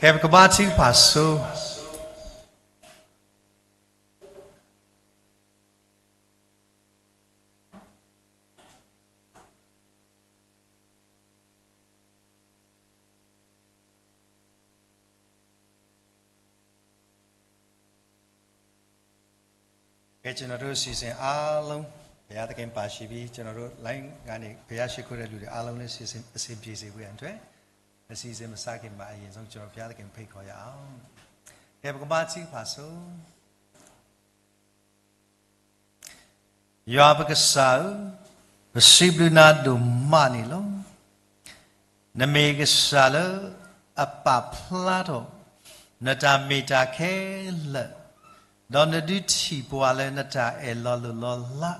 ကဲ ပကဘါထုကဖၣ်ဆိ ကဲ ကျွန်တော်တို့ အစီအစဉ်အားလုံး ဘုရားသခင် ပါရှိပြီး ကျွန်တော်တို့ လိုင်းကနေ ဘုရားရှိခိုးတဲ့လူတွေ အားလုံးလည်း အဆင်ပြေစေဖို့ရန်အတွက် အစီအစဉ် မစခင်မှာ အရင်ဆုံး ကျွန်တော် ဘုရားသခင် ဖိတ်ခေါ်ရအောင်။ ကဲ ပကဘါထုကဖၣ်ဆိ ယွၤပကစၢ်ဧၢ, ပစံးဘျုးနၤဒိၣ်မးန့ၣ်လီၤ. နမ့ၢ်ကစၢ်လၢအပာ်ဖျါထီၣ် နတၢ်မ့ၢ်တၢ်ခဲလၢာ်, ဒီးနဒုးထံၣ်ပှၤလၢနတၢ်အဲၣ်လီၤလိၢ်လီၤလး,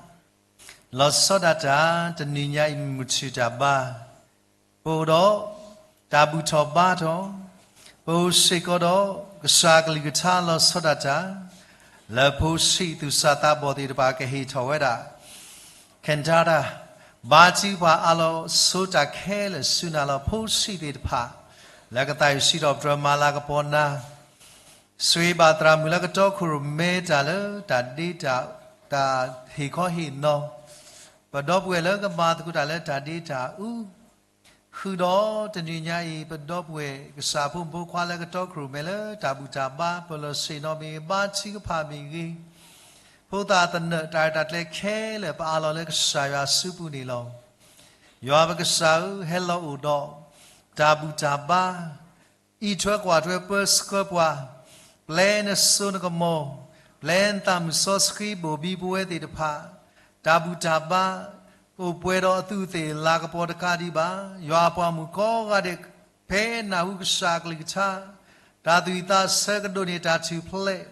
လီၤဆီဒၣ်တၢ် တနံၤညါအံၤမုၢ်ဆ့ၣ်တၢ်ဘါ ပအိၣ်ဒီးတၢ်ဘူၣ်ထီၣ်ဘါထီၣ်, ပအိၣ်စ့ၢ်ကီးဒီးကစၢ်ကလုၢ်ကထါလီၤဆီဒၣ်တၢ်, လၢဖိဆံးသူၣ်စၢ်သးဘီၣ်သ့ၣ်တဖၣ်ကဟ့ၣ်ထီၣ်ဝဲဒၣ် ခၣ်တၢ် ဘါထုကဖၣ်အါလီၤဆိတၢ်ခဲလၢာ်ဆူနၤလီၤ. ဖိဆံးသ့ၣ်တဖၣ် လၢကသးအုးစံးထီၣ်ပတြၢၤမၤလၤကပီၤနၤ ဆိၣ်ဂ့ၤဘၣ်သရၣ်မုၣ်လၢကတီခိၣ်ရိၣ်မဲတၢ်လၢတၢ်ဒ့တၢ် တၢ်ဟ့ၣ်ခီဟ့ၣ်နီၤ ပဒီပုၢ်ဝဲၢ်လၢကမၤသကိးတၢ်လၢတၢ်ဒ့တၢ်အူ ဃုာ်ဒီးတနံၤညါအံၤ ပဒီပုၢ်ဝဲၢ်ကစၢ်ဖိမုၣ်ဖိခွါလၢကတီခိၣ်ရိၣ်မဲလၢတၢ်ဘူၣ်တၢ်ဘါ ပလီၢ်ဆ့ၣ်နီၤမ့ၢ်ဂ့ၤ ဘါထုကဖၣ်မ့ၢ်ဂ့ၤ ဖိသၣ်သနၢၣ်တၢ်ရဲၣ်တၢ်ကျဲၤခဲလၢာ် ပအးလီၤလၢကစၢ်ယွၤစုပူၤန့ၣ်လီၤ. ယွၤပကစၢ်ဧၢ, ဟဲလီၤအိၣ်ဒီးတၢ်ဘူၣ်တၢ်ဘါ အံးထွဲကွၢ်ထွဲပၢဆှၢပှၤ, ပျဲနစိနကမီၤ, ပျဲနသးမုၢ်စီဆှံဘိၣ်ဘံပဝဲသ့ၣ်တဖၣ်, တၢ်ဘူၣ်တၢ်ဘါ အိၣ်ပှဲၤဒီးအသူးအသ့ၣ်လၤကပီၤတကးဒံးဘၣ်. ယွၤအပှၤမုၣ်ကိးဂၤဒဲး ဖဲနၢ်ဟူကစၢ်အကလုၢ်ကထါ တၢ်သူၣ်ဝံၣ်သးဆၢကဒိးန့ၢ်တၢ်ထူၣ်ဖျဲး,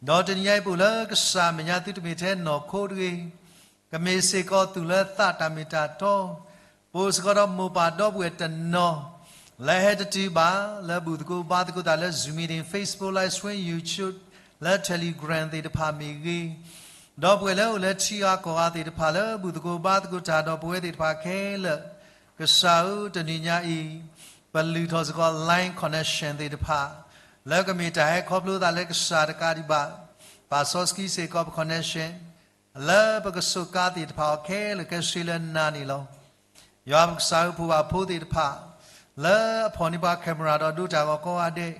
ဒီးတနံၤညါအံၤပအိၣ်လၢကစၢ်မဲာ်ညါ သုတမ့ၢ်ထဲနီၢ်ခိတဂ့ၤ ကမ့ၢ်စ့ၢ်ကီးသူၣ်လၢသးတၢ်မ့ၢ်တၢ်တီ, ပအိၣ်စ့ၢ်ကီးဒီးမိၢ်ပၢ်ဒီပုၢ်ဝဲၢ်တနီၤ လၢဟဲတတုၤဘၣ် လၢဘူၣ်သကိးဘါသကိးတၢ်လၢ Zoom meeting, Facebook live stream, YouTube, လၢ Telegram သ့ၣ်တဖၣ်မ့ၢ်ဂ့ၤ, ဒီပုၢ်ဝဲၢ်လၢအိၣ်လၢထံဂၤကီၢ်ဂၤသ့ၣ်တဖၣ်လၢဘူၣ်သကိးဘါသကိးတၢ်ဒီးပဝဲသ့ၣ်တဖၣ်ခဲလၢာ်, ကစၢ်ဧၢ တနံၤညါအံၤ ပလုၢ်ထီၣ်စ့ၢ်ကီး line connection သ့ၣ်တဖၣ် လၢကမ့ၢ်တၢ်ဟဲခီဖျိသးလၢကစၢ်တကးဒံးဘၣ်, ပာ်စီဆှံစ့ၢ်ကီးပ connection လၢပကစူးကါသ့ၣ်တဖၣ်အီၤခဲလၢာ်ခဲဆ့လၢနၤန့ၣ်လီၤ. ယွၤပကစၢ်ဧၢ ပဖိသ့ၣ်တဖၣ် လၢအဖီၣ်န့ၢ်ပှၤ camera ဒီးဒိတၢ်ဂီၤကိးဂၤဒဲး,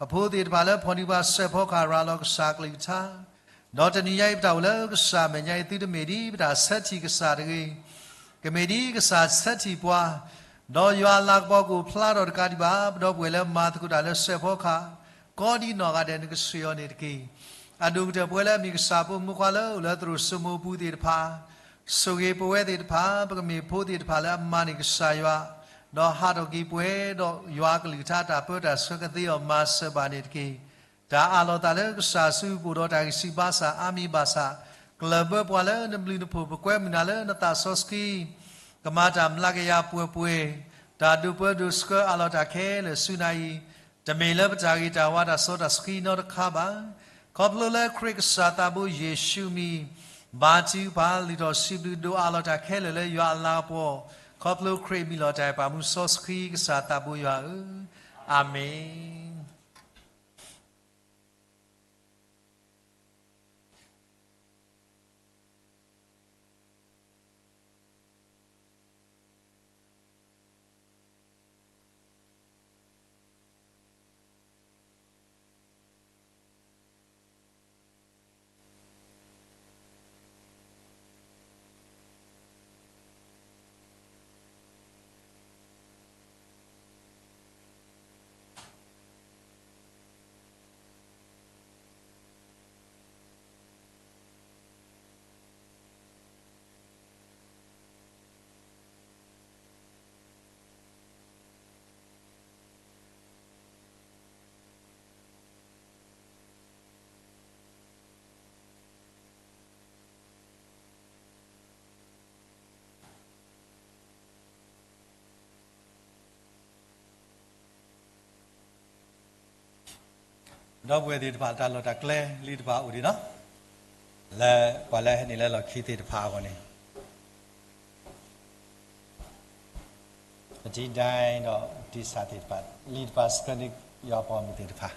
ပဖိသ့ၣ်တဖၣ်လၢဖီၣ်န့ၢ်ပှၤစဲးဖီကဟၣ်ရၤလီၤကစၢ်ကလုၢ်ကထါ, ဒီးတနံၤညါအံၤပတၢ်အိၣ်လၢကစၢ်မဲာ်ညါအံၤ သုတမ့ၢ်ဒ်ပတၢ်ဆၢထံၣ်ကစၢ်တဂ့ၤ ကမ့ၢ်ဒ်ကစၢ်ဆၢထံၣ်ပှၤ, ဒီးယွၤအလၤကပီၤကအိၣ်ဖျါထီၣ်တကးဒံးဘၣ် ပဒီပုၢ်ဝဲၢ်လၢမၤသကိးတၢ်လၢစဲးဖီကဟၣ် ကိးဒံးနီၢ်ဂၤဒဲး နကဆှၢအီၤန့ၣ်တက့ၢ်. အဒိၣ်ကတၢၢ်ပဝဲလၢအမ့ၢ်ကစၢ်ဖိမုၣ်ဖိခွါလၢအိၣ်လၢသရိာ်စိမိၤပူၤသ့ၣ်တဖၣ်, ဆိၣ်ဂ့ၤပဝဲသ့ၣ်တဖၣ် ပကမ့ၢ်ဖိသ့ၣ်တဖၣ်လၢအမၤန့ၢ်ကစၢ်ယွၤ, ဒီးဟးထီၣ်က့ၤပှဲၤဒီးယွၤကလုၢ်ကထါတၢ်ပၢတၢ်ဆှၢကသ့အီၤမၤစၢၤဘၣ်န့ၣ်တက့ၢ်. တၢ်အးလီၤသးလၢကစၢ်စုပူၤဒီးတၢ်ဂံၢ်စၢ်ဘါစၢ် အါမံၤဘၣ်ဆၣ်, ကျၢၢ်ဘၢပှၤလၢနဘျုးနဖှိၣ် ပကွဲမုာ်နၤလၢနသးစီဆှံ, ကမၤတၢ်မျးကယၤပှဲၤပှဲၤ, တၢ်ဒိးပၢဒိးဆှၢအးလီၤတၢ်ခဲလၢာ်ဆူနၤအံၤ, တမ့ၢ်လၢပတၢ်ဂ့ၤတၢ်ဝါတၢ်စီတၢ်ဆှံနီတခါဘၣ်. ခီဖျိလၢခရံာ်ကစၢ်သးဘိယ့ၣ်ၡူးမံၤ, ဘါထုကဖၣ် လုၢ်ထီၣ်စံးဘျုးဒိးအးလီၤတၢ်ခဲလၢာ်လၢယွၤအလၤကပီၤ, ခီဖျိခရံာ်မံၤလီၤတၢ်အဲၣ်ပာ်မူစီဆှံကစၢ်သးဘိယွၤဧၢ, အၤမ့ၣ်. ဒီပုၢ်ဝဲၢ်သ့ၣ်တဖၣ် တၢ်လီၢ်တၢ်ကျဲလံတဖၣ်အိၣ်ဒံးနီၤ, လၢပှၤလၢဟဲနုာ်လၢလီၢ်ခံသ့ၣ်တဖၣ်အဂီၢ်န့ၣ်, ပထံၣ်ဒၣ်ဒီး တံၢ်စၢ်သ့ၣ်တဖၣ် လံတဖၣ်စကၢန့ၣ် ယွၤပိာ်မုၣ်သ့ၣ်တဖၣ်.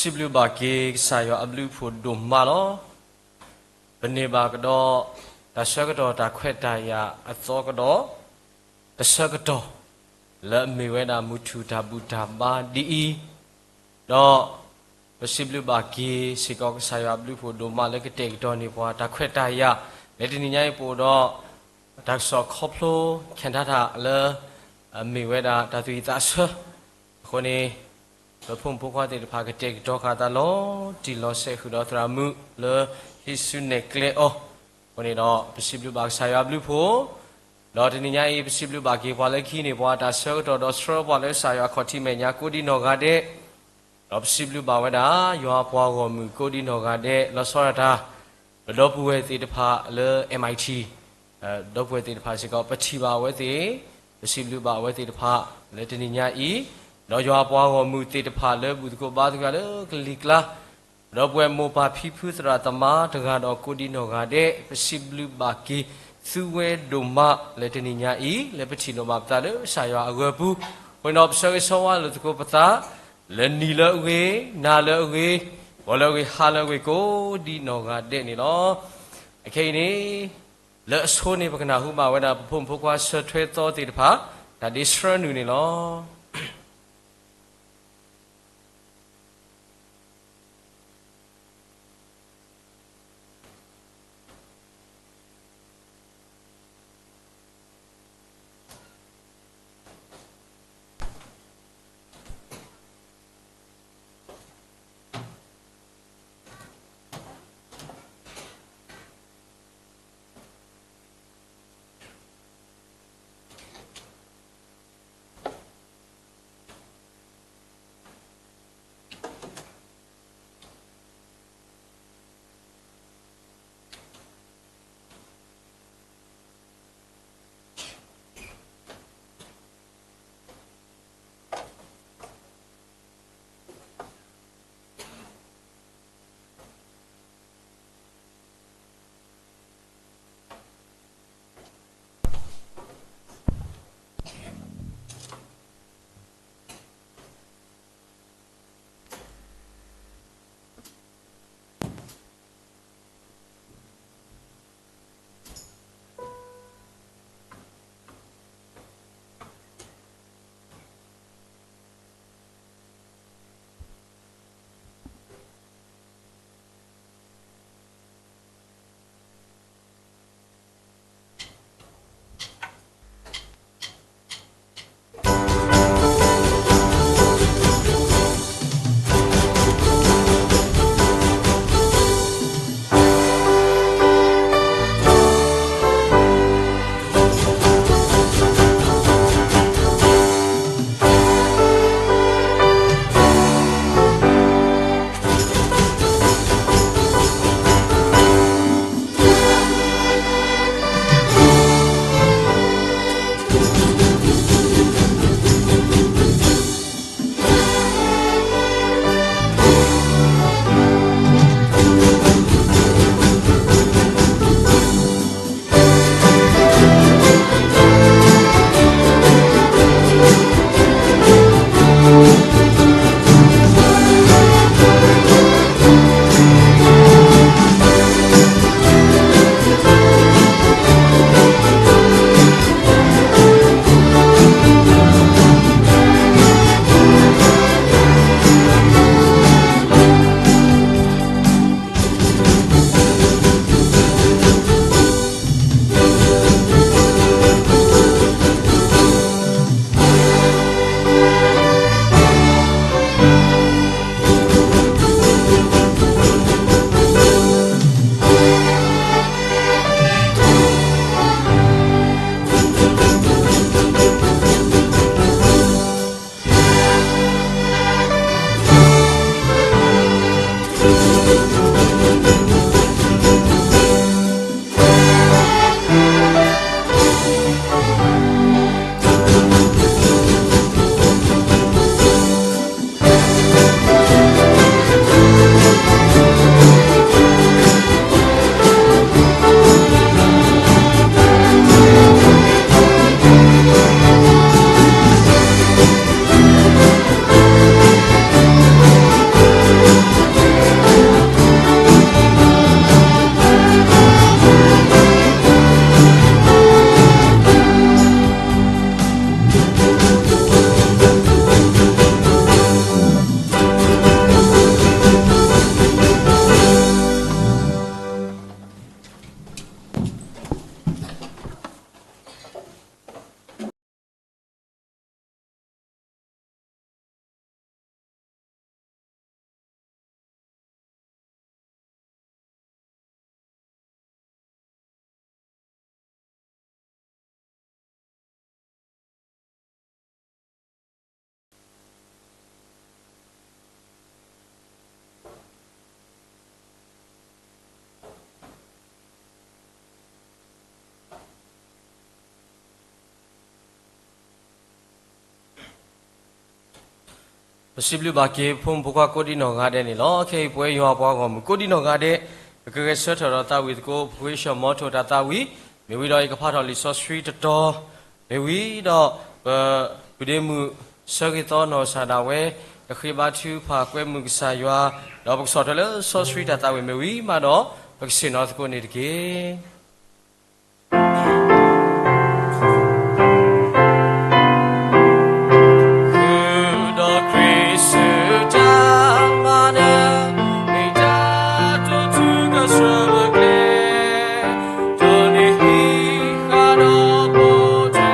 စံးဘျုးဘၣ်က့ၤကစၢ်ယွၤအဘျုးအဖှိၣ်ဒိၣ်မးလီၤ. ပန့ၢ်ဘၣ်ကဒီး တၢ်ဆၢကတီၢ်တၢ်ခွဲးတၢ်ယာ်အသီကဒီး တဆၢကတီၢ် လၢအမ့ၢ်ဝဲဒၣ်မုၢ်ထူၣ်တၢ်ဘူၣ်တၢ်ဘါဒ်အံၤ, ဒီးပစံးဘျုးဘၣ်က့ၤစ့ၢ်ကီးကစၢ်ယွၤအဘျုးအဖှိၣ်ဒိၣ်မးလၢကတဲာ်ကတီၤန့ၢ်ပှၤ တၢ်ခွဲးတၢ်ယာ် လၢတနံၤညါအံၤပအိၣ်ဒီး တၢ်ကစီၣ်ခီဖျိ ခဲထါထၣ်လၢ အမ့ၢ်ဝဲဒၣ်တၢ်သူၣ်ဝံၣ်သးဆၢ အဃိန့ၣ် ပဖိမုၣ်ဖိခွါသ့ၣ်တဖၣ်ကတဲာ်ကတီၤဃာ်သးလီၤတံၢ်လီၤဆဲးဃုာ်ဒီးသရၣ်မုၣ်လၢဟံးစုနဲၣ်ကျဲအီၤ, အဃိန့ၣ်ဒီး ပစံးဘျုးဘၣ်ကစၢ်ယွၤအဘျုးအဖှိၣ်, ဒီးတနံၤညါအံၤ ပစံးဘျုးဘၣ်က့ၤပှၤလၢခံန့ၣ် ပှၤတၢ်ဆၢကတီၢ်ဒီးဆှၢပှၤလၢကစၢ်ယွၤခီၣ်ထံးမဲာ်ညါကိးဒံနီၢ်ဂၤဒဲး ဒီးပစံးဘျုးဘၣ်ဝဲဒၣ် ယွၤအပှၤဂီၢ်မုၢ်ကိးဒံနီၢ်ဂၤဒဲး လီၤဆီဒၣ်တၢ် ပဒီပုၢ်ဝဲၢ်သ့ၣ်တဖၣ်လၢ M I T ဒီပုၢ်ဝဲၢ်သ့ၣ်တဖၣ်စ့ၢ်ကီး ပထံၣ်ဘၣ်အဝဲသ့ၣ်, ပစံးဘျုးဘၣ်အဝဲသ့ၣ်တဖၣ်လၢတနံၤညါအံၤ, ဒီးယွၤအပှၤဂီၢ်မုၢ်သ့ၣ်တဖၣ်လၢဘူၣ်သကိးဘါသကိးလၢကလံၤကျါ ဒီပုၢ်ဝဲၢ်မိၢ်ပၢ်ဖံဖုသရၣ်သမါတဂၤဒီးကိးဒံနီၢ်ဂၤဒဲး ပစံးဘျုးဘၣ်က့ၤသုဝဲဒိၣ်မးလၢတနံၤညါအံၤ လၢပထံၣ်လိာ်ဘၣ်ပသးလၢကစၢ်ယွၤအဂၢၤပူၤ, အဃိန့ၣ်ဒီးပဆၢဂ့ၤဆၢဝါလိာ်သကိးပသး လၢနံၤလၢအဂ့ၤ, နၤလၢအဂ့ၤ, ဂီၤလၢအဂ့ၤ, ဟါလၢအဂ့ၤကိးဒံနီၢ်ဂၤဒဲးန့ၣ်လီၤ. အခဲအံၤန့ၣ် လၢအဆိန့ၣ် ပကနၢ်ဟူဘၣ်ဝဲဒၣ် ပဖိမုၣ်ဖိခွါဆၢထွဲသီသ့ၣ်တဖၣ် တၢ်ဒ့ဆှၢနုာ်န့ၣ်လီၤ. ပစံးဘျုးဘၣ်က့ၤ ဖိမုၣ်ဖိခွါကိးဒံနီၢ်ဂၤဒဲးန့ၣ်လီၤ. ခဲအံၤပဝဲယွၤပှၤဂီၢ်မုၢ်ကိးဒံနီၢ်ဂၤဒဲး ပကဂဲၤဆၢထၢၣ်ဒီးသးဝံၣ်သကိး ပဃ့ဆၢမီထိၣ်တၢ်သးဝံၣ်, မ့ၢ်ဝံၤဒီးယကဖးထီၣ်လံာ်စီဆှံတတီၤ, မ့ၢ်ဝံၤဒီး ပ ပုၢ်ဒ့မုၣ်ဆၢဂ့ၤသီနီၢ်ကစၢ်ဒၣ်ဝဲ ကဃ့ဘါထုကဖၣ်ကွဲမုာ်ကစၢ်ယွၤ, ဒီးပကဆီၣ်ထွဲလၢစီဆှံတၢ်သးဝံၣ်မ့ၢ်ဝံၤမးဒီး ပကဆ့ၣ်နီၤသကိးန့ၣ်တက့ၢ်. ဃုာ်ဒီးခရံာ်ဆူတၢ်မၤနၢၤ, မ့ၢ်တၢ်တိာ်ထူကဆၢကကျဲ, ဒီးန့ၣ်ဟံးဃာ်ဒီးပိာ်ထွဲ,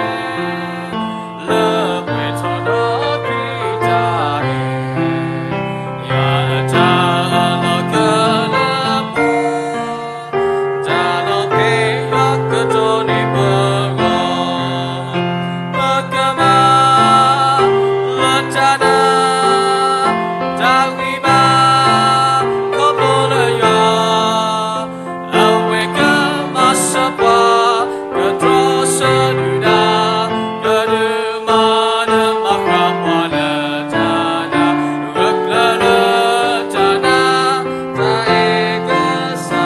လၢပှဲၤထီၣ်ဒီးခရံာ်တၢ်အဲၣ်, ယွၤလၢတၢ်လီၢ်ကလၢပှဲၤ တၢ်လီၢ်ဖဲယွၤကတိၤန့ၢ်ပဂီၢ်, ပကမၤလၢတၢ်နာ်, တၢ်ဂံၢ်ဘါ, ခီဖျိလၢယွၤ, အဝဲကမၤစၢၤပှၤ, ကတြီဆၢဒုၣ်ဒါ, ကဒုးမၤနၢၤမၤဃၣ်ပှၤလၢတၢ်နာ်, ဂၢၢ်ကျၢၤလၢတၢ်နာ်, တၢ်အဲၣ်ကစၢ်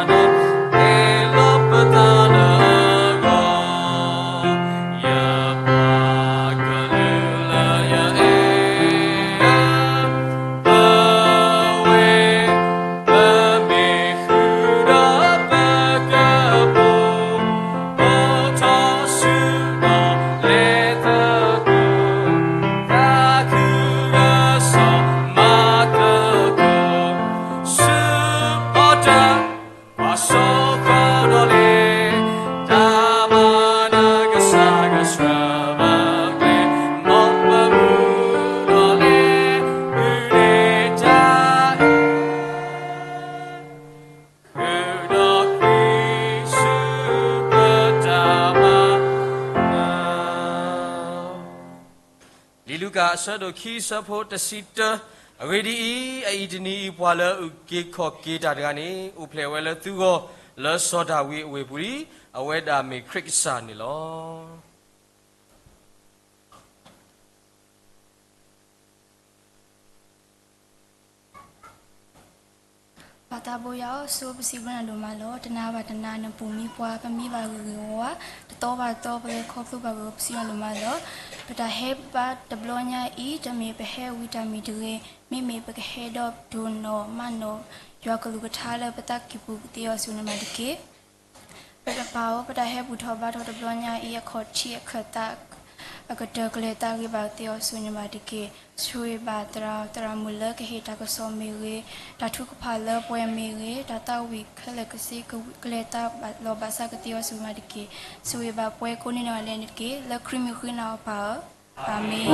ဒီး အဲၣ်လီၤပသးလၢအဂီၢ်, ယပှၤကလုာ်လၢယအဲၣ်, ပဝဲ ပမ့ၢ်ဃုာ်ဒီးပကပိာ်, ပိာ်ထီၣ်ဆူဒီးလဲၤသကိး, သးခုကစီၣ်မၤသကိး, ဆူအီၤတၢ် ပှၤစိဃီၤဒီးလဲၤ, တၢ်မၤနၢၤကစၢ်ကဆှၢပကျဲ, မ်ပမုၢ်ဒီးလဲၤ, မုၢ်န့ၣ်တၢ်အဲၣ်, ဃုာ်ဒီးခရံာ်ဆူပတၢ်မၤ လံာ်လူၤကၣ်အဆၢဒိၣ်ခံ အဆၢဖိတဆံတၢ, အဂ့ၢ်ဒ်အံၤ, အအံၤတနံၤအံၤ ပှၤလၢအအုၣ်က့ၤခီၣ်က့ၤတၢ်တဂၤန့ၣ် အိၣ်ဖျဲၣ်ဝဲလၢသုဂီၢ်, လၢစီၤဒၤဝံးအဝ့ၢ်ပူၤလံ, အဝဲဒၣ်မ့ၢ်ခရံာ်ကစၢ်န့ၣ်လီၤ. ပၢ်သးဘိယွၤဧၢ, ဆိပစံးဘျုးနၤဒိၣ်မးလီၤ. တနၤဘၣ်တနၤနပူၤမံပှၤ, ပမံဘၣ်ဂ့ၢ်ဂ့ၢ်ဝါဝါ, တသီဘၣ်တသီပလဲၤခီဖျိဘၣ်ဂ့ၢ်ဂ့ၢ် ပစံးဘျုးနၤဒိၣ်မးလီၤ. ပတၢ်ဟဲဘါတဘျီညါအံၤ တမ့ၢ်ပဟဲဝံၤတၢ်မံၤတဂ့ၤ, မ့မ့ၢ်ပကဟဲဒီးဒိၣ်နီၢ်မးနီၢ် ယွၤကလုၢ်ကထါလၢပသးကံၢ်ပူၤကသ့အီၤဆူနမၤတက့ၢ်. ပတပၢ်ဧၢ, ပတၢ်ဟဲဘူၣ်ထီၣ်ဘါထီၣ်တဘျီညါအံၤ အခီၣ်ထံးအခၢၣ်သး အကတၢၢ်ကလဲၤသးဂ့ၤဘၣ်ကသ့အီၤဆူနမၤတက့ၢ်. ဆိၣ်ဂ့ၤဘၣ်သရၣ်, သရၣ်မုၣ်လၢကဟ့ၣ်တၢ်ကစီၣ်မ့ၢ်ဂ့ၤ, တၢ်ထုကဖၣ်လၢပှဲၤမ့ၢ်ဂ့ၤ, တၢ်သးဝံၣ်ခဲလၢာ်ကဆ့ကဝံၣ် ကလဲၤသးလီၤဘၣ်ဆၣ်ကသ့အီၤဆူနမၤတက့ၢ်. ဆိၣ်ဂ့ၤဘၣ်ပှၤကိးဒံနီၢ်ဂၤဒဲးန့ၣ်တက့ၢ်. လၢခရံာ်မံၤဃ့နၤအီၤပၢ်ဧၢ, အၤမ့ၣ်.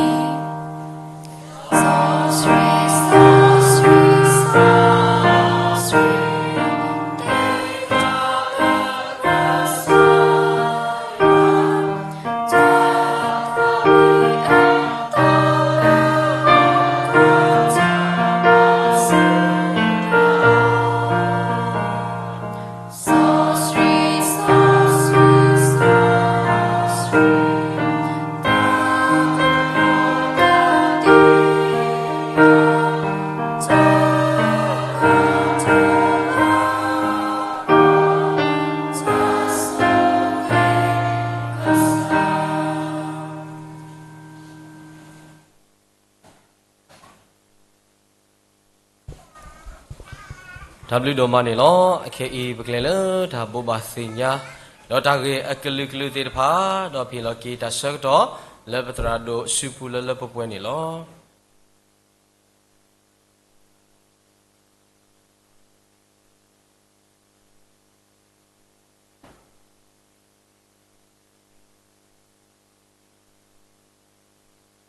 တၢ်ဘျုးဒိၣ်မးန့ၣ်လီၤ. အခဲအံၤ ပကလဲၤလၢတၢ်ဘိးဘၣ်သ့ၣ်ညါ ဒီးတၢ်ဂ့ၢ်အကလုာ်ကလုာ်သ့ၣ်တဖၣ်, ဒီးပဟ့ၣ်လီၤက့ၤတၢ်ဆၢကတီၢ် လၢပသရၣ်ဒိၣ်စုပူၤလၢလၢပှဲၤပှဲၤန့ၣ်လီၤ.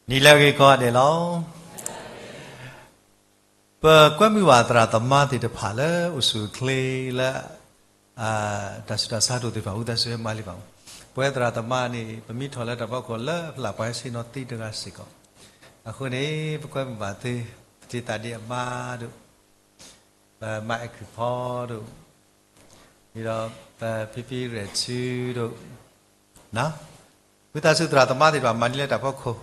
နံၤလၢအဂ့ၤကိးဂၤဒဲးလီၤ. ပကွဲမုာ်ဘၣ်သရၣ်သမါသ့ၣ်တဖၣ်လၢအိၣ်ဆူၣ်အိၣ်ချ့လၢ တၢ်ဆူးတၢ်ဆါတအိၣ်သ့ၣ်တဖၣ် ဝံသးစူၤဟဲမၤလံဘၣ်. ပဝဲသရၣ်သမါန့ၣ် ပမံထီၣ်လၢတၢ်ဖီခိၣ်လၢဖျၢၣ်ပှၤဟဲဆ့ၣ်နီၤသ့တဂၤစ့ၢ်ကီး. အဃိန့ၣ် ပကွဲမုာ်ဘၣ်သု သတ့သးဒ့အမါဒိၣ်, ပမါအဲၣ်ခုၣ်ဖီဒိၣ်, ဒီးပဖံဖံရဲၣ်ထူဒိၣ်, ဝံသးစူၤသရၣ်သမါသ့ၣ်တဖၣ်မၤန့ၢ်လၢတၢ်ဖီခိၣ်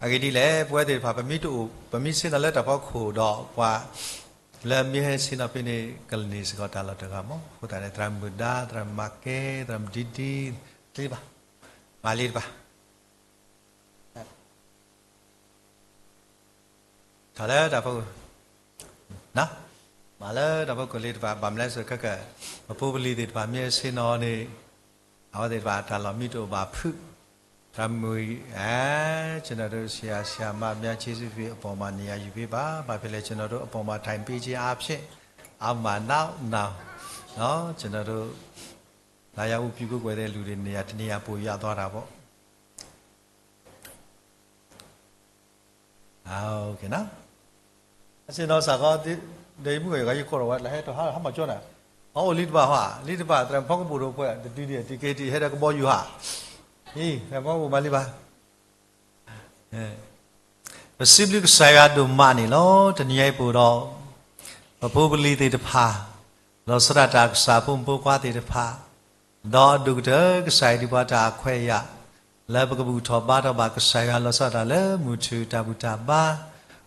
အဂ့ၢ်ဒ်လဲၣ်, ပဝဲသ့ၣ်တဖၣ် ပမ့ၢ်တအိၣ်, ပမ့ၢ်ဆ့ၣ်နီၤလၢတၢ်ဖီခိၣ်ဒီး ပှၤလၢမ့ၢ်ဟဲဆ့ၣ်နီၤဖဲန့ၣ် ကန့ၢ်စ့ၢ်ကီးတၢ်လီၢ်တဂၤမး. အဃိသတးန့ၣ် သရၣ်မုၣ်ဒါ, သရၣ်မုၣ်မၤကဲ, သရၣ်မုၣ်ဒံဒံ, လံတဘၣ်, မၤလံတဘၣ် ထီၣ်လၢတၢ်ဖီခိၣ်, မၤလၢတၢ်ဖီခိၣ်လံတဘၣ်. ဘၣ်မနုၤလဲၣ်, ခဲကနံၣ် ပဖိပလံၤသ့ၣ်တဖၣ်မ့ၢ်ဆ့ၣ်နီၤန့ၣ် အဝဲသ့ၣ်တဖၣ်တၢ်လီၢ်မ့ၢ်တအိၣ်ဘၣ်ဖုး, သရၣ်မုၣ်, အဲ, ကျွန်တော်တို့ ဆရာဆရာမများ ကျေးဇူးတင်အပေါ်မှာ နေရာယူပေးပါ. ဘာဖြစ်လဲ, ကျွန်တော်တို့အပေါ်မှာ ထိုင်ပေးခြင်းအားဖြင့် အောက်မှာ နောက်နောင်, နော်, ကျွန်တော်တို့ လာရောက်ဝတ်ပြုကိုးကွယ်တဲ့လူတွေ နေရာတစ်နေရာ ပိုရသွားတာပေါ့. အဆ့ၣ်နီၤစ့ၢ်ကီး, ဒီးယမုၢ်ဂီၤယဂၤယကိးထီၣ်ဝဲ လၢဟဲထီၣ်ဟါမၤကၠီနၤ, အအိၣ်လံတဘၣ်ဟါ, လံတဘၣ် သရၣ်ဖီကပိာ်ဒိၣ်ပှဲၤ တဒုဒံး တက့တံး ဟဲဒီးကဘီယူၤဟါ, အံၤ သရၣ်ဖီကပိာ်မၤလံဘၣ်. ပစံးဘျုးကစၢ်ယွၤဒိၣ်မးန့ၣ်လီၤ. တနံၤအံၤပအိၣ်ဒီး ပဖိပလံၤသ့ၣ်တဖၣ်, လီၤဆီဒၣ်တၢ်ကစၢ်ဖိမုၣ်ဖိခွါသ့ၣ်တဖၣ်, ဒီးအဒိၣ်ကတၢၢ် ကစၢ်ယွၤဒုးပှၤတၢ်အခွဲးအယာ် လၢပကဘူၣ်ထီၣ်ဘါထီၣ်ဘၣ်ကစၢ်ယွၤ လီၤဆီဒၣ်တၢ်လၢမုၢ်ထူၣ်တၢ်ဘူၣ်တၢ်ဘါ,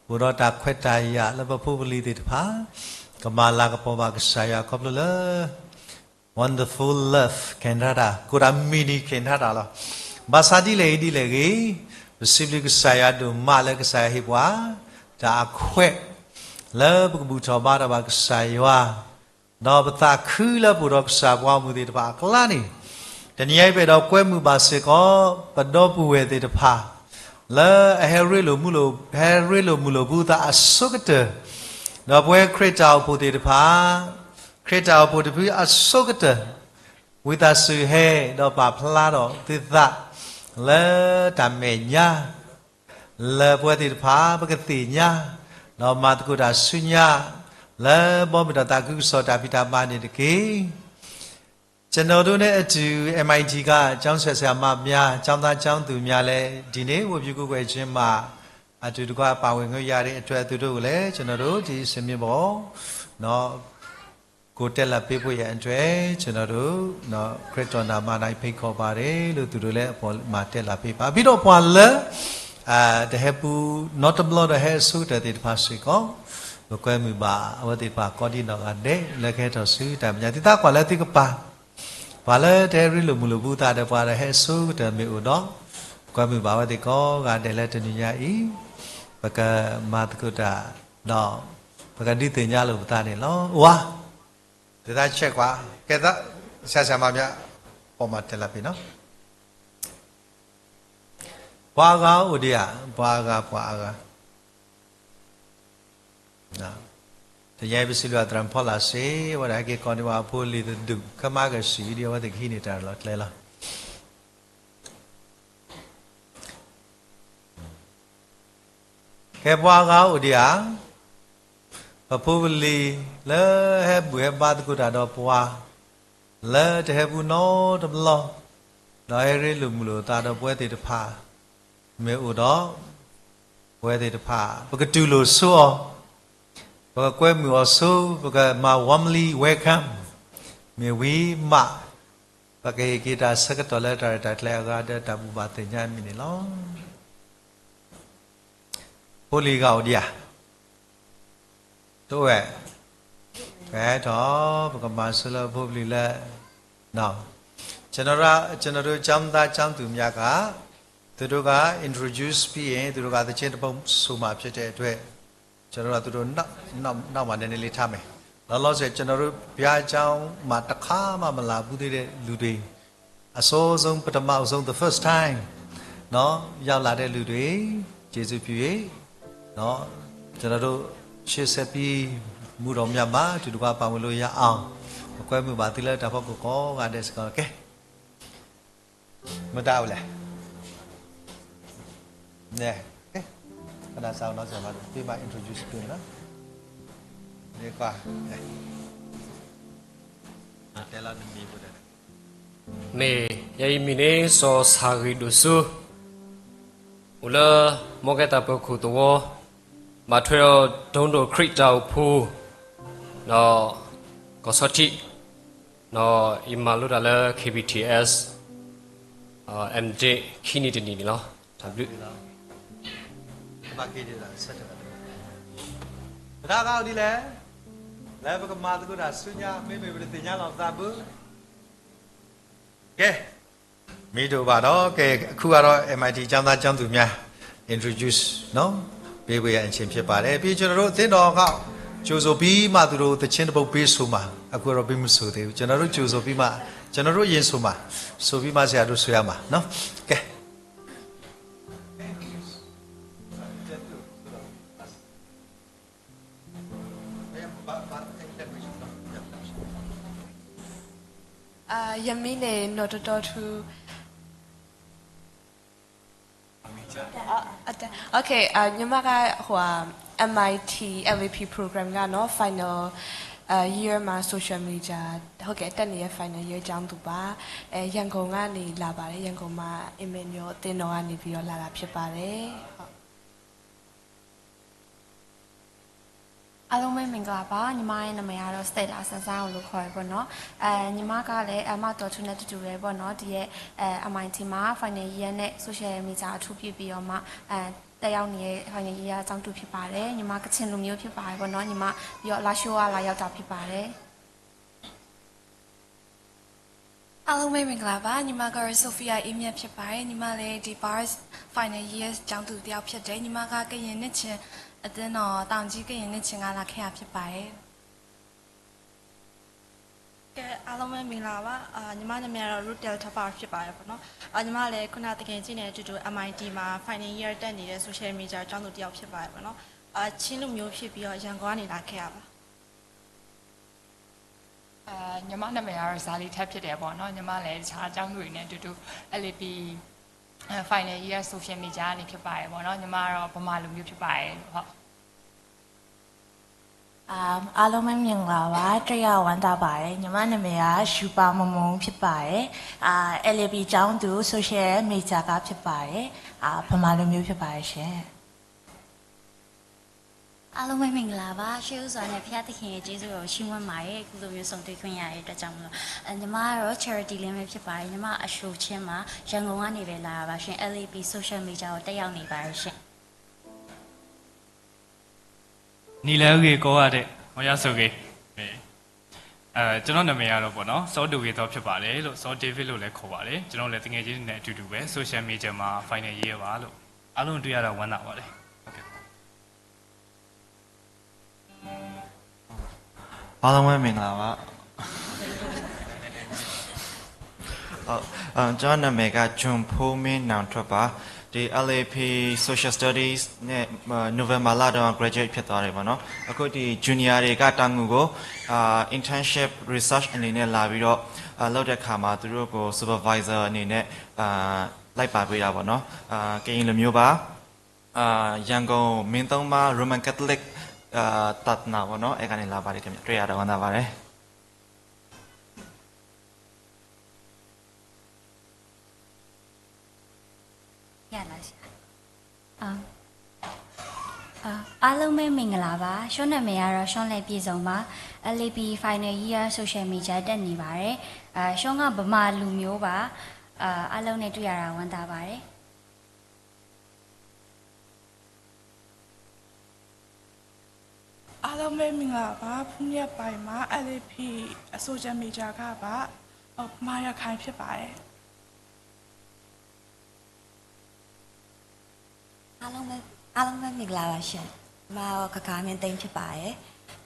အိၣ်ဒီးတၢ်ခွဲးတၢ်ယာ်လၢပဖိပလံၤသ့ၣ်တဖၣ်, ကမၤလၤကပီၤဘၣ်ကစၢ်ယွၤခီဖျိလၢ wonderful love ကဲထီၣ်တၢ်, ကိးတၢ်မံၤနံၤကဲထီၣ်တၢ်လီၤ. ဘၣ်ဆၣ်ဒ်လဲၣ်ဂ့ၤဒ်လဲၣ်ဂ့ၤ, ပစံးဘျုးကစၢ်ယွၤဒိၣ်မးလၢကစၢ်ယွၤဟ့ၣ်ပှၤ တၢ်အခွဲး လၢပကဘူၣ်ထီၣ်ဘါထီၣ်ဘၣ်ကစၢ်ယွၤ, ဒီးပသးခုလၢပအိၣ်ဒီးကစၢ်ပှၤအိၣ်မူသ့ၣ်တဖၣ်အကျါန့ၣ်, တနံၤအံၤပအဲၣ်ဒိးကွဲမုာ်ဘၣ်စ့ၢ်ကီး ပဒီပုၢ်ဝဲၢ်သ့ၣ်တဖၣ် လၢအဟဲရ့လိာ်မုာ်လိာ်, ဟဲရ့လိာ်မုာ်လိာ်ဘၣ်သးအဆိကတၢၢ်, ဒီးပဝဲခရံာ်တၢ်အိၣ်ဖှိၣ်သ့ၣ်တဖၣ်, ခရံာ်တၢ်အိၣ်ဖှိၣ်တဖုအဆိကတၢၢ်, ဝံသးစူၤဟဲဒီးပာ်ဖျါထီၣ်သုသး လၢတၢ်မဲာ်ညါ လၢပဝဲသ့ၣ်တဖၣ် ပကသ့ၣ်ညါ, ဒီးမၤသကိးတၢ်ဆူညါ, လၢဘီမုၢ်ဒီးသးခုကစီၣ်တၢ်ဖံးတၢ်မၤန့ၣ်တက့ၢ်. ကျွန်တော်တို့နဲ့အတူ MIT က ကျောင်းဆရာဆရာမများ, ကျောင်းသားကျောင်းသူများလည်း ဒီနေ့ ဝတ်ပြုကိုးကွယ်ခြင်းမှာ အတူတကွပါဝင်ခွင့်ရတဲ့အတွက် သူတို့ကိုလည်း ကျွန်တော်တို့ ဒီစင်မြင့်ပေါ် နော်, ကိုယ်တက်လာပေးဖို့ရန်အတွက် ကျွန်တော်တို့ နော်, ခရစ်တော်နာမ၌ဖိတ်ခေါ်ပါတယ်လို့ သူတို့လည်းအပေါ်မှာတက်လာပေးပါ. ပြီးတော့ ပှၤလၢ အာ, တဟဲပူၤနီတဘျီဒီးဟဲအဆိကတၢၢ်သ့ၣ်တဖၣ်စ့ၢ်ကီး, ပကွဲမုာ်ဘၣ်အဝဲသ့ၣ်တဖၣ်ကိးဒံနီၢ်ဂၤဒဲး လၢကဟဲထီၣ်ဆူတၢ်မဲာ်ညါ သုသးကွၢ်လၢသုကပၤ, ပှၤလၢတဟဲရ့လိာ်မုာ်လိာ်ဘၣ်သးဒီး ပှၤဒီးဟဲအဆိကတၢၢ်မ့ၢ်အိၣ်ဒီး, ကွဲမုာ်ဘၣ်အဝဲသ့ၣ်ကိးဂၤဒဲးလၢတနံၤညါအံၤ, ပကမၤသကိးတၢ်ဒီး ပကဒုးသ့ၣ်ညါလိာ်ပသးန့ၣ်လီၤ. ဝါ, သုသးဆဲးကွၢ်, ကဲသး, ဆရာဆရာမများ ပေါ်မှာတက်လာပြီနော်. ပှၤအဂၤအိၣ်ဒံးဧါ, ပှၤအဂၤ, ပှၤအဂၤ. တနံၤအံၤပစံးဘျုးသရၣ်ဖီလာ်စ့ၢ်, အဝဲဒၣ်ဟဲက့ၤကိးန့ၢ်ပှၤဖိလံၤတဒူၣ်, ခဲမးကဆံးဒံး အဝဲသ့ၣ်ကဟံးန့ၢ်တၢ်လီၤကျဲလီၤ. ကဲပှၤအဂၤအိၣ်ဒံးဧါ, ပဖိပလံၤလၢဟဲဘူၣ်ဟဲဘါသကိးတၢ်ဒီးပှၤ, လၢတဟဲပူၤနီတဘျီ, ဒီးဟဲရ့လိာ်မုာ်လိာ်သးဒီးပဝဲသ့ၣ်တဖၣ်, မ့ၢ်အိၣ်ဒီး ပဝဲသ့ၣ်တဖၣ် ပကတူၢ်လိာ်ဆိအီၤ, ပကကွဲမုာ်အီၤဆိ, ပကမၤ warmly welcome, မ့ၢ်ဝံၤမး ပကဟ့ၣ်က့ၤတၢ်ဆၢကတီၢ်လၢတၢ်ရဲၣ်တၢ်ကျဲၤအဂၤဒီးတၢ်ဘူၣ်ဘၣ်သ့ၣ်ညါအမံၤန့ၣ်လီၤ. ဖိလံၤဂၤအိၣ်ဒံးဧါ, တအိၣ်ဝဲ, ကဲထီၣ် ပကမၤဆိလၢဖိပလံၤလၢ ကျွန်တော်တို့ ကျောင်းသားကျောင်းသူများက သူတို့က introduce ပြီးရင် သူတို့က သီချင်းတစ်ပုဒ်ဆိုမှာဖြစ်တဲ့အတွက် ကျွန်တော်တို့ သူတို့နောက် နောက် နောက်မှာ နည်းနည်းလေးထားမယ်။ လောလောဆယ် ကျွန်တော်တို့ ဘုရားကျောင်းမှာ တစ်ခါမှ မလာဘူးသေးတဲ့လူတွေ အစောဆုံး ပထမဆုံး the first time နော် ရောက်လာတဲ့လူတွေ ကျေးဇူးပြု၍ နော် ကျွန်တော်တို့ ရှေ့ဆက်ပြီး မုၢ်တော်များမှာ အတူတကွ ပါဝင်လို့ရအောင် အကွဲမုာ်ပါသးလၢ တၢ်ဖီခိၣ်ကိးဂၤဒဲးစ့ၢ်ကီး ကဲ မတၤအိၣ်လဲၣ်, နဲ, ကနၣ်စၢ်နီၢ်စၢ်မး သုမၤ introduce သုန့ၣ်လီၤ, န့ၣ်ကွၢ်, တဲလီၤနမံၤဖိဒီး မ့ၢ်, ယအံၤမံၤန့ၣ် စီၤဆၣ်ဂ့ၤဒိၣ်စိ, အိၣ်လၢ မီကဲတၢ်ပၢၤခိၣ်သဝီ, ဘၣ်ထွဲဒီး ဒိၣ်ဒိၣ်ခရံာ်တၢ်အိၣ်ဖှိၣ်, ဒီး ကီၢ်ဆီထံး, ဒီးယမၤလိတၢ်လၢ KBTS, MDiv ခံနံၣ်တနံၣ်န့ၣ်လီၤ. တၢ်ဘျုး. မၤက့ၤဒ်လဲၣ်, ပတၢ်ဂၤအိၣ်ဒ်လဲၣ်, လၢပကမၤသကိးတၢ်ဆူညါ မ့မ့ၢ်ပတသ့ၣ်ညါလီၤပသးဘၣ်. ကဲ, မ့ၢ်တအိၣ်ဘၣ်ဒီး ကဲ, အခုကတော့ M I T ကျောင်းသားကျောင်းသူများ introduce နော်, ပေးဝေရန်အချိန်ဖြစ်ပါတယ်. ပြီးကျွန်တော်တို့အသင်းတော်က ကြိုဆိုပြီးမှ သူတို့သီချင်းတစ်ပုဒ်ပေးဆိုမှာ, အခုတော့ပေးမဆိုသေးဘူး, ကျွန်တော်တို့ကြိုဆိုပြီးမှ, ကျွန်တော်တို့အရင်ဆိုမှာ, ဆိုပြီးမှဆရာတို့ဆိုရမှာနော်. ကဲ. ယမံၤန့ၣ် နီၢ်တီတီထူ, ညီမက ဟို M I T L A P program ကနီၤ final year မှာ social media ဟုတ်ကဲ့ တက်နေတဲ့ final year ကျောင်းသူပါ. ရန်ကုန်ကနေလာပါတယ်. ရန်ကုန်မှာ Emmanuel အသင်းတော်ကနေပြီးတော့လာတာဖြစ်ပါတယ်. အားလုံးပဲမင်္ဂလာပါ. ညီမရဲ့နာမည်ကတော့ Stella Sansango လို့ခေါ်ရပေါ့နော်. အဲ, ညီမကလည်း အမတော်သူနဲ့တူတူပဲပေါ့နော်. ဒီရဲ့, အဲ, M I T မှာ final year နဲ့ social media အထူးပြုပြီးတော့မှ, အဲ, တက်ရောက်နေတဲ့ final year အကြောင်းတူဖြစ်ပါတယ်. ညီမကချင်လူမျိုးဖြစ်ပါတယ်ပေါ့နော်. ညီမပြီးတော့လာရှိုးကလာရောက်တာဖြစ်ပါတယ်. အားလုံးပဲမင်္ဂလာပါ. ညီမကတော့ Sophia Amy ဖြစ်ပါတယ်. ညီမလည်းဒီ Bars final year ကျောင်းသူတစ်ယောက်ဖြစ်တယ်. ညီမကကရင်နှစ်ခြင်းအသင်းတော် တောင်ကြီးကရင်နှစ်ခြင်းကလာခဲ့တာဖြစ်ပါတယ်. ကဲ, အားလုံးပဲမင်္ဂလာပါ. အာ, ညီမနာမည်ကတော့ Ruth Del Tafar ဖြစ်ပါတယ်ပေါ့နော်. အာ, ညီမလည်းခုနသူငယ်ချင်းနဲ့အတူတူ M I T မှာ final year တက်နေတဲ့ social media ကျောင်းသူတစ်ယောက်ဖြစ်ပါတယ်ပေါ့နော်. အာ, ချင်းလူမျိုးဖြစ်ပြီးတော့ရန်ကုန်ကနေလာခဲ့တာပါ. ညီမနာမည်ကတော့ Zali Tat ဖြစ်တယ်ပေါ့နော်. ညီမလည်းတခြားကျောင်းသူတွေနဲ့အတူတူ L A P final year social media ကနေဖြစ်ပါတယ်ပေါ့နော်. ညီမကတော့ဗမာလူမျိုးဖြစ်ပါတယ်လို့, ဟုတ်. အားလုံးပဲမင်္ဂလာပါ. တွေ့ရဝမ်းသာပါတယ်. ညီမနာမည်က Shupa Momon ဖြစ်ပါတယ်. အာ, L A P ကျောင်းသူ social media ကဖြစ်ပါတယ်. အာ, ဗမာလူမျိုးဖြစ်ပါတယ်ရှင်. အားလုံးပဲမင်္ဂလာပါ. ရှေးဦးစွာနဲ့ဘုရားသခင်ရဲ့ကျေးဇူးတော်ကိုချီးမွမ်းပါတယ်. အခုလိုမျိုးဆုံတွေ့ခွင့်ရတဲ့အတွက်ကြောင့်မလို့. အဲ, ညီမကတော့ Charity Lin ပဲဖြစ်ပါတယ်. ညီမအရှိုချင်းမှာရန်ကုန်ကနေပဲလာတာပါရှင်. L A P social media ကိုတက်ရောက်နေပါတယ်ရှင်. နံၤလၢအဂ့ၤကိးဂၤဒဲး, ဟောရဆိုဂ့ၤ. အဲ, ကျွန်တော်နာမည်ကတော့ပေါ့နော်, စောဒိုဂေသောဖြစ်ပါတယ်လို့, စော David လို့လည်းခေါ်ပါတယ်. ကျွန်တော်လည်းသူငယ်ချင်းတွေနဲ့အတူတူပဲ social media မှာ final year ပါလို့. အားလုံးတွေ့ရတာဝမ်းသာပါတယ်. ဟုတ်ကဲ့. အားလုံးပဲမင်္ဂလာပါ. ဟုတ်, အဲ, ကျွန်တော်နာမည်က ကျွန်ဖိမင်းနောင်ထွတ်ပါ. ဒီ L A P Social Studies နဲ့, အဲ, November လတုန်းက graduate ဖြစ်သွားတယ်ပေါ့နော်. အခုဒီ junior တွေကတၢ်ငူကို, အာ, internship research အနေနဲ့လာပြီးတော့, အာ, လုပ်တဲ့အခါမှာသူတို့ကို supervisor အနေနဲ့, အာ, လိုက်ပါပေးတာပေါ့နော်. အာ, ကရင်လူမျိုးပါ. အာ, ရန်ကုန်မင်းသုံးပါး Roman Catholic, အာ, သာသနာပေါ့နော်, အဲကနေလာပါတယ်ခင်ဗျာ, တွေ့ရတာဝမ်းသာပါတယ်. ရလားရှင်. အာ, အာ, အားလုံးပဲမင်္ဂလာပါ. ရှော့နာမည်ကတော့ ရှော့လဲ့ပြည့်စုံပါ. L A P final year social media တက်နေပါတယ်. အာ, ရှော့ကဗမာလူမျိုးပါ. အာ, အားလုံးနဲ့တွေ့ရတာဝမ်းသာပါတယ်. အားလုံးပဲမင်္ဂလာပါ. ဖူးမြတ်ပိုင်ပါ. L A P social media ကပါ, ဟို, ဗမာရခိုင်ဖြစ်ပါတယ်. အားလုံးပဲ, အားလုံးပဲမင်္ဂလာပါရှင်. ကျွန်မကကာမင်းသိန်းဖြစ်ပါတယ်.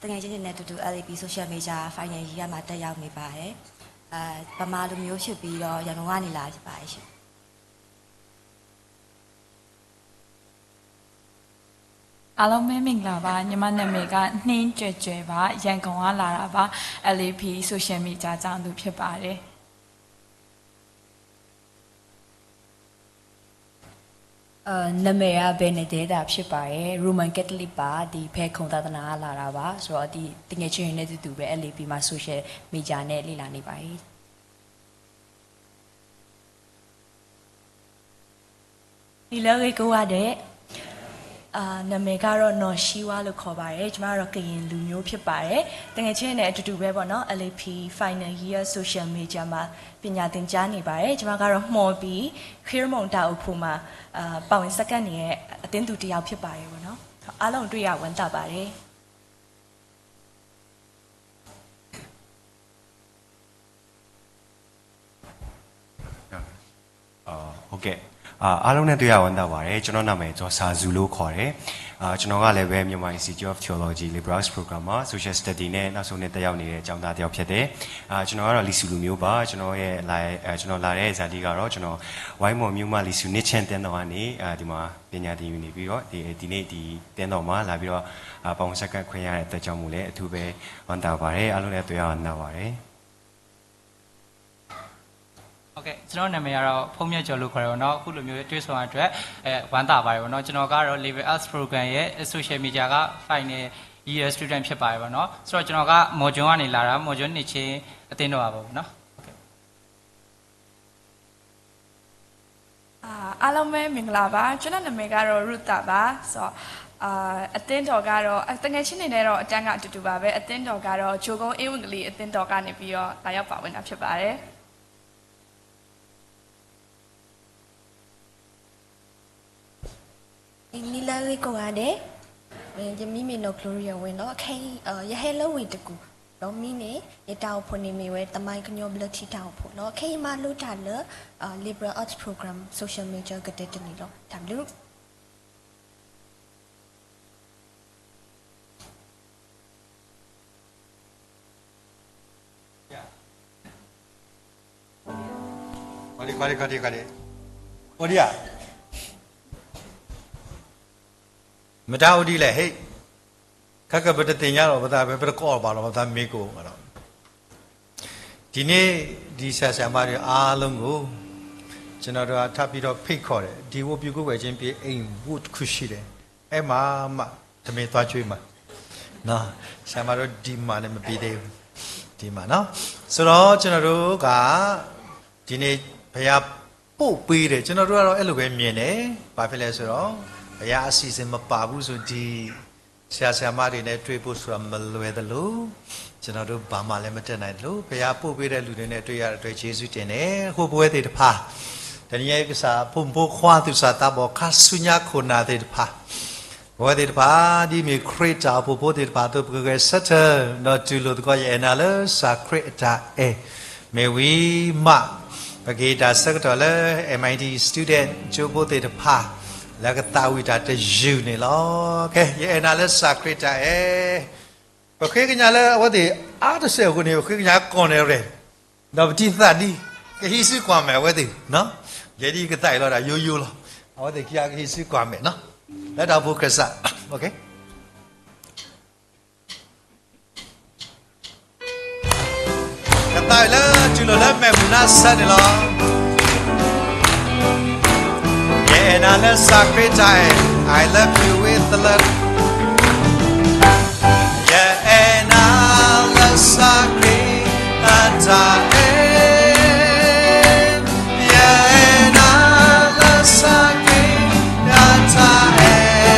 သူငယ်ချင်းတွေနဲ့အတူတူ L A P social media final year မှာတက်ရောက်နေပါတယ်. အဲ, ဗမာလူမျိုးဖြစ်ပြီးတော့ရန်ကုန်ကနေလာဖြစ်ပါတယ်ရှင်. အားလုံးပဲမင်္ဂလာပါ. ညီမနာမည်ကနှင်းကြွယ်ကြွယ်ပါ. ရန်ကုန်ကလာတာပါ. L A P social media ကျောင်းသူဖြစ်ပါတယ်. အဲ, နာမည်က Benedetta ဖြစ်ပါတယ်. Roman Catholic ပါ. ဒီဖဲခုံသာသနာကလာတာပါ. ဆိုတော့ဒီသူငယ်ချင်းတွေနဲ့အတူတူပဲ L A P မှာ social media နဲ့လေ့လာနေပါတယ်. နံၤလၢအဂ့ၤကိးဂၤဒဲး. အာနာမည်ကတော့နော်ရှီဝါလို့ခေါ်ပါတယ်။ ကျွန်မကတော့ကရင်လူမျိုးဖြစ်ပါတယ်။ တငယ်ချင်းနဲ့အတူတူပဲပေါ့နော်။ L A P Final Year Social Major မှာပညာသင်ကြားနေပါတယ်။ ကျွန်မကတော့မှော်ဘီ ခရမုန်တာအိုဖူမှာအာပါဝင်ဆက်ကပ်နေတဲ့အသင်းသူတစ်ယောက်ဖြစ်ပါတယ်ပေါ့နော်။ အားလုံးတွေ့ရဝမ်းသာပါတယ်။ ဟုတ်ကဲ့။ အာအားလုံးနဲ့တွေ့ရဝမ်းသာပါတယ်။ ကျွန်တော်နာမည်ကျော်စာဇူလို့ခေါ်တယ်။ အာကျွန်တော်ကလည်းပဲ Myanmar Institute of Theology Liberal Arts Program မှာ Social Study နဲ့နောက်ဆုံးနှစ်တက်ရောက်နေတဲ့ကျောင်းသားတစ်ယောက်ဖြစ်တယ်။ အာကျွန်တော်ကတော့လီဆူလူမျိုးပါ။ ကျွန်တော်ရဲ့လာအဲကျွန်တော်လာတဲ့ဇာတိကတော့ကျွန်တော်ဝိုင်းမော်မြို့မှလီဆူနှစ်ချင်းတင်းတော်ကနေအာဒီမှာပညာသင်ယူနေပြီးတော့ဒီဒီနေ့ဒီတင်းတော်မှာလာပြီးတော့အာပါဝင်ဆက်ကပ်ခွင့်ရတဲ့အတွက်ကြောင့်မို့လည်းအထူးပဲဝမ်းသာပါတယ်။ အားလုံးနဲ့တွေ့ရဝမ်းသာပါတယ်။ ဟုတ်ကဲ့ကျွန်တော်နာမည်ကတော့ဖုံးမြတ်ကျော်လို့ခေါ်တယ်ပေါ့နော်အခုလိုမျိုးတွေ့ဆုံရတဲ့အတွက်အဲဝမ်းသာပါတယ်ပေါ့နော်ကျွန်တော်ကတော့ Liberal Arts Program ရဲ့ Social Media က Final Year Student ဖြစ်ပါတယ်ပေါ့နော်ဆိုတော့ကျွန်တော်ကမော်ကျုံကနေလာတာမော်ကျုံနေချင်းအသင်းတော်ပါပေါ့နော်ဟုတ်ကဲ့ အာအားလုံးပဲမင်္ဂလာပါကျွန်တော်နာမည်ကတော့ရုသပါဆိုတော့အာအသင်းတော်ကတော့အတငယ်ချင်းတွေနဲ့တော့အတန်းကအတူတူပါပဲအသင်းတော်ကတော့ဂျိုကုန်းအင်းဝံကလီအသင်းတော်ကနေပြီးတော့လာရောက်ပါဝင်တာဖြစ်ပါတယ် နီလၢဂ့ၢ်ကိးဂၤဒဲး, ယမံၤမ့ၢ်နီၢ် Gloria ဝဲနီၤ, ခဲအံၤယဟဲလၢဝ့ၢ်တကူၣ်, ဒီးမံၤန့ၣ် ယတၢ်အိၣ်ဖှိၣ်န့ၣ်မ့ၢ်ဝဲ သမိုင်းကညီဘျၢထံတၢ်အိၣ်ဖှိၣ်နီၤ, ခဲအံၤယမၤလိတၢ်လၢ Liberal Arts Program Social Major ကတၢၢ်တနံၣ်လီၤ. တၢ်ဘျုး မတၤအိၣ်ဒ်လဲၣ်, ခဲကပတသ့ၣ်ညါလီၤပသး, ပတကိးဘၣ်လီၤပသး, မ့ၢ်ကအိၣ်ဘၣ်ဒီး ဒီနေ့ ဒီဆရာဆရာမတွေအားလုံးကို ကျွန်တော်တို့ကထပ်ပြီးတော့ဖိတ်ခေါ်တယ်, ဒီဝတ်ပြုကိုးကွယ်ခြင်းဖြင့် အိမ်ဝတ်တစ်ခုရှိတယ်, အဲမှာမှ တမင်သွားကျွေးမှာနော်, ဆရာမတို့ဒီမှာလည်းမပြီးသေးဘူး, ဒီမှာနော်, ဆိုတော့ကျွန်တော်တို့က ဒီနေ့ဘုရားပို့ပေးတယ်, ကျွန်တော်တို့ကတော့အဲ့လိုပဲမြင်တယ်, ဘာဖြစ်လဲဆိုတော့ ဘုရားအစီအစဉ်မပါဘူးဆိုဒီ ဆရာဆရာမတွေနဲ့တွေ့ဖို့ဆိုတာမလွယ်သလို ကျွန်တော်တို့ဘာမှလည်းမတတ်နိုင်သလို ဘုရားပို့ပေးတဲ့လူတွေနဲ့တွေ့ရတဲ့အတွက်ကျေးဇူးတင်တယ်. ဟိုးပဝဲသ့ၣ်တဖၣ်, တနည်းအားဖြင့် ဖိမုၣ်ဖိခွါ သူၣ်စၢ်သးဘီၣ် ခါဆူညါခိၣ်နၢ်သ့ၣ်တဖၣ်, ပဝဲသ့ၣ်တဖၣ် ဒ်မ့ၢ်ခရံာ်တၢ်အိၣ်ဖှိၣ်ဖိသ့ၣ်တဖၣ်သို့ ပကဂဲၤဆၢထၢၣ် ဒီးတူၢ်လိာ်သကိးယအဲၣ်နၤလၢစၢ်ခရံာ်အတၢ်အဲၣ် မ့ၢ်ဝံၤမး ပကဟ့ၣ်တၢ်ဆၢကတီၢ်လၢ M I T student ကၠိဖိသ့ၣ်တဖၣ် လၢကသးဝံၣ်တၢ်တယုၢ်န့ၣ်လီၤ. ကဲ ယအဲၣ်နၤလၢစၢ်ခရံာ်တၢ်အဲၣ်, ပဃ့ကညးလၢအဝဲသ့ၣ်အါတစဲးအဃိန့ၣ် ပဃ့ကညးကိးန့ၢ်ရဲၣ်, ဒီးပတံၢ်သးဒ် ကဟံးစုကွၢ်မဲာ်အဝဲသ့ၣ်, ယဲဒ်ကသးအံၤလီၤဒၣ်ယိယိလီၤ, အဝဲသ့ၣ်ခံဂၤကဟံးစုကွၢ်မဲာ်နီၤ, လၢတၢ်အိၣ်ဖှိၣ်ခရံာ်စး ကသးလၢတူၢ်လိာ်လၢမဲာ်မုာ်နါဆၢန့ၣ်လီၤ. ယအဲၣ်နၤလၢစၢ်ခရံာ်တၢ်အဲၣ်, I love you with the love. ယအဲၣ်နၤလၢစၢ်ခရံာ်အတၢ်အဲၣ် ယအဲၣ်နၤလၢစၢ်ခရံာ်အတၢ်အဲၣ်,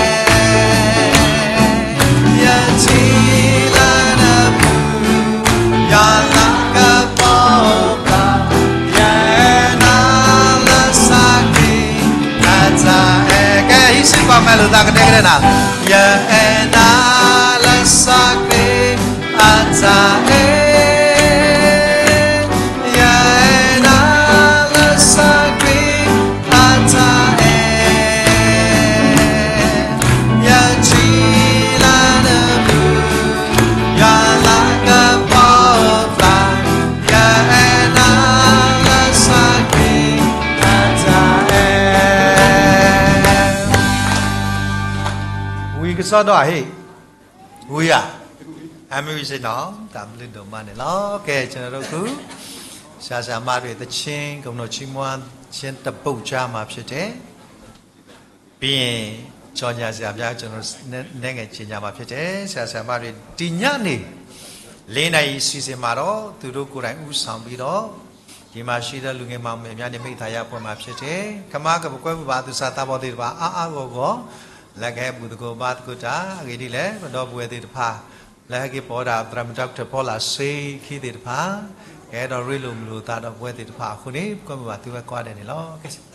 ယထံၣ်လၢနပူၤ ယလၤကပီၤပာ်, ယအဲၣ်နၤလၢစၢ်ခရံာ်အတၢ်အဲၣ်, ကဟံးစုကွၢ်မဲာ်လိာ်သးကဒဲကဒဲနၤ, ယအဲၣ်နၤလၢစၢ်ခရံာ် အတၢ်အဲၣ်, ယအဲၣ်နၤလၢစၢ်ခရံာ်အတၢ်အဲၣ်, ယထံၣ်လၢနပူၤ ယလၤကပီၤပာ်, ယအဲၣ်နၤလၢစၢ်ခရံာ်အတၢ်အဲၣ်. ဝံၤကစီဒီးအဟ့ၣ် ဝံၤဧါ, အမ့ၢ်ဝံၤစ့ၢ်နီၤ, တၢ်ဘျုးဒိၣ်မးန့ၣ်လီၤ. ကဲ ကျွန်တော်တို့အခု ဆရာဆရာမတွေသီချင်း ကမ္မဋ္ဌာန်းချီးမွမ်းခြင်းတစ်ပုဒ်ကြားမှာဖြစ်တယ်. ပြီးရင် ကြော်ညာစရာများ ကျွန်တော်နည်းငယ်ကြေညာမှာဖြစ်တယ်. ဆရာဆရာမတွေ ဒီညနေ လေးနာရီအစီအစဉ်မှာတော့ သူတို့ကိုယ်တိုင်ဦးဆောင်ပြီးတော့ ဒီမှာရှိတဲ့လူငယ်မောင်မယ်များနဲ့ မိသားရပွဲမှာဖြစ်တယ်. ခမါကပကွဲပူပါ သူစာသားပေါ်သေးတပါ အါအါဂေါ်ဂေါ် လၢကဟဲဘူၣ်သကိးဘါသကိးတၢ် အဂ့ၢ်ဒ်လဲၣ်, ပဒီပုၢ်ဝဲၢ်သ့ၣ်တဖၣ် လၢဟဲက့ၤပိာ်ဒၣ်သရၣ်မုၣ်တၢ်ကထၢၣ်ဖီလာ်စ့ခံသ့ၣ်တဖၣ် ကဟဲဒီးရ့လိာ်မုာ်လိာ်သးဒီးပဝဲသ့ၣ်တဖၣ်အဃိန့ၣ် ပကွဲမုာ်ဘၣ်သုဝဲကိးဂၤဒဲးန့ၣ်လီၤ.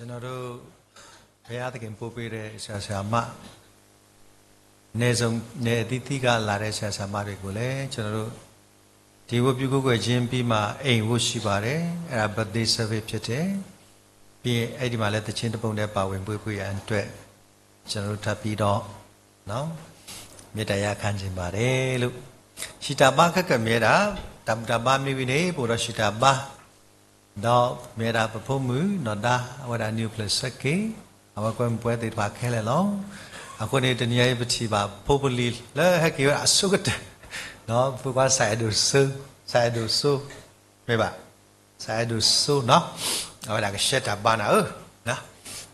ကျွန်တော်တို့ ဘုရားသခင်ပို့ပေးတဲ့ ဆရာဆရာမ နယ်စုံ နယ်အသီးသီးကလာတဲ့ ဆရာဆရာမတွေကိုလည်း ကျွန်တော်တို့ ဒီဝတ်ပြုကိုးကွယ်ခြင်းပြီးမှ အိမ်ဖို့ရှိပါတယ်။ အဲ့ဒါ birthday service ဖြစ်တယ်။ ပြီးရင် အဲ့ဒီမှာလည်း သီချင်းတစ်ပုဒ်နဲ့ ပါဝင်ပေးဖို့ရန်အတွက် ကျွန်တော်တို့ ထပ်ပြီးတော့ နော် မေတ္တာရပ်ခံချင်ပါတယ်လို့။ ရှီတာဘါခဲကမဲတာ တၢ်ဘူၣ်တၢ်ဘါမ့ၢ်ဝံၤန့ၣ် ပအိၣ်ဒီးရှီတာဘါ ဒီးမ့ၢ်ဝဲဒၣ်ပဖိမုၣ်နီၢ်ဒါ အဝဲဒၣ်နံၣ်အိၣ်ဖျဲၣ်ဆၢက့ၤ အဝဲကွဲမုာ်ပဝဲသ့ၣ်တဖၣ်ခဲလၢာ်လီၤ. အဃိန့ၣ် တနံၤအံၤပထံၣ်ဘၣ်ဖိပလံၤလၢဟဲက့ၤဝဲဒၣ်အဆိကတၢၢ် ဒီးဖိခွါ စးအဲၣ်ဒိၣ်စိ စးအဲၣ်ဒိၣ်စိ မ့ၢ်ဘၣ် စးအဲၣ်ဒိၣ်စိနီၤ အဝဲဒၣ်ကဆှၢတၢ်ဘါနၤဧၢ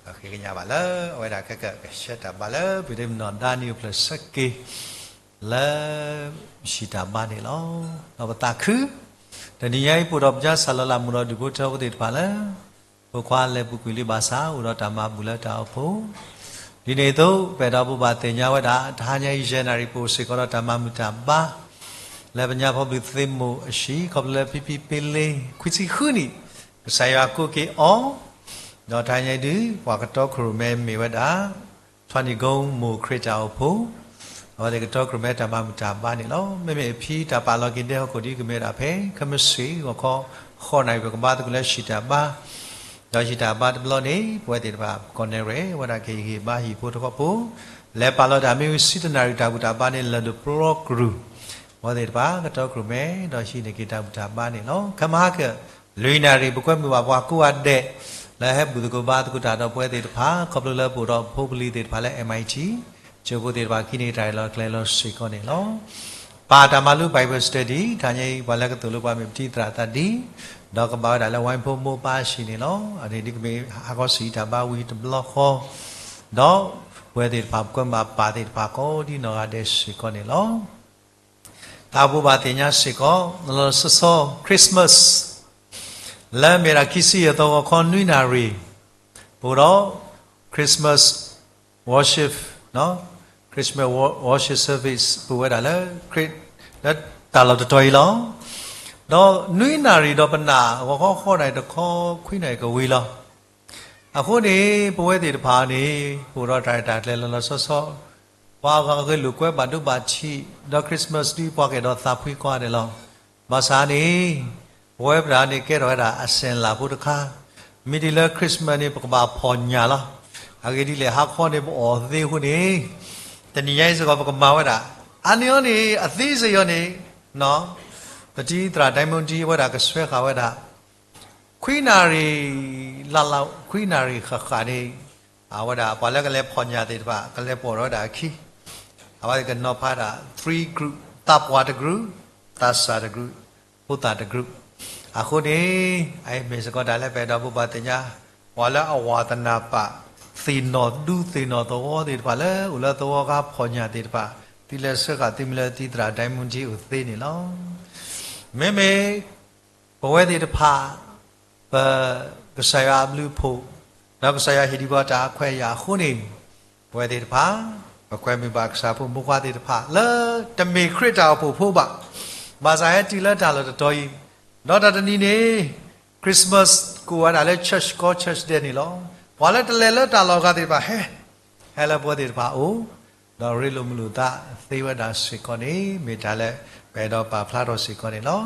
ပဃ့ကညးဘၣ်လၢ အဝဲဒၣ်ခဲကၢ ကဆှၢတၢ်ဘါလၢ ပှၤဒ့မုၣ်နီၢ်ဒါနံၣ်အိၣ်ဖျဲၣ်ဆၢက့ၤ လၢ ရှီတာဘါန့ၣ်လီၤ. ဒီးပသးခု တနံၤညါအံၤ ပအိၣ်ဒီးပညါစၢ်လီၤလးမုာ်ဒီးဒူၣ်ဖိထၢဖိသ့ၣ်တဖၣ်လၢ ဖိခွါလဲၤပူၤကွံာ်လံဘၣ်ဆၣ် အိၣ်ဒီးတၢ်မၤဘူၣ်လၢတၢ်အိၣ်ဖှိၣ် ဒ်န့ၣ်အသိး ပအဲၣ်ဒိးဘိးဘၣ်သ့ၣ်ညါဝဲဒၣ် တဟါညါအံၤ ယဲၢ်နၣ်ရံၣ် ပအိၣ်စ့ၢ်ကီးဒီးတၢ်မၤမုာ်တၢ်ဘါ လၢပညါဖီဘုးသ့ၣ်မိၣ်အဟံၣ် ခီဖျိလၢဖံဖံပ့လ့ ခွံဆံဃုနံၣ် ကစၢ်ယွၤကိးက့ၤအီၤ ဒီးတဟါညါအံၤဒုး ပှၤကတီခိၣ်ရိၣ်မဲမ့ၢ်ဝဲဒၣ် ထွါနံၣ်ကိမိၢ်ခရံာ်တၢ်အိၣ်ဖှိၣ် အဝဲသ့ၣ်ကတီခိၣ်ရိၣ်မဲတၢ်မၤမုာ်တၢ်ဘါန့ၣ်လီၤ. မ့မ့ၢ်အဖံတၢ်ပာ်လီၤက့ၤဒဲဟီၣ်ခိၣ်ဒ် ကမ့ၢ်ဝဲဒၣ်ဖဲ ခဲမုၢ်ဆ့ၣ် ဂီၤခီ ဃိးနၣ်ရံၣ် ပကဘါသကိးလၢဟံၣ်တၢ်ဘါ ဒီးဟံၣ်တၢ်ဘါတဘျီန့ၣ် ပဝဲသ့ၣ်တဖၣ် ကီၢ်နဲၣ်ရွဲၣ် ဝဲဒၣ်ကဟ့ၣ်ဂံၢ်ဘါဟံၣ်ဖိတခီဖိ လဲၤပာ်လီၤတၢ်မ့ၢ်ဝံၤ ဆံတနၣ်ရံၣ် တၢ်ဘူၣ်တၢ်ဘါန့ၣ် လၢၢ်ဒိၣ်ပျီကရူၢ် ပဝဲသ့ၣ်တဖၣ် ကတီခိၣ်ရိၣ်မဲ ဒီးဟံးန့ၢ်က့ၤတၢ်ဘူၣ်တၢ်ဘါန့ၣ်လီၤ. ခဲမုၢ်ဟါက လွံၢ်နၣ်ရံၣ် ပကွဲမုာ်ဘၣ်ပှၤကိးဂၤဒဲး လၢဟဲဘူၣ်သကိးဘါသကိးတၢ်ဒီးပဝဲသ့ၣ်တဖၣ် ခီဖျိလၢပအိၣ်ဒီးဖိပလံၤသ့ၣ်တဖၣ်လၢ M I T ကၠိဖိသ့ၣ်တဖၣ် ကဟံးန့ၢ်တၢ်ရဲၣ်လီၤကျဲၤလီၤစ့ၢ်ကီးန့ၣ်လီၤ. ပၢ်တၢ်မၤလိ Bible study တဟါညါအံၤ ပှၤလၢကသိၣ်လိပှၤမ့ၢ်ပတံၤသရၣ်သးဒံ ဒီးကဘၣ်ဝဲဒၣ်လၢဝဲဖိမိၢ်ပၢ်အဟံၣ်န့ၣ်လီၤ. အန့ၣ်ဒ်ကမ့ၢ်ဟါခီဆံးတၢ်ဘါဝံၤတဘျီဃီ ဒီးပဝဲသ့ၣ်တဖၣ် ပကွဲမုာ်ဘၣ်ပၢ်သ့ၣ်တဖၣ်ကိးဒ်နီၢ်ဂၤဒဲးစ့ၢ်ကီးန့ၣ်လီၤ. တၢ်ဘိးဘၣ်သ့ၣ်ညါစ့ၢ်ကီး လီၤလီၤဆီဆီ Christmas လၢမ့ၢ်ဒၣ်ခံဆံယဲၢ်သီ ဂီၤခီနွံနၣ်ရံၣ် ပအိၣ်ဒီး Christmas worship, Christmas worship service ပဝဲဒၣ်လၢ လၢတၢ်လီၢ်တတီၤအံၤလီၤ. ဒီးနွံနၣ်ရံၣ်ဒီးပနၢ် ဂီၤခီဃိးနၣ်ရံၣ်တခီ ခွံနၣ်ရံၣ်ကဝံၤလီၤ. အဃိန့ၣ် ပဝဲသ့ၣ်တဖၣ်န့ၣ် ပအိၣ်ဒီးတၢ်ရဲၣ်တၢ်ကျဲၤလီၤလီၤဆီဆီ ပှၤဂၤဂ့ၤလိာ်ကွဲဘၣ်ဒိဘၣ်ထံး ဒီး Christmas ဒ်ပှၤကအဲၣ်ဒိးသးဖှံကိးဂၤဒဲးလီၤ. ဘၣ်ဆၣ်န့ၣ် ပဝဲပတၢ်န့ၣ်ကဲထီၣ်ဝဲဒၣ်အစဲၣ်လးဖိတခါ, မ့ၢ်တုၤလၢ Christmas န့ၣ် ပကဘၣ်ဖီၣ်ညၣ်လီၤ. အဂ့ၢ်ဒ်လဲၣ် ဟါခီန့ၣ် ပအီၣ်သ့အဃိန့ၣ် တနံၤညါအံၤစ့ၢ်ကီး ပကမၤဝဲဒၣ် အါန့ၢ်အီၤန့ၣ် အသ့စ့ၢ်ကီးန့ၣ် ပတံၤသရၣ် ဒဲမုၣ်တံၤ အဝဲဒၣ်ကဆှၢဃာ်ဝဲဒၣ် ခွံနၣ်ရံၣ် လၢ်လၢ် ခွံနၣ်ရံၣ်ဃၣ်ဃၣ်န့ၣ် အဝဲဒၣ်ပှၤလၢကလဲၤဖီၣ်ညၣ်သ့ၣ်တဖၣ် ကလဲၤပိာ်ထီၣ်ဝဲဒၣ်အခံ အဝဲကနီၤဖးဒၣ် three group သးပှၢ်တ group, သးစၢ်တ group, ဖိသၣ်တ group. အဃိန့ၣ် အအံၤမ့ၢ်စ့ၢ်ကီးတၢ်လၢပအဲၣ်ဒိးဘိးဘၣ်သ့ၣ်ညါ ပှၤလၢအဝါသနၢ်ပာ် သ့ၣ်နီၣ်ဒူသ့ၣ်နီၣ်သဝီသ့ၣ်တဖၣ်လၢ အိၣ်လၢသဝီဃါဖီၣ်ညၣ်သ့ၣ်တဖၣ် သုလဲၤဆှၢဃာ်သုမ့ၢ်လၢတံၤသရၣ် ဒဲမုၣ်တံၤ အိၣ်သ့န့ၣ်လီၤ. မ့မ့ၢ် ပဝဲသ့ၣ်တဖၣ် ပ ကစၢ်ယွၤအဘျုးအဖှိၣ် ဒီးကစၢ်ယွၤဟ့ၣ်ဒံးပှၤတၢ်ခွဲးယာ်အဃိန့ၣ် ပဝဲသ့ၣ်တဖၣ် ပကွဲမုာ်ဘၣ်ကစၢ်ဖိမုၣ်ဖိခွါသ့ၣ်တဖၣ် လၢတမ့ၢ်ခရံာ်တၢ်အိၣ်ဖှိၣ်ဖိဘၣ်, ဘၣ်ဆၣ်ဟဲတုၤလၢတၢ်လီၢ်တတီၤအံၤ, ဒီးတၢ်တနံၤန့ၣ် Christmas ကိးဝဲဒၣ်လၢ church ကိး church ဒဲးန့ၣ်လီၤ. ပှၤလၢတလဲၤလၢတၢ်လီၢ်အဂၤသ့ၣ်တဖၣ်ဟဲ ဟဲလၢပဝဲသ့ၣ်တဖၣ်အအိၣ် ဒီးရ့လိာ်မုာ်လိာ်သးသ့ဝဲဒၣ်စ့ၢ်ကီးန့ၣ် မ့ၢ်တၢ်လၢပအဲၣ်ဒိးပာ်ဖျါထီၣ်စ့ၢ်ကီးန့ၣ်လီၤ.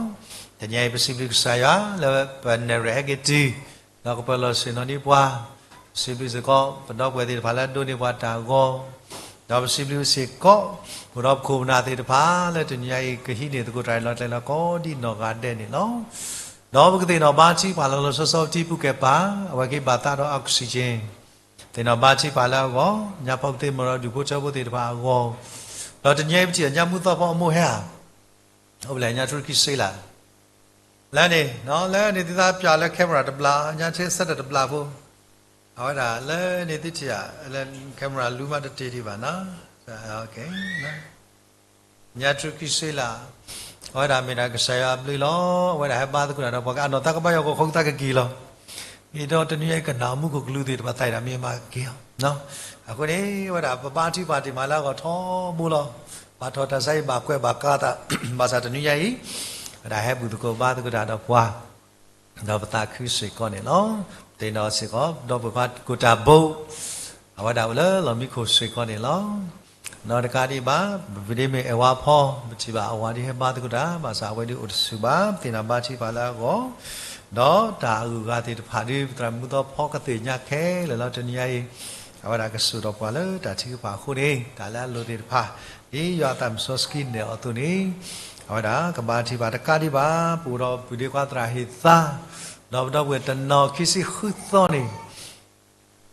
တနံၤအံၤပစံးဘျုးကစၢ်ယွၤလၢပနဲၣ်ရွဲၣ်ဟဲက့ၤတုၤ ဒီးကပၢၤလီၢ်ဆ့ၣ်နီၤဒံးပှၤ, ပစံးဘျုးစ့ၢ်ကီး ပဒီပုၢ်ဝဲၢ်သ့ၣ်တဖၣ်လၢအဒိးန့ၢ်ပှၤတၢ်ဂီၤ, ဒီးပစံးဘျုးစ့ၢ်ကီး ပဒီပုၢ်ဝဲၢ်ခိၣ်ပနၢ်သ့ၣ်တဖၣ်လၢတနံၤအံၤ ကဟံးန့ၢ်သကိးတၢ်ရဲၣ်လီၤကျဲၤလီၤကိးဒ်နီၢ်ဂၤဒဲးန့ၣ်လီၤ. ဒီးပကသ့ၣ်နီၣ်ဘါထုကဖၣ်လီၤလီၤဆီဆီ ပထံပူၤကဲပၤ အဝဲကဘၣ်သးဒီး oxygen သ့ၣ်နီၣ်ဘါထုကဖၣ်လၢအဂီၢ်, ညါဖီပသ့ၣ်မုၢ်ဒီးဒူၣ်ဖိထၢဖိသ့ၣ်တဖၣ်အဂီၢ်, ဒီးတနံၤအံၤပထံၣ်ညါမူသီဖီအမိၢ်ဟဲဧါ, အိၣ်ဖဲလဲၣ် ညါတြူခံဆ့လး, လၢန့ၣ်, လၢန့ၣ်သုသးပၠးလၢ camera တဘျီ, ညါတြူ set တဘျီဖိ, အဝဲဒၣ်လၢန့ၣ်သုထံၣ်ဧါ, လၢ camera လူမးတတ့ၢ်ဒံးဘၣ်နီၤ, ညါတြူခံဆ့လး, အဝဲဒၣ်မ့ၢ်ဒၣ်ကစၢ်ယွၤအဘျုးလီၤ. အဝဲဒၣ်ဟဲဘါသကိးတၢ်ဒီးပှၤကအနီၢ်သးကဘၣ်ယီၤကီၢ်ခီကသးကက့ၤလီၤ. အံၤဒီးတနံၤအံၤကနၣ်မူခိၣ်ကလူးသ့ၣ်တဖၣ်သးအံၤဒၣ်မ့ၢ်မၤက့ၤအီၤ. အဃိန့ၣ် အဝဲဒၣ်ပဘါထုကဖၣ်တ့ၢ်မးလၢအဂီၢ်ထီဘိလီၤ. ဘၣ်ထီၣ်တၢ်ဆါအံၤဘၣ်ကွဲးဘၣ်ကါသး, ဘၣ်ဆၣ်တနံၤညါအံၤ, အဝဲဒၣ်ဟဲဘူၣ်သကိးဘါသကိးတၢ်ဒီးပှၤ ဒီးပသးခုစ့ၢ်ကီးန့ၣ်လီၤ. သ့ၣ်နီၣ်စ့ၢ်ကီး ဒီပုၢ်ဝဲၢ်ခွါကိၣ်တၢ်ဘိ, အဝဲဒၣ်အိၣ်လၢလီၢ်မံခိၣ်စ့ၢ်ကီးန့ၣ်လီၤ. ဒီးတကးဒံးဘၣ်, ပဒ့မ့ၢ်အဲၣ်ဝါဖီ, ပထံၣ်ဘၣ်အဝၤဒ်ဟဲဘါသကိးတၢ်, ဘၣ်ဆၣ်အဝဲဒ်အိၣ်တဆူၣ်ဘၣ်, ပသ့ၣ်နီၣ်ဘါထုကဖၣ်လၢအဂီၢ်, ဒီးတၢ်အဂုၤအဂၤသ့ၣ်တဖၣ်ဒ် ပသရၣ်မူသီဖီကသ့ၣ်ညါခဲလၢာ်လီၤ. တနံၤညါအံၤ, အဝဲဒၣ်ကစိာ်ထီၣ်ပှၤလၢတၢ်ထုကဖၣ်အဃိန့ၣ်, တၢ်လၢအလိၣ်သ့ၣ်တဖၣ်, ဒ်ယွၤအသးမုၢ်စီဆှံနဲၣ်အီၤအသိးန့ၣ်, အဝဲဒၣ်ကဘါထုကဖၣ်တကးဒံးဘၣ်, ပအိၣ်ဒီးပုၢ်ဒ့ခွါသရၣ်ဟ့ၣ်သါ, ဒီးပဒီပုၢ်ဝဲၢ်တနီၤခံဆံဃုသီန့ၣ်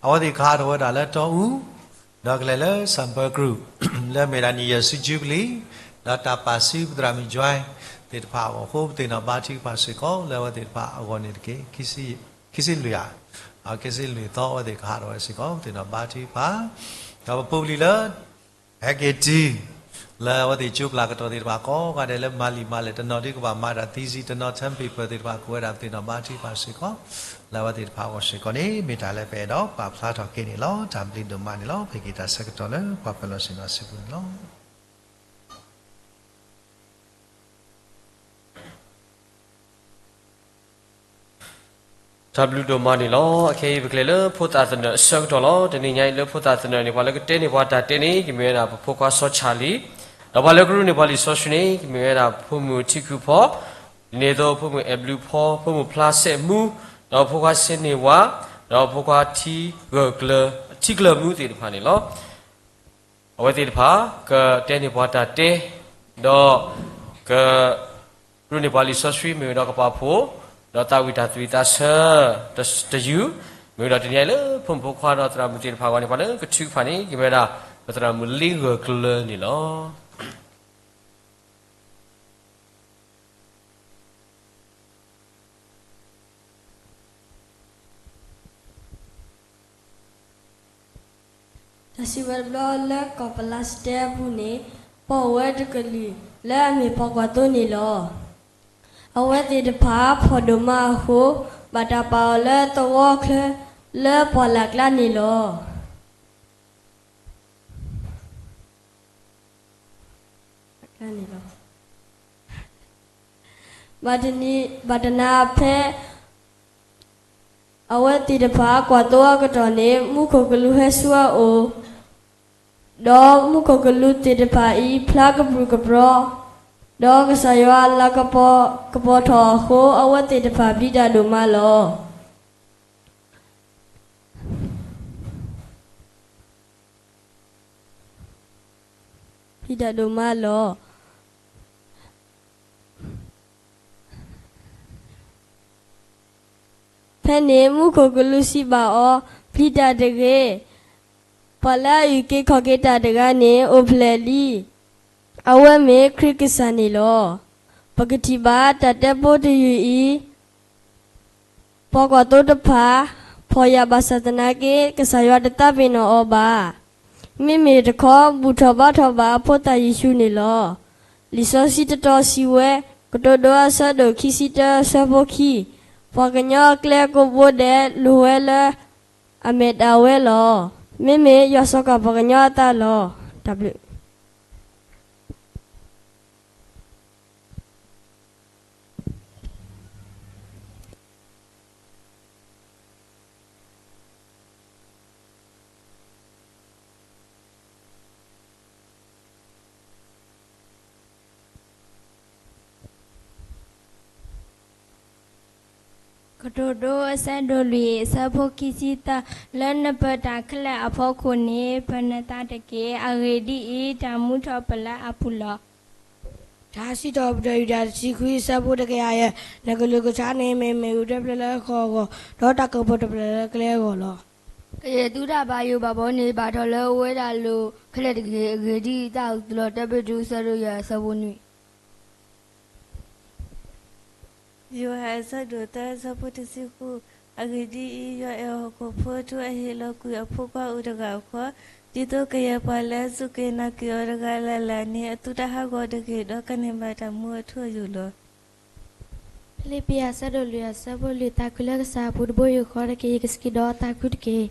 အဝဲသ့ၣ်ကဟးထီၣ်ဝဲဒၣ်လၢတီအူ, ဒီးကလဲၤလၢ Santa Cruz, လၢမ့ၢ်ဒၣ်နံၣ်ယဲၢ်ဆံ Jubilee, ဒီးတၢ်ပာ်စုပသရၣ်မုၣ် Joy သ့ၣ်တဖၣ်အဂီၢ်အဃိ ပသ့ၣ်နီၣ်ဘါထုကဖၣ်စ့ၢ်ကီးလၢအဝဲသ့ၣ်တဖၣ်အဂီၢ်န့ၣ်တက့ၢ်. ခံဆံလွံၢ်ဧါ, ခံဆံလွံၢ်သီအဝဲသ့ၣ်ကဟးထီၣ်ဝဲစ့ၢ်ကီး ပသ့ၣ်နီၣ်ဘါထုကဖၣ်, ဒီးပဖိပလံၤလၢ ဟဲက့ၤတုၤ လၢအဝဲသ့ၣ်ကၠိပျၢ်ကတီၢ်သ့ၣ်တဖၣ်ကိးဂၤဒဲးလၢမၤလံာ်မၤလဲၢ် တနီၤဒုးကဘၣ်မၤတၢ် thesis တနီၤ term paper သ့ၣ်တဖၣ် ကိးဝဲဒၣ်ပသ့ၣ်နီၣ်ဘါထုကဖၣ်စ့ၢ်ကီး, လၢအဝဲသ့ၣ်တဖၣ်အဂီၢ်စ့ၢ်ကီးန့ၣ် မ့ၢ်တၢ်လၢပအဲၣ်ဒိးပာ်ဖျါထီၣ်က့ၤန့ၣ်လီၤ. တၢ်ဘျုးဒိၣ်မးန့ၣ်လီၤ. ပက့ၤတၢ်ဆၢကတီၢ်လၢပှၤပၢၤလီၢ်ဆ့ၣ်နီၤစုပူၤန့ၣ်လီၤ. တၢ်ဘျုးဒိၣ်မးန့ၣ်လီၤ. အခဲအံၤပကလဲၤလၢဖိသၣ်သနၢၣ်အဆၢကတီၢ်လီၤ. တနံၤညါအံၤလၢဖိသၣ်သနၢၣ်န့ၣ် ပှၤလၢကတဲန့ၢ်ပှၤတၢ်တဲန့ၣ် ကမ့ၢ်ဝဲဒၣ်ပဖိခွါစီၤဆၣ်လံ, ဒီးပှၤလၢကရူၢ်န့ၢ်ပှၤလံာ်စီဆှံန့ၣ် ကမ့ၢ်ဝဲဒၣ်ဖိမုၣ်ထံခုဖီ, ဒ်န့ၣ်အသိးဖိမုၣ်အဲၣ်ဘျုးဖီ, ဖိမုၣ်ဖျါစဲးမူ, ဒီးဖိခွါစ့န့ၢ်ဝါ, ဒီးဖိခွါထံဂၢၢ်ကျၢၤ ထံကျၢၤမူသ့ၣ်တဖၣ်န့ၣ်လီၤ. အဝဲသ့ၣ်တဖၣ် ကတဲန့ၢ်ပှၤတၢ်တဲ, ဒီး က ကရူၢ်န့ၢ်ပှၤလံာ်စီဆှံမ့ၢ်ဝဲဒီးကပာ်ဖှိၣ်, ဒီးသးဝံၣ်တၢ်သွံၣ်သးဆၢ တယုၢ်, မ့ၢ်ဝဲဒီးတနံၤအံၤလၢဖိမုၣ်ဖိခွါဒီးသရၣ်မုၣ်သ့ၣ်တဖၣ်အဂီၢ်န့ၣ် ပှၤလၢကထုကဖၣ်န့ၣ် ကမ့ၢ်ဝဲဒၣ် ပသရၣ်မုၣ်လ့ဂၢၢ်ကျၢၤန့ၣ်လီၤ. တၢ်စံးဝဲတဘျီလၢကီၢ်ပလးစတဲအပူၤန့ၣ်, ပှၤအိၣ်ဝဲတကလုာ်လၢအမ့ၢ်ပှၤကွၢ်သိန့ၣ်လီၤ. အဝဲသ့ၣ်တဖၣ်ဖှီၣ်ဒိၣ်မးအဃိ, ဘၣ်တၢ်ပာ်အီၤလၢသဝီချၢလၢပှၢ်လၢ်ကျါန့ၣ်လီၤ. ဘၣ်တနံၤ ဘၣ်တနၤဖဲ အဝဲသ့ၣ်တဖၣ်ကွၢ်သိအကတီၢ်န့ၣ် မူခိၣ်ကလူးဟဲဆူအအိၣ်, ဒီးမူခိၣ်ကလူးသ့ၣ်တဖၣ်အံၤ ဖျါကပြုၢ်ကပြီ, ဒီးကစၢ်ယွၤလၤကပီၤကပီၤထီၣ်အဃိ အဝဲသ့ၣ်တဖၣ်ပျံၤတၢ်ဒိၣ်မးလီၤ. ပျံၤတၢ်ဒိၣ်မးလီၤ. ဖဲန့ၣ်မူခိၣ်ကလူးစံးဘၣ်အီၤ, ပျံၤတၢ်တဂ့ၤ. ပှၤလၢအအုၣ်က့ၤခီၣ်က့ၤတၢ်တဂၤန့ၣ် အိၣ်ဖျဲၣ်လံ. အဝဲမ့ၢ်ခရံာ်ကစၢ်န့ၣ်လီၤ. ပကထံၣ်ဘၣ်တၢ်တဲဖိတယုၢ်အံၤ, ပှၤကွၢ်သိတဖၣ် ဖှီၣ်ယာ်ဘၣ်ဆၣ်သနာ်က့ ကစၢ်ယွၤတသးပ့ၤနီၣ်အီၤဘၣ်. မ့မ့ၢ်တခီ ဘူၣ်ထီၣ်ဘါထီၣ်ဘၣ်အဖိသၣ်ယ့ၣ်ၡူးန့ၣ်လီၤ. လံာ်စီဆှံတတီၤစံးဝဲ, ကတိၤဒိအဆၢဒိၣ်ခံဆံတၢ ဆၢဖိခံ, ပှၤကညီအကျဲကိးဘိဒဲး လိၣ်ဝဲလၢအမဲာ်ဒၣ်ဝဲလီၤ. မ့မ့ၢ်ယွၤစ့ၢ်ကီးပှၤကညီအသးလီၤ. တၢ်ဘျုး ကတိၤဒိအဆၢဒိၣ်လွံၢ် အဆၢဖိခံဆံသၢ, လၢနပၢၤတၢ်ခဲလၢာ်အဖီခိၣ်န့ၣ် ပၢၤနသးတက့ၢ်. အဂ့ၢ်ဒ်အံၤ, တၢ်မူထီၣ်ပလၢအပူၤလီၤ. ထါစံးထီၣ်ပတြၢၤ ယူဒၤတဆံခွံ အဆၢဖိတကယၤယဲၢ်, နကလုၢ်ကထါန့ၣ် မ့ၢ်မ့ၣ်အူတဖျၢၣ်လၢဃီၣ်အဂီၢ်, ဒီးတၢ်ကပီၤတဖျၢၣ်လၢကျဲအဂီၢ်လီၤ. ကယဲၢ်သုတၢ်ဘၣ်ယိၣ်ဘၣ်ဘီန့ၣ် ဘၣ်ထီၣ်လၢအဝဲဒၣ်အလိၤခဲလၢာ်တက့ၢ်. အဂ့ၢ်ဒ်အံၤ, တၢ်အိၣ်သးလီၤ. တၢ်ပ့းတရူး အဆၢဒိၣ်ယဲၢ် အဆၢဖိနွံ. ယိၤဟၣ် အဆၢဒိၣ်သၢ အဆၢဖိတဆံဃု, အဂ့ၢ်ဒ်အံၤ, ယွၤအဲၣ်ဟီၣ်ခိၣ်ဖိအထူ အဟ့ၣ်လီၤကွံာ်အဖိခွါအိၣ်တဂၤအဃိ, ဒ်သိးကယဲၢ်ပှၤလၢအစူၢ်က့ၤနာ်က့ၤအီၤတဂၤလၢ်လၢ်န့ၣ် အသူတၢ်ဟးဂီၤတဂ့ၤ, ဒီးကန့ၢ်ဘၣ်တၢ်မူအထူအယိာ်လီၤ. ဖံလံးပံး အဆၢဒိၣ်လွံၢ် အဆၢဖိလွံၢ်, သးခုလၢကစၢ်အပူၤတဘိယူၢ်ဃီတက့ၢ်. ယကစံးက့ၤဒီးသးခုတက့ၢ်.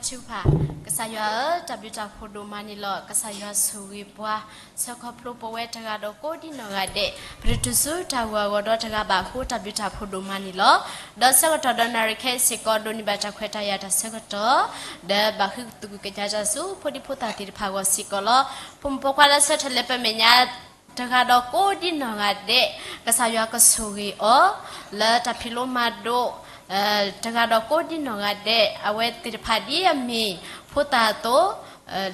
ထုကဖၣ်, ကစၢ်ယွၤဧၢ, တၢ်ဘျုးတၢ်ဖှိၣ်ဒိၣ်မးန့ၣ်လီၤ. ကစၢ်ယွၤဆိၣ်ဂ့ၤပှၤ, ဆှၢခီဖျိပဝဲတဂၤဒီးကိးဒံနီၢ်ဂၤဒဲး, ပတတုၤဆူတၢ်ဂီၤအဂီၢ်ဒီးတဂၤဘၣ်အဃိ တၢ်ဘျုးတၢ်ဖှိၣ်ဒိၣ်မးန့ၣ်လီၤ. ဒီးဆၢကတီၢ်ဒီးနၣ်ရံၣ်ခဲအံၤစ့ၢ်ကီး ဒိးန့ၢ်ဘၣ်တၢ်ခွဲးတၢ်ယာ်တၢ်ဆၢကတီၢ်, ဒီးဘၣ်ဃ့သကွံာ်ကညးတၢ်ဆူဖိဒံဖိသၣ်သ့ၣ်တဖၣ်အဂီၢ်စ့ၢ်ကီးလီၤ. ဖိမုၣ်ဖိခွါလၢဆၢထၢၣ်လၢပမဲာ်ညါ တဂၤဒီးကိးဒံနီၢ်ဂၤဒဲး, ကစၢ်ယွၤကဆိၣ်ဂ့ၤအီၤ လၢတၢ်ဖံးလိမၤဒိး, တဂၤဒီးကိးဒံနီၢ်ဂၤဒဲး, အဝဲသ့ၣ်တဖၣ်ဒ်အမ့ၢ်ဖိသၣ်အသိး,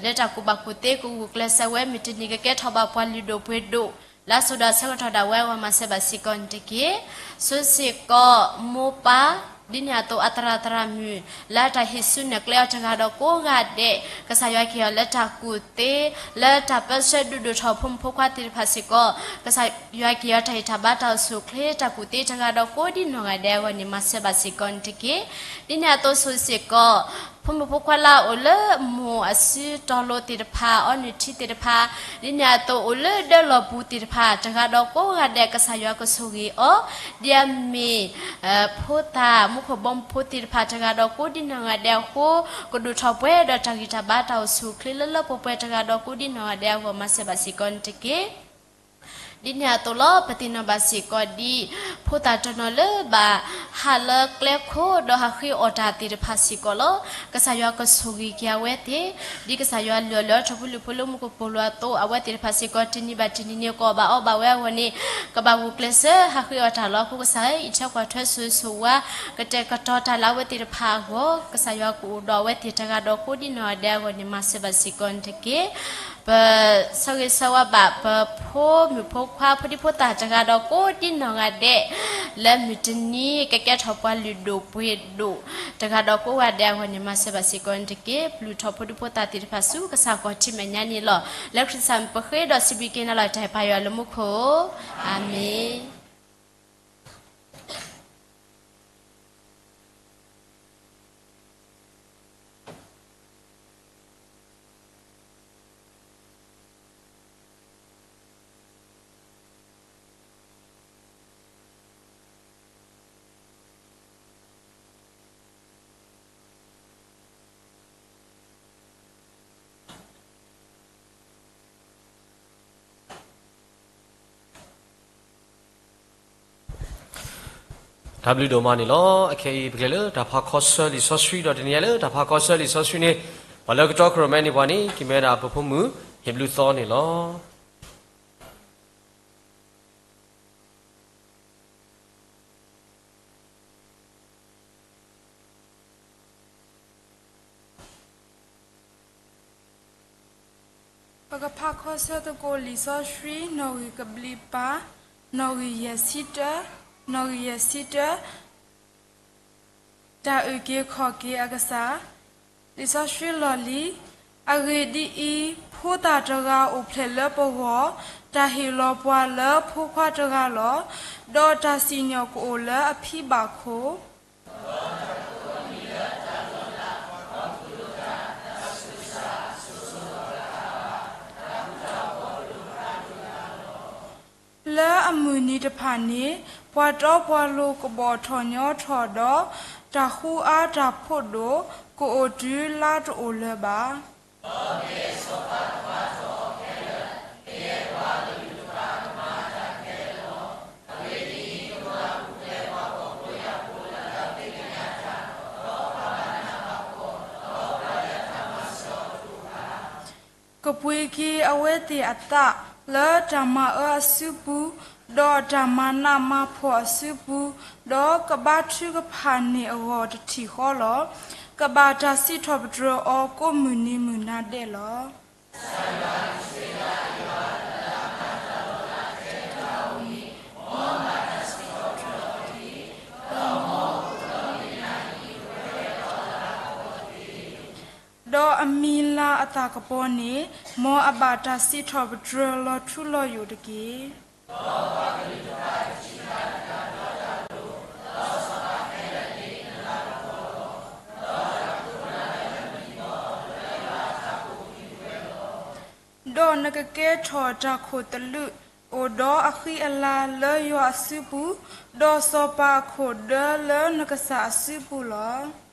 လၢတၢ်ကူၣ်ဘၣ်ကူၣ်သ့ ကဂုာ်ကျဲးစၢးဝဲ မုၢ်တနံၤကကဲထီၣ်ဘၣ်ပှၤလုၢ်ဒိၣ်ပှ့ၤဒိၣ်, လၢအစိၤဒီးအဆၢကတီၢ်ဒၣ်ဝဲအဂီၢ် မၤစၢၤဘၣ်စ့ၢ်ကီးန့ၣ်တက့ၢ်. ဆိစ့ၢ်ကီး မိၢ်ပၢ် ဒ်န့ၣ်အသိးအသရၣ်သရၣ်မုၣ် လၢအတၢ်ဟံးစုနဲၣ်ကျဲအီၤတဂၤဒီးကိးဂၤဒဲး, ကစၢ်ယွၤက့ၤအီၤလၢတၢ်ကူၣ်သ့, လၢတၢ်ပၢဆှၢဒုးဒိၣ်ထီၣ်ဖိမုၣ်ဖိခွါသ့ၣ်တဖၣ်စ့ၢ်ကီး, ကစၢ်ယွၤက့ၤအီၤတၢ်ဟ့ၣ်တၢ်ဘါတၢ်အိၣ်ဆူၣ်အိၣ်ချ့ တၢ်ကူၣ်သ့တဂၤဒီးကိးဒံနီၢ်ဂၤဒဲးအဂီၢ်န့ၣ် မၤစၢၤဘၣ်စ့ၢ်ကီးန့ၣ်တက့ၢ်. ဒ်န့ၣ်အသိးဆိစ့ၢ်ကီး ဖိမုၣ်ဖိခွါလၢအအိၣ်လၢမိၢ်အစုတီၤလိၤသ့ၣ်တဖၣ် အီနုၢ်ထံသ့ၣ်တဖၣ်, ဒ်န့ၣ်အသိးအိၣ်လၢဒၢလီၢ်ပူၤသ့ၣ်တဖၣ် တဂၤဒီးကိးဂၤဒဲး ကစၢ်ယွၤကဆိၣ်ဂ့ၤအီၤ, ဒ်အမ့ၢ် ဖိသၣ်မူခိၣ်ဘီမုၢ်ဖိသ့ၣ်တဖၣ် တဂၤဒီးကိးဒံနီၢ်ဂၤဒဲးအဃိ, ကဒိၣ်ထီၣ်ပှဲၤဒီးတၢ်ဂံၢ်တၢ်ဘါတၢ်အိၣ်ဆူၣ်အိၣ်ချ့လၢလၢပှဲၤပှဲၤ တဂၤဒီးကိးဒံနီၢ်ဂၤဒဲးအဂီၢ် မၤစၢၤဘၣ်စ့ၢ်ကီးန့ၣ်တက့ၢ်. ဒ်န့ၣ်အသိးလီၤ ပသ့ၣ်နီၣ်ဘၣ်စ့ၢ်ကီးဒ် ဖိသၣ်တနီၤလၢဘၣ်ဟးလၢကျဲခိၣ် ဒီးဟးဃ့အီၣ်တၢ်သ့ၣ်တဖၣ်စ့ၢ်ကီးလီၤ. ကစၢ်ယွၤကဆိၣ်ဂ့ၤက့ၤအဝဲသ့ၣ်, ဒ်ကစၢ်ယွၤလုၢ်အီၣ်လၢထီၣ်ဖိလုၢ်ဖိလၢမူခိၣ်ပိာ်လိၤအသိး အဝဲသ့ၣ်တဖၣ်စ့ၢ်ကီး တနံၤဘၣ်တနံၤန့ၣ် ကအီၣ်ဘၣ်အီဘၣ်ဝဲအဂီၢ်န့ၣ် ကဘၣ်ဂုာ်ကျဲးစၢးဟးဃ့အီၣ်တၢ်လီၤ. အဃိကစၢ်ဧၢ, အံးထွဲကွၢ်ထွဲဆိၣ်ဂ့ၤဆိၣ်ဝါ ကတဲာ်ကတီၤတၢ်လၢအဝဲသ့ၣ်တဖၣ်အဂီၢ်, ကစၢ်ယွၤကအိၣ်ဒီးအဝဲသ့ၣ်တဂၤဒီးကိးဒံနီၢ်ဂၤဒဲးအဂီၢ်န့ၣ် မၤစၢၤဘၣ်စ့ၢ်ကီးန့ၣ်တက့ၢ်. ပဆၢဂ့ၤဆၢဝါဘၣ် ပဖိမုၣ်ဖိခွါ ဖိဒံဖိသၣ်တဂၤဒီးကိးဒံနီၢ်ဂၤဒဲး လၢမုၢ်တနံၤကကဲထီၣ်ပှၤလုၢ်ဒိၣ်ပှ့ၤဒိၣ် တဂၤဒီးကိးဂၤဒဲးအဂီၢ်န့ၣ် မၤစၢၤဘၣ်စ့ၢ်ကီးန့ၣ်တက့ၢ်. ပလုၢ်ထီၣ်ဖိဒံဖိသၣ်သ့ၣ်တဖၣ်ဆူကစၢ်ခီၣ်ထံးမဲာ်ညါန့ၣ်လီၤ. လၢခရံာ်စၢ်မံၤပဃ့ဒီးစံးဘျုးက့ၤနၤလီၤ. တၢ်ဟ့ၣ်ပာ်ယွၤလၢမူခိၣ်, အၤမ့ၣ်. တၢ်ဘျုးဒိၣ်မးန့ၣ်လီၤ. အခဲအံၤပကလဲၤလၢတၢ်ဖးခီဆၢလံာ်စီဆှံဒီး တနံၤညါလၢတၢ်ဖးခီဆၢလံာ်စီဆှံန့ၣ် ပှၤလၢကတီၢ်ခရၢၣ်မဲန့ၢ်ပှၤန့ၣ် ကမ့ၢ်ဝဲဒၣ်ပဖိမုၣ် ဟ့ၣ်ဘျုးသီန့ၣ်လီၤ. ပကဖးခီဆၢသကိးလံာ်စီဆှံ နီၣ်ဂံၢ်ကဘျံးပၤ, နီၣ်ဂံၢ်ယဲၢ်ဆံတၢ, နီၣ်ဂံၢ်ယဲၢ်ဆံတၢ, တၢ်အုၣ်က့ၤခီၣ်က့ၤအကစၢ်, လံာ်စီဆှံလီၢ်လံၤ, အဂ့ၢ်ဒ်အံၤ, ဖိသၣ်တဂၤအိၣ်ဖျဲၣ်လၢပဂီၢ်, တၢ်ဟ့ၣ်လီၤပှၤလၢဖိခွါတဂၤလီၤ. ဒီးတၢ်စံၣ်ညီၣ်ကအိၣ်လၢအဖံဘၣ်ခိၣ် လၢအမုၢ်နံၤတဖၣ်န့ၣ်, ပှၤတီပှၤလိၤကဘီၣ်ထီၣ်ညီထီၣ်ဒီး, တၢ်ဃူအါတၢ်ဖိးဒိၣ် ကအိၣ်တုၤလါတအိၣ်လၢၤဘၣ်. ကပှ့ၤက့ၤအဝဲသ့ၣ်အသးလၢတၢ်မၤအၢအစုပူၤ, ဒီးတၢ်မၤနးမၤဖှီၣ်အစုပူၤ, ဒီးကဘါထုကဖၣ်န့ၢ်အဂီၢ်တထံၣ်ဃီလီၤ. ကဘၣ်တၢ်စံးထီၣ်ပတြၢၤအီၤကိးမုၢ်နံၤမုၢ်နၤဒဲးလီၤ. ဒီးအမံၤလၤအသၣ်ကပီၤန့ၣ်, မ်အဘၣ်တၢ်စံးထီၣ်ပတြၢၤလီၤထူလီၤယိာ်တက့ၢ်. ဒီးနကကဲထီၣ်တၢ်ခိၣ်သလုး အိၣ်ဒီးအဃံအလၤလၢယွၤအစုပူၤ, ဒီးစီၤပၤအခိၣ်ဒၢလၢနကစၢ်အစုပူၤလီၤ.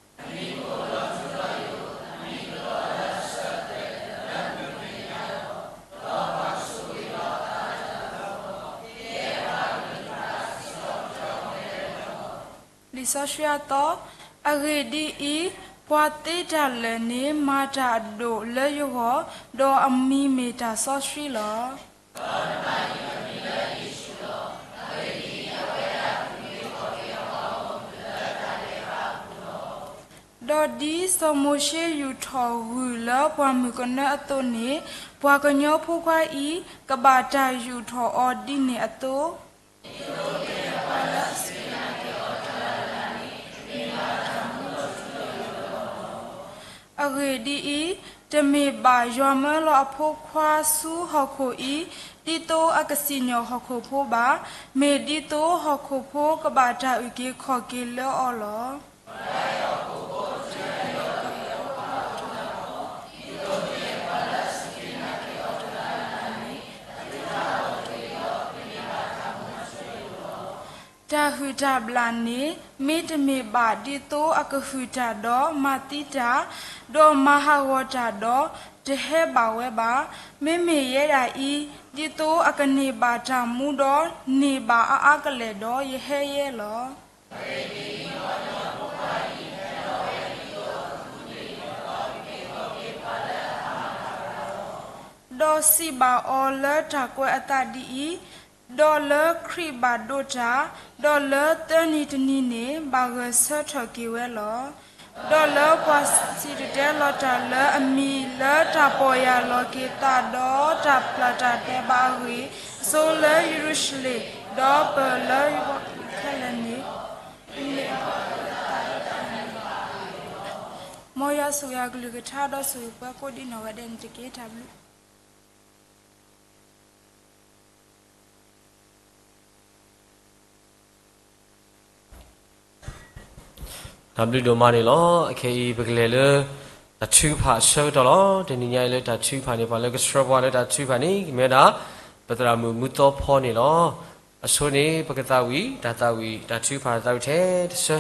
လံာ်စီဆှံအသီ, အဂ့ၢ်ဒ်အံၤ, ပှၤသ့တၢ်လၢာ်န့ၣ် မၤတၢ်အဒိၣ်လၢယဂီၢ်, ဒီးအမံၤမ့ၢ်တၢ်စီဆှံလီၤ. ဒီးဒ်စီၤမိၤၡ့ယူာ်ထီၣ်ဂုၢ်လၢပှၢ်မုၢ်ကနၢအသိးန့ၣ်, ပှၤကညီဖိခွါအံၤ ကဘၣ်တၢ်ယူာ်ထီၣ်အီၤဒ်န့ၣ်အသိး အဂ့ၢ်ဒ်အံၤ, တမ့ၢ်ဘၣ်ယွၤမၢလီၤအဖိခွါဆူဟီၣ်ခိၣ်အံၤ ဒ်သိးအကစံၣ်ညီၣ်ဟီၣ်ခိၣ်ဖိဘၣ်, မ့ၢ်ဒ်သိးဟီၣ်ခိၣ်ဖိကဘၣ်တၢ်အုၣ်က့ၤခီၣ်က့ၤလၢအီၤလီၤ. တၢ်ဟုၣ်တၢ်ဘျၣ်န့ၣ် မ့တမ့ၢ်ဘၣ်ဒ်သိးအကဟုၣ်တၢ်ဒီးမၤသံတၢ်, ဒီးမၤဟးဂီၤတၢ်ဒီးတဟဲဘၣ်ဝဲဘၣ်. မ့မ့ၢ်ယဲဒၣ်အံၤ, ဒ်သိးအကန့ၢ်ဘၣ်တၢ်မူဒီးန့ၢ်ဘၣ်အါအါကလဲာ်ဒီး ယဟဲယဲလီၤ. ဒီးစံးဘၣ်အီၤလၢတၢ်ကွဲးအသးဒ်အံၤ, ဒီးလၢခရံာ်ဘၣ်ဒိးတၢ်, ဒီးလၢသၢနံၤတနံၤန့ၣ် ဘၣ်ဂဲၤဆၢထၢၣ်က့ၤဝဲလီၤ. ဒီးလၢပှၤစံၣ်တဲၤတဲလီၤတၢ်လၢအမံၤလၢတၢ်ပီၢ်ယၢ်လီၤက့ၤသးဒီးတၢ်ပျၢ်တၢ်တဲဘးအဂ့ၢ်, အဆိလၢယရူၤၡလ့ၣ်, ဒီးပၢၢ်လၢယွၤခဲလၢာ်န့ၣ်, မ်ယွၤဆိၣ်ဂ့ၤအကလုၢ်ကထါဒီးဆိၣ်ဂ့ၤပှၤကိးဒံးနီၢ်ဂၤဒဲးန့ၣ်တက့ၢ်. တၢ်ဘျုး တၢ်ဘျုးဒိၣ်မးန့ၣ်လီၤ. အခဲအံၤပကလဲၤလၢ တၢ်ထုကဖၣ်အဆၢကတီၢ်လီၤ. တနံၤညါအံၤလၢတၢ်ထုကဖၣ်န့ၣ် ပှၤလၢကဆှၢပှၤလၢတၢ်ထုကဖၣ်န့ၣ် ကမ့ၢ်ဝဲဒၣ် ပသရၣ်မုၣ်မူသီဖီန့ၣ်လီၤ. အဆိန့ၣ် ပကသးဝံၣ် တၢ်သးဝံၣ် တၢ်ထုကဖၣ်သးဝံၣ်ထဲတဆၢ,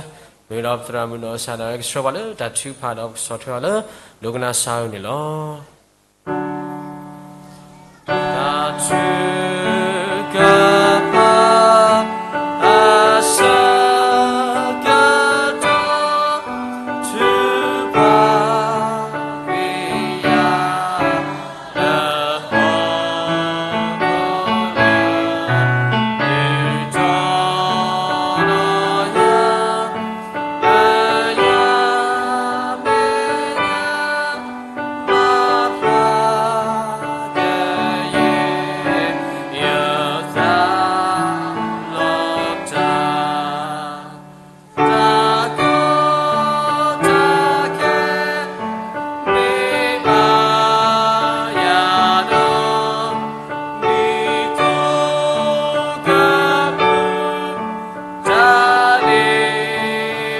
မ့ၢ်ဝဲဒီးပသရၣ်မုၣ်နီၢ်စၢ်ဒၣ်ဝဲကဆှၢပှၤလၢတၢ်ထုကဖၣ်ဒီးပကဆီၣ်ထွဲအီၤလၢ ဒိကနၣ်စၢ်အံၤန့ၣ်လီၤ. တၢ်ထုကဖၣ် အဆၢကတီၢ်, ထုကဖၣ်ကွံာ်ယၤ လၢဟီၣ်ခိၣ်ချၢ, ဒုးတီၤနီၢ်ယၤ လၢယၤမဲာ်ညါ မၤဖျါတယုၢ် ယသးလီၤတၢ်, တၢ်ကီတၢ်ခဲ မ့ၢ်ဘၣ်ယၤဒီး မံၤကိးကပူၤ တၢ်လ့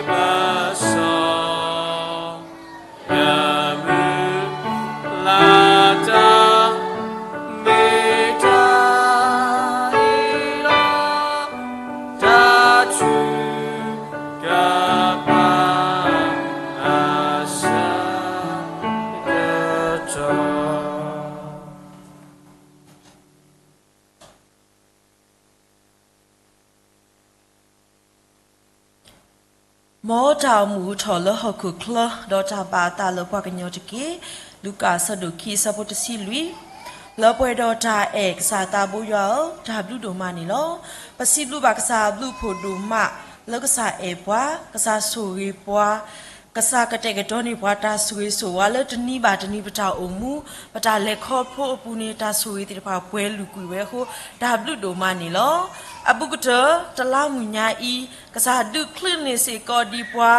ပစီ ယမုၢ်လၢ်တၢ် မ့ၢ်တၢ်အံၤလီၤ. တၢ်ထုကဖၣ် အဆၢကတီၢ် မ်တၢ်အိၣ်မူအိၣ်ထီၣ်လၢဟီၣ်ခိၣ်ချၢ ဒီးတၢ်ဘၣ်အသးလၢပှၤကညီတက့ၢ်. လူၤကၣ်အဆၢဒိၣ်ခံအဆၢဖိတဆံလွံၢ်, လၢပှဲၤဒီးတၢ်အဲၣ်ကစၢ်သးဘိယွၤဧၢ, တၢ်ဘျုးဒိၣ်မးန့ၣ်လီၤ. ပစံးဘျုးဘၣ်ကစၢ်အဘျုးအဖှိၣ်ဒိၣ်မး လၢကစၢ်အဲၣ်ပှၤ, ကစၢ်ဆိၣ်ဂ့ၤပှၤ, ကစၢ်ကတဲာ်ကတီၤန့ၢ်ပှၤတၢ်ဆိၣ်ဂ့ၤဆိၣ်ဝါလၢတနံၤဘၣ်တနံၤပတၢ်အိၣ်မူ, ပတၢ်လဲၤခီဖျိအပူၤန့ၣ် တၢ်ဆိၣ်ဂ့ၤသ့ၣ်တဖၣ်ပှဲၤလုာ်ကွံာ်ဝဲအဃိ တၢ်ဘျုးဒိၣ်မးန့ၣ်လီၤ. အဘူးကတၢၢ် တလါမုၢ်ညါအံၤ ကစၢ်ဒုးချုးန့ၢ်စ့ၢ်ကီးဒံးပှၤ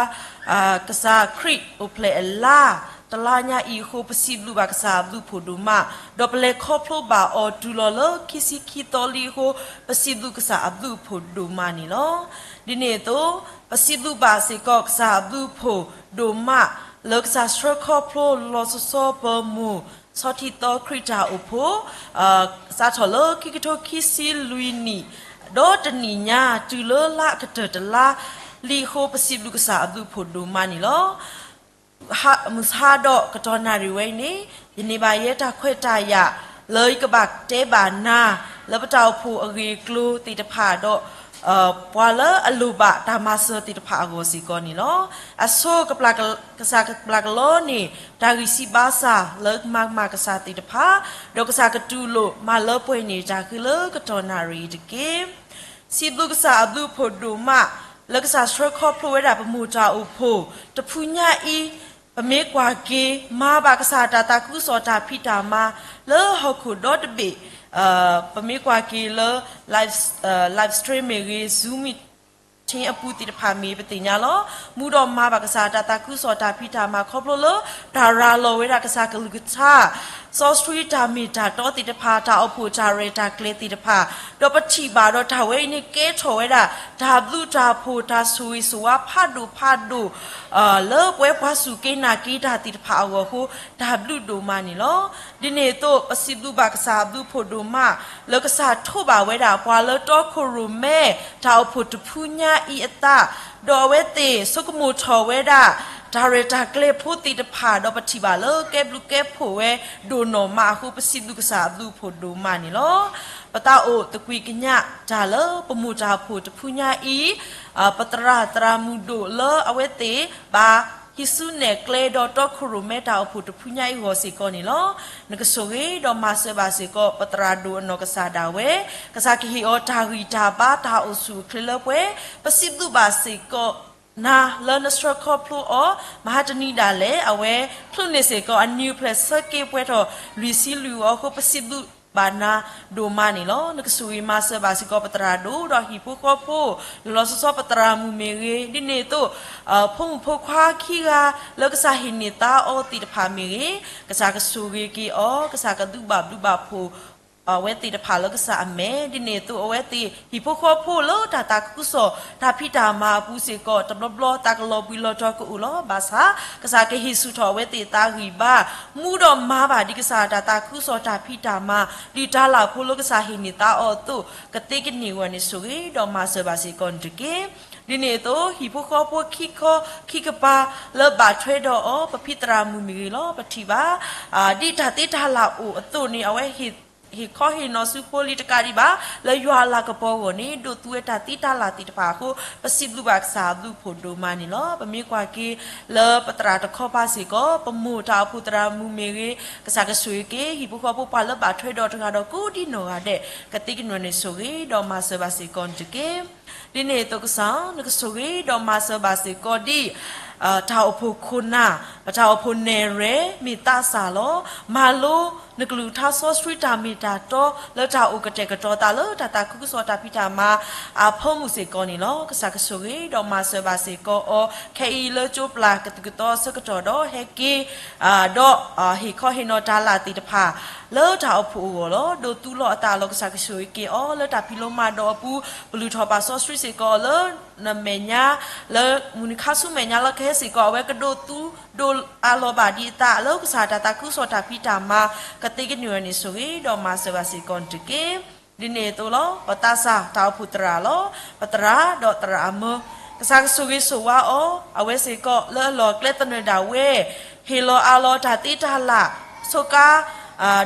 ကစၢ်ခရံာ်အိၣ်ဖျဲၣ်အလါ တလါညါအံၤအဃိ ပစံးဘျုးဘၣ်ကစၢ်အဘျုးအဖှိၣ်ဒိၣ်မး, ဒီးပလဲၤခီဖျိဘၣ်အီၤတုၤလီၤလၢခံဆံခံသီလံအဃိ ပစံးဘျုးကစၢ်အဘျုးအဖှိၣ်ဒိၣ်မးန့ၣ်လီၤ. ဒ်န့ၣ်အသိး ပစံးဘျုးဘၣ်စ့ၢ်ကီးကစၢ်အဘျုးအဖှိၣ်ဒိၣ်မး လၢကစၢ်ဆှၢခီဖျိလီၤဆီဆီပမိၢ် ဆီထံသီခရံာ်တၢ်အိၣ်ဖှိၣ် စးထီၣ်လၢခံကထိခံဆံလွံၢ်နံၣ် ဒီးတနံၣ်ညါတုၤလၢလါအကတၢၢ်တလါလံအဃိ ပစံးဘျုးကစၢ်အဘျုးအဖှိၣ်ဒိၣ်မးန့ၣ်လီၤ. မုၢ်ဆါဒီးကတီၢ်နၣ်ရံၣ်ဝဲအံၤန့ၣ် ယန့ၢ်ဘၣ်ယဲတၢ်ခွဲးတၢ်ယာ် လၢယကဘၣ်တဲဘၣ်နၤ လၢပတၢ်အိၣ်ဖှိၣ်အဂ့ၢ်အကျိၤသ့ၣ်တဖၣ်ဒီး ပှၤလၢအလိၣ်ဘၣ်တၢ်မၤစၢၤသ့ၣ်တဖၣ်အဂီၢ်စ့ၢ်ကီးန့ၣ်လီၤ. အဆိ ကစၢ်ကပျၢ်ကလီန့ၢ် တၢ်ဂံၢ်စၢ်ဘါစၢ်လၢကမၤကမၣ်ကစၢ်သ့ၣ်တဖၣ်, ဒီးကစၢ်ကတူၢ်လိာ်မၤလၢပှဲၤန့ၢ်တၢ်ဃုလၢကတီၢ်နၣ်ရံၣ်အံၤတက့ၢ်. စံးဘျုးကစၢ်အဘျုးအဖှိၣ်ဒိၣ်မး လၢကစၢ်ဆှၢခီဖျိဝဲဒၣ်ပမိၢ်တၢ်အိၣ်ဖှိၣ် တဖုညါအံၤ, ပမ့ၢ်ကွၢ်က့ၤ မၤဘၣ်ကစၢ်တၢ်သးခုကစီၣ်တၢ်ဖံးတၢ်မၤ လၢဟီၣ်ခိၣ်ဒီတဘ့ၣ်, ပမ့ၢ်ကွၢ်က့ၤလၢ live, live stream မ့ၢ်ဂ့ၤ, Zoom meeting အပူၤသ့ၣ်တဖၣ်မ့ၢ်ပသ့ၣ်ညါလီၤ. မူဒီးမၤဘၣ်ကစၢ်တၢ်သးခုကစီၣ်တၢ်ဖံးတၢ်မၤခီဖျိလၢ တၢ်ရၤလီၤဝဲဒၣ်ကစၢ်ကလုၢ်ကထါ စီဆှံတၢ်မ့ၢ်တၢ်တီသ့ၣ်တဖၣ်, တၢ်အိၣ်ဖှိၣ်တၢ်ရဲၣ်တၢ်ကျဲၤသ့ၣ်တဖၣ်, ဒီးပထံၣ်ဘၣ်ဒီးတၢ်ဝဲအံၤန့ၣ်ကဲထီၣ်ဝဲဒၣ် တၢ်ဘျုးတၢ်ဖှိၣ်တၢ်ဆိၣ်ဂ့ၤဆိၣ်ဝါဖးဒိၣ်ဖးဒိၣ် လၢပဝဲပှၤစူၢ်က့ၤနာ်က့ၤတၢ်သ့ၣ်တဖၣ်အဂီၢ်အဃိ တၢ်ဘျုးဒိၣ်မးန့ၣ်လီၤ. ဒ်န့ၣ်အသိး ပစံးဘျုးဘၣ်ကစၢ်အဘျုးအဖှိၣ်ဒိၣ်မး လၢကစၢ်ထိးဘၣ်ဝဲဒၣ်ပှၤလၢတီခိၣ်ရိၣ်မဲ တၢ်အိၣ်ဖှိၣ်တဖုညါအံၤအသး, ဒီးအဝဲသ့ၣ်ဆိကမိၣ်ထီၣ်ဝဲဒၣ် တၢ်ရဲၣ်တၢ်ကျဲၤဖိသ့ၣ်တဖၣ် ဒီးပထံၣ်ဘၣ်လၢကဲဘျုးကဲဖှိၣ်ဝဲဒိၣ်နီၢ်မးအဃိ ပစံးဘျုးကစၢ်အဘျုးအဖှိၣ်ဒိၣ်မးန့ၣ်လီၤ. ပသးအိၣ်သကွံာ်ကညးတၢ်လၢပမိၢ်တၢ်အိၣ်ဖှိၣ်တဖုညါအံၤ ပသရၣ်သရၣ်မုၣ်ဒိၣ်လၢအဝဲသ့ၣ်ဘၣ်ဟံးစုနဲၣ်ကျဲဒီးတီခိၣ်ရိၣ်မဲတၢ်အိၣ်ဖှိၣ်တဖုညါအံၤအဂီၢ်စ့ၢ်ကီးန့ၣ်လီၤ. နကဆိၣ်ဂ့ၤဒီးမၤစၢၤဘၣ်စ့ၢ်ကီး ပသရၣ်ဒိၣ်အနီၢ်ကစၢ်ဒၣ်ဝဲ, ကစၢ်ကဟ့ၣ်အီၤတၢ်ဂံၢ်တၢ်ဘါတၢ်အိၣ်ဆူၣ်အိၣ်ချ့လၢပှဲၤ, ပစံးဘျုးဘၣ်စ့ၢ်ကီးနၤလၢနဆှၢခီဖျိအီၤ, မဟါတနံၤဒၣ်လဲာ် အဝဲချုးန့ၢ်စ့ၢ်ကီးအနံၤအိၣ်ဖျဲၣ်ဆၢက့ၤပှဲၤထီၣ် လွံၢ်ဆံလွံၢ်အီၤအဃိ ပစံးဘျုးဘၣ်နၤဒိၣ်မးန့ၣ်လီၤ. နကဆိၣ်ဂ့ၤမၤစၢၤဘၣ်စ့ၢ်ကီးပသရၣ်ဒိၣ်ဒီးဟံၣ်ဖိဃီဖိ, လီၤလီၤဆီဆီပသရၣ်မုၣ်မ့ၢ်ဂ့ၤ, ဒ်န့ၣ်အသိး ဖိမုၣ်ဖိခွါခံဂၤလၢကစၢ်ဟ့ၣ်န့ၢ်သါအီၤသ့ၣ်တဖၣ်မ့ၢ်ဂ့ၤ, ကစၢ်ကဆိၣ်ဂ့ၤက့ၤအီၤ, ကစၢ်ကဒုးဘၣ်ဘျုးဘၣ်ဖှိၣ် အဝဲသ့ၣ်တဖၣ်လၢကစၢ်အမဲာ်, ဒ်န့ၣ်အသိးအဝဲသ့ၣ်ဟံၣ်ဖိဃီဖိလၢတၢ်သးခုကစီၣ်တၢ်ဖံးတၢ်မၤအပူၤစ့ၢ်ကီး တဘျီဘျီသးကလီၤဘှံးလီၤတီၤကအိၣ်လီၤ. ဘၣ်ဆၣ် ကစၢ်ကဟ့ၣ်ဆူၣ်ထီၣ်အဝဲသ့ၣ်အသးဂံၢ်ဘါ, မူဒီးမၤဘၣ်ဒ်ကစၢ်တၢ်သးခုကစီၣ်တၢ်ဖံးတၢ်မၤ ဒ်တၢ်လၢ်ဖိလၢကစၢ်ဟ့ၣ်န့ၢ်သါအီၤအသိး ကသ့ကန့ၢ်ဝဲန့ၣ် ဆိၣ်ဂ့ၤဒီးမၤစၢၤဘၣ်စ့ၢ်ကီးန့ၣ်တက့ၢ်. ဒ်န့ၣ်အသိး ဟံၣ်ဖိဃီဖိခံခီခံကပၤလၢဘၣ်ထွဲဒီးအီၤ ပဖံသရၣ်မုၣ်မ့ၢ်ဂ့ၤလီၤ. ပထံၣ်ဘၣ် ဒ်တၢ်သ့တၢ်လၢ်အိၣ်အသိးန့ၣ် အဝဲဟ့ၣ်ခီဟ့ၣ်နီၤဆူဖိလံၤတကးဒံးဘၣ်, လၢယွၤအလၤကပီၤအဂီၢ်န့ၣ် ဒိးသူဝဲတၢ်သ့တၢ်လၢ်သ့ၣ်တဖၣ်အဃိ ပစံးဘျုးဘၣ်ကစၢ်အဘျုးအဖှိၣ်ဒိၣ်မးန့ၣ်လီၤ. ပမ့ၢ်ကွၢ်က့ၤလၢပသရၣ်တခီပၤစ့ၢ်ကီး ပမိၢ်တၢ်အိၣ်ဖှိၣ်သရၣ်မုၣ်မ့ၢ်ဂ့ၤ, ကစၢ်ကဆိၣ်ဂ့ၤက့ၤ ဟံၣ်ဖိဃီဖိပှၤလၢဘၣ်ထွဲဒီးတဂၤဒီးကိးဒံနီၢ်ဂၤဒဲး ကသ့ကန့ၢ်န့ၣ် ဆိၣ်ဂ့ၤဒီးမၤစၢၤဘၣ်စ့ၢ်ကီးန့ၣ်တက့ၢ်. ဒ်န့ၣ်အသိးကစၢ် နကဆိၣ်ဂ့ၤဒီးမၤစၢၤဘၣ်စ့ၢ်ကီးဒ် တၢ်အိၣ်ဖှိၣ်ခိၣ်နၢ်, ပတၢ်အိၣ်ဖှိၣ်နဲၣ်ရွဲၣ် မ့ၢ်သးစၢ်လီၤ. မၤလိနကလုၢ်ကထါစီဆှံတၢ်မ့ၢ်တၢ်တီ လၢတၢ်အိၣ်ကတဲာ်ကတီၤသးလၢတၢ်သးခုကစီၣ်တၢ်ဖံးတၢ်မၤအဖၢမုၢ်စ့ၢ်ကီးန့ၣ်လီၤ. ကစၢ်ကဆိၣ်ဂ့ၤဒီးမၤစၢၤဘၣ်စ့ၢ်ကီးအီၤ ခဲအံၤလၢကၠိပျၢ်ကသုးကသီအဆၢကတီၢ်ဒီးဟဲက့ၤ ဒီး ဟ့ၣ်ခီဟ့ၣ်နီၤတၢ်လၢ်သ့ၣ်တဖၣ် လၢတၢ်အိၣ်ဖှိၣ်အဂီၢ်လီၤ. ဒိးသူလီၤအသးလီၤ. ကစၢ်ကဆိၣ်ဂ့ၤက့ၤအီၤလၢတၢ်ဖံးလိမၤဒိးအပူၤ, ပလုၢ်ထီၣ်ပာ်စီဆှံစ့ၢ်ကီးလၢ နမဲာ်ညါ လၢမုၢ်နံၤခါဆူမဲာ်ညါလၢကဟဲစ့ၢ်ကီး အဝဲကဒိးသူဒိးအးလီၤဘၣ်ဒံးအသး လၢကစၢ်တၢ်သးခုကစီၣ်တၢ်ဖံးတၢ်မၤ ကသ့ကန့ၢ်ဝဲန့ၣ် ဆိၣ်ဂ့ၤဒီးမၤစၢၤဘၣ်စ့ၢ်ကီးန့ၣ်တက့ၢ်. ဒ်န့ၣ်အသိးလီၤ. ပသးစၢ်တၢ်အိၣ်ဖှိၣ်သရၣ်လီၤ. ပသရၣ်ဒီးသရၣ်အမၢ ကစၢ်ကဆိၣ်ဂ့ၤဆိၣ်ဝါအီၤ, အဝဲစ့ၢ်ကီးလၢအလီၢ်ကျဲသနၢၣ်ဒၣ်ဝဲ ဟ့ၣ်လီၤအးလီၤတၢ်သ့တၢ်လၢ် ဆိကါ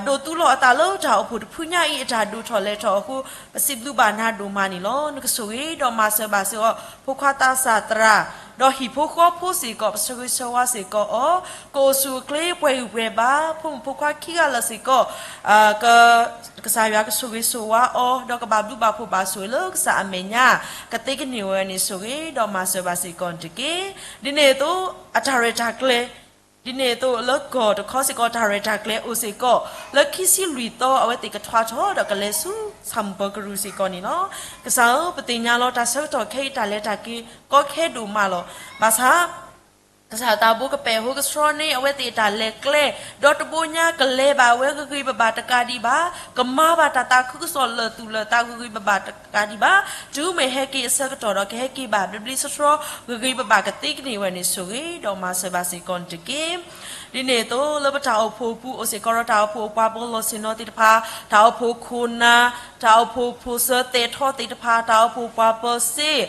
ဒိးသူလီၤအသးလၢတၢ်အိၣ်ဖှိၣ်တဖုညါအံၤ အတၢ်ဒိၣ်ထီၣ်လဲၤထီၣ်အဃိ ပစံးဘျုးဘၣ်နၤဒိၣ်မးန့ၣ်လီၤ. နကဆိၣ်ဂ့ၤဒီးမၤစၢၤဘၣ်စ့ၢ်ကီး ဖိခွါသးစၢ်သရၣ် ဒီးဟံၣ်ဖိဃီဖိစ့ၢ်ကီး ပဆၢဂ့ၤဆၢဝါစ့ၢ်ကီးအီၤ ကအိၣ်ဆူၣ်အိၣ်ချ့ပှဲၤဂံၢ်ပှဲၤဘါ ဖိမုၣ်ဖိခွါခံဂၤလၢာ်စ့ၢ်ကီး က ကစၢ်ယွၤကဆိၣ်ဂ့ၤဆိၣ်ဝါအီၤ ဒီးကဘၣ်ဘျုးဘၣ်ဖှိၣ်ဘၣ်ဆိၣ်ဂ့ၤလၢကစၢ်အမဲာ်ညါ ကသ့ကန့ၢ်ဝဲန့ၣ် ဆိၣ်ဂ့ၤဒီးမၤစၢၤဘၣ်စ့ၢ်ကီးန့ၣ်တက့ၢ်. ဒ်န့ၣ်အသိး အတၢ်ရဲၣ်တၢ်ကျဲၤ ဒ်န့ၣ်အသိးလၢကီၢ်တခီစ့ၢ်ကီး တၢ်ရဲၣ်တၢ်ကျဲၤအိၣ်စ့ၢ်ကီး လၢခံဆံလွံၢ်သီ အဝဲသ့ၣ်ကထွါထီၣ်ဒီးကလဲၤဆူဆၣ်မုၢ်ပၢၤကရူၢ်စ့ၢ်ကီးန့ၣ်လီၤ. ကစၢ်ဧၢ, ပသ့ၣ်ညါလီၤတၢ်ဆၢကတီၢ်ခဲအံၤ တၢ်လဲၤတၢ်က့ၤကီခဲဒိၣ်မးလီၤ. ဘၣ်ဆၣ် ကစၢ်သးဘိကပဲာ်အဃိ ကဆှီန့ၢ်အဝဲသ့ၣ်အတၢ်လဲၤကျဲ ဒီးတဘိညါကလဲၤဘၣ်ဝဲဂ့ၤဂ့ၤဘၣ်ဘၣ်တကးဒံးဘၣ်, ကမၤဘၣ်တၢ်သးခုကစီၣ်လၢာ်သူၣ်လၢာ်သးဂ့ၤဂ့ၤဘၣ်ဘၣ်တကးဒံးဘၣ်, တုၤမ့ၢ်ဟဲက့ၤအဆၢကတီၢ်ဒီး ကဟဲက့ၤဘၣ်ဘျ့ဘျ့ဆှီဆှီ ဂ့ၤဂ့ၤဘၣ်ဘၣ် ကသ့ကန့ၢ်ဝဲန့ၣ် ဆိၣ်ဂ့ၤဒီးမၤစၢၤဘၣ်စ့ၢ်ကီးန့ၣ်တက့ၢ်. ဒ်န့ၣ်အသိး လၢပတၢ်အိၣ်ဖှိၣ်အပူၤ အိၣ်စ့ၢ်ကီးဒီးတၢ်အိၣ်ဖှိၣ်ပှၤပၢၤလီၢ်ဆ့ၣ်နီၤသ့ၣ်တဖၣ်, တၢ်အိၣ်ဖှိၣ်ခိၣ်နၢ်, တၢ်အိၣ်ဖှိၣ်ဖိၣ်စၢၤသဲးထီသ့ၣ်တဖၣ်, တၢ်အိၣ်ဖှိၣ်ပှၤပၢၤစ့,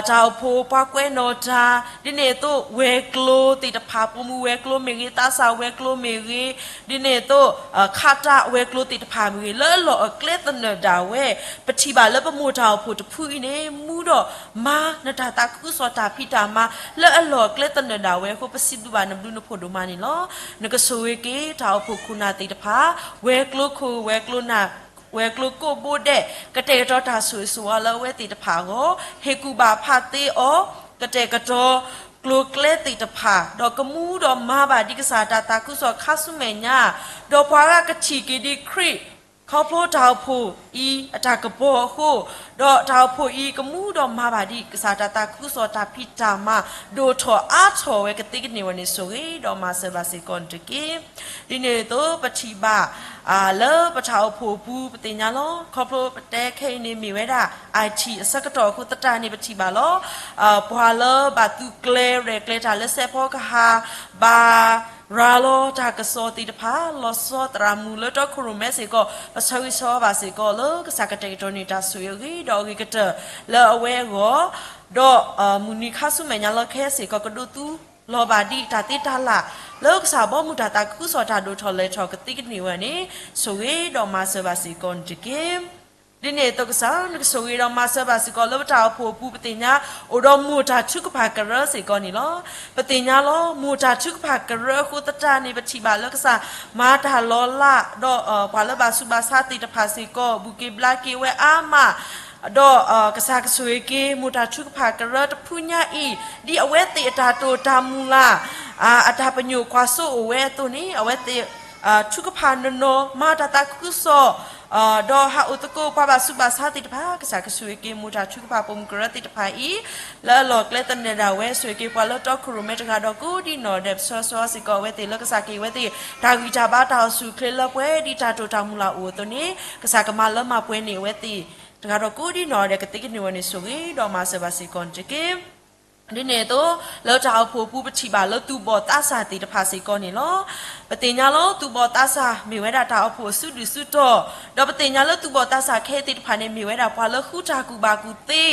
တၢ်အိၣ်ဖှိၣ်ပှၤကွဲးနီၣ်တၢ်, ဒ်န့ၣ်အသိး ဝဲၤကျိၤသ့ၣ်တဖၣ်, ပိာ်မုၣ်ဝဲၤကျိၤမ့ၢ်ဂ့ၤ, သးစၢ်ဝဲၤကျိၤမ့ၢ်ဂ့ၤ, ဒ်န့ၣ်အသိး ခးတၢ်ဝဲၤကျိၤသ့ၣ်တဖၣ်မ့ၢ်ဂ့ၤ, လၢအလီၢ်အကျဲသနၢၣ်ဒၣ်ဝဲ, ပထံၣ်ဘၣ်လၢပမိၢ်တၢ်အိၣ်ဖှိၣ်တဖုအံၤန့ၣ် မူဒီးမၤနတၢ်သးခုကစီၣ်တၢ်ဖံးတၢ်မၤ လၢအလီၢ်အကျဲသနၢၣ်ဒၣ်ဝဲအဃိ ပစံးဘျုးဘၣ်နဘျုးနဖှိၣ်ဒိၣ်မးန့ၣ်လီၤ. နကဆိၣ်ဂ့ၤက့ၤ တၢ်အိၣ်ဖှိၣ်ခိၣ်နၢ်သ့ၣ်တဖၣ်, ဝဲၤကျိၤခိၣ် ဝဲၤကျိၤနၢ်, ဝဲၤကျိၤကိးဘိဒဲး, ကတဲာ်ကတီၤတၢ်ဆိၣ်ဂ့ၤဆိၣ်ဝါလၢအဝဲသ့ၣ်တဖၣ်အဂီၢ်, ဟ့ၣ်ကူၣ်ဘၣ်ဖးသ့အီၤ, ကတဲာ်ကတီၤကျိၤကျဲသ့ၣ်တဖၣ်, ဒီးကမူဒီးမၤဘၣ်ဒ်ကစၢ်တၢ်သးခုကစီၣ်ခါဆူမဲာ်ညါ, ဒီးပှၤဂၤကထံၣ်က့ၤဒံးခရံာ် ခီဖျိတၢ်အိၣ်ဖှိၣ်အံၤအတၢ်ကပီၤအဃိ, ဒီးတၢ်အိၣ်ဖှိၣ်အံၤကမူဒီးမၤဘၣ်ဒ်ကစၢ်တၢ်သးခုကစီၣ်တၢ်ဖံးတၢ်မၤ ဒိၣ်ထီၣ်အါထီၣ်ဝဲကသ့ကန့ၢ်ဝဲန့ၣ် ဆိၣ်ဂ့ၤဒီးမၤစၢၤဘၣ်စ့ၢ်ကီးနတက့ၢ်. ဒ်န့ၣ်အသိး ပထံၣ်ဘၣ် လၢပတၢ်အိၣ်ဖှိၣ်အပူၤ ပသ့ၣ်ညါလီၤ. ခီဖျိပတဲခဲအံၤန့ၣ်မ့ၢ်ဝဲဒၣ် IT အဆၢကတီၢ်အဃိသတးန့ၣ် ပထံၣ်ဘၣ်လီၤ. ပှၤလၢဘၣ်သုးကျဲၤရဲၣ်ကျဲၤတၢ်လၢစဲးဖီကဟၣ် ဘၣ်ရၤလီၤတၢ်ကစီၣ်သ့ၣ်တဖၣ် လီၤဆီသရၣ်မုၣ်လၢတီခိၣ်ရိၣ်မဲစ့ၢ်ကီး ပဆၢဂ့ၤဆၢဝါဘၣ်စ့ၢ်ကီးလၢကစၢ်ကတဲာ်ကတီၤန့ၢ်တၢ်ဆိၣ်ဂ့ၤအဂ့ၤဒီးအဂ့ၤကတၢၢ်လၢအဝဲအဂီၢ်, ဒီးမုၢ်နံၤခါဆူမဲာ်ညါလီၤခဲစ့ၢ်ကီး ကဒိးသူလီၤဘၣ်ဒံးတၢ်သ့တၢ်လၢ် လၢကစၢ်ဘီမုၢ်တၢ်သးခုကစီၣ်တၢ်ဒိၣ်ထီၣ်လဲၤထီၣ်ကသ့ကန့ၢ်ဝဲန့ၣ် ဆိၣ်ဂ့ၤဒီးမၤစၢၤဘၣ်စ့ၢ်ကီးနတက့ၢ်. ဒ်န့ၣ်အသိးကစၢ် နကဆိၣ်ဂ့ၤဒီးမၤစၢၤဘၣ်စ့ၢ်ကီးလၢပတၢ်အိၣ်ဖှိၣ်အပူၤ ပသ့ၣ်ညါ အိၣ်ဒီးမိၢ်တၢ်ထုကဖၣ်ကရၢစ့ၢ်ကီးန့ၣ်လီၤ. ပသ့ၣ်ညါလီၤ မိၢ်တၢ်ထုကဖၣ်ကရၢအဃိသတးန့ၣ် ပထံၣ်ဘၣ်လၢကစၢ်မၤတၢ်လီၤလး ဒီးပှၤလၢဘၣ်ဆူးဘၣ်ဆါသ့ၣ်တဖၣ်စ့ၢ်ကီး ဘူၣ်က့ၤဘျါက့ၤဝဲအါမး ဒီးကစၢ်ကဆိၣ်ဂ့ၤက့ၤ မိၢ်တၢ်ထုကဖၣ်ကရၢတဖုညါအံၤ ဒ်အဝဲသ့ၣ်အတၢ်တိာ်တၢ်မုၢ်လၢ် အတၢ်ပညိၣ်ကွၢ်စိအိၣ်ဝဲအသိးန့ၣ် အဝဲသ့ၣ် ထုကဖၣ်နီၢ်နီၢ် မၤတၢ်သးခုကစီၣ် ဒီးဟးအိၣ်သကိးပှၤဘၣ်ဆူးဘၣ်ဆါသ့ၣ်တဖၣ် ကစၢ်ကဆိၣ်ဂ့ၤက့ၤ မိၢ်တၢ်ထုကဖၣ်ပိာ်မုၣ်ကရၢသ့ၣ်တဖၣ်အံၤ လၢအလီၢ်ကျဲသနၢၣ်ဒၣ်ဝဲ ဆိၣ်ဂ့ၤက့ၤပှၤလၢတီခိၣ်ရိၣ်မဲတဂၤဒီးကိးဒံးနီၢ်ဒဲး ပဆၢဂ့ၤဆၢဝါစ့ၢ်ကီးအဝဲသ့ၣ်လၢကစၢ်ကဟ့ၣ်ဝဲသ့ၣ် တၢ်ဂံၢ်တၢ်ဘါတၢ်အိၣ်ဆူၣ်အိၣ်ချ့လၢပှဲၤဒ်တၢ်တိာ်တၢ်မုၢ်လၢ်အိၣ်အသိးန့ၣ် ကစၢ်ကမၤလၢမၤပှဲၤန့ၢ်အဝဲသ့ၣ် တဂၤဒီးကိးဒံးနီၢ်ဒဲးကသ့ကန့ၢ်ဝဲန့ၣ် ဆိၣ်ဂ့ၤဒီးမၤစၢၤဘၣ်စ့ၢ်ကီးန့ၣ်တက့ၢ်. ဒ်န့ၣ်အသိး လၢတၢ်အိၣ်ဖှိၣ်အပူၤ ပထံၣ်ဘၣ်လၢသူၣ်ဘီၣ်သးစၢ်သ့ၣ်တဖၣ်စ့ၢ်ကီးန့ၣ်လီၤ. ပသ့ၣ်ညါလီၤ သူၣ်ဘီၣ်သးစၢ်မ့ၢ်ဝဲဒၣ်တၢ်အိၣ်ဖှိၣ်အစုဒုၣ်စုတီၢ်, ဒီးပသ့ၣ်ညါလၢသူၣ်ဘီၣ်သးစၢ်ခဲအံၤသ့ၣ်တဖၣ်န့ၣ် မ့ၢ်ဝဲဒၣ်ပှၤလၢဃုတၢ်ကူၣ်ဘၣ်ကူၣ်သ့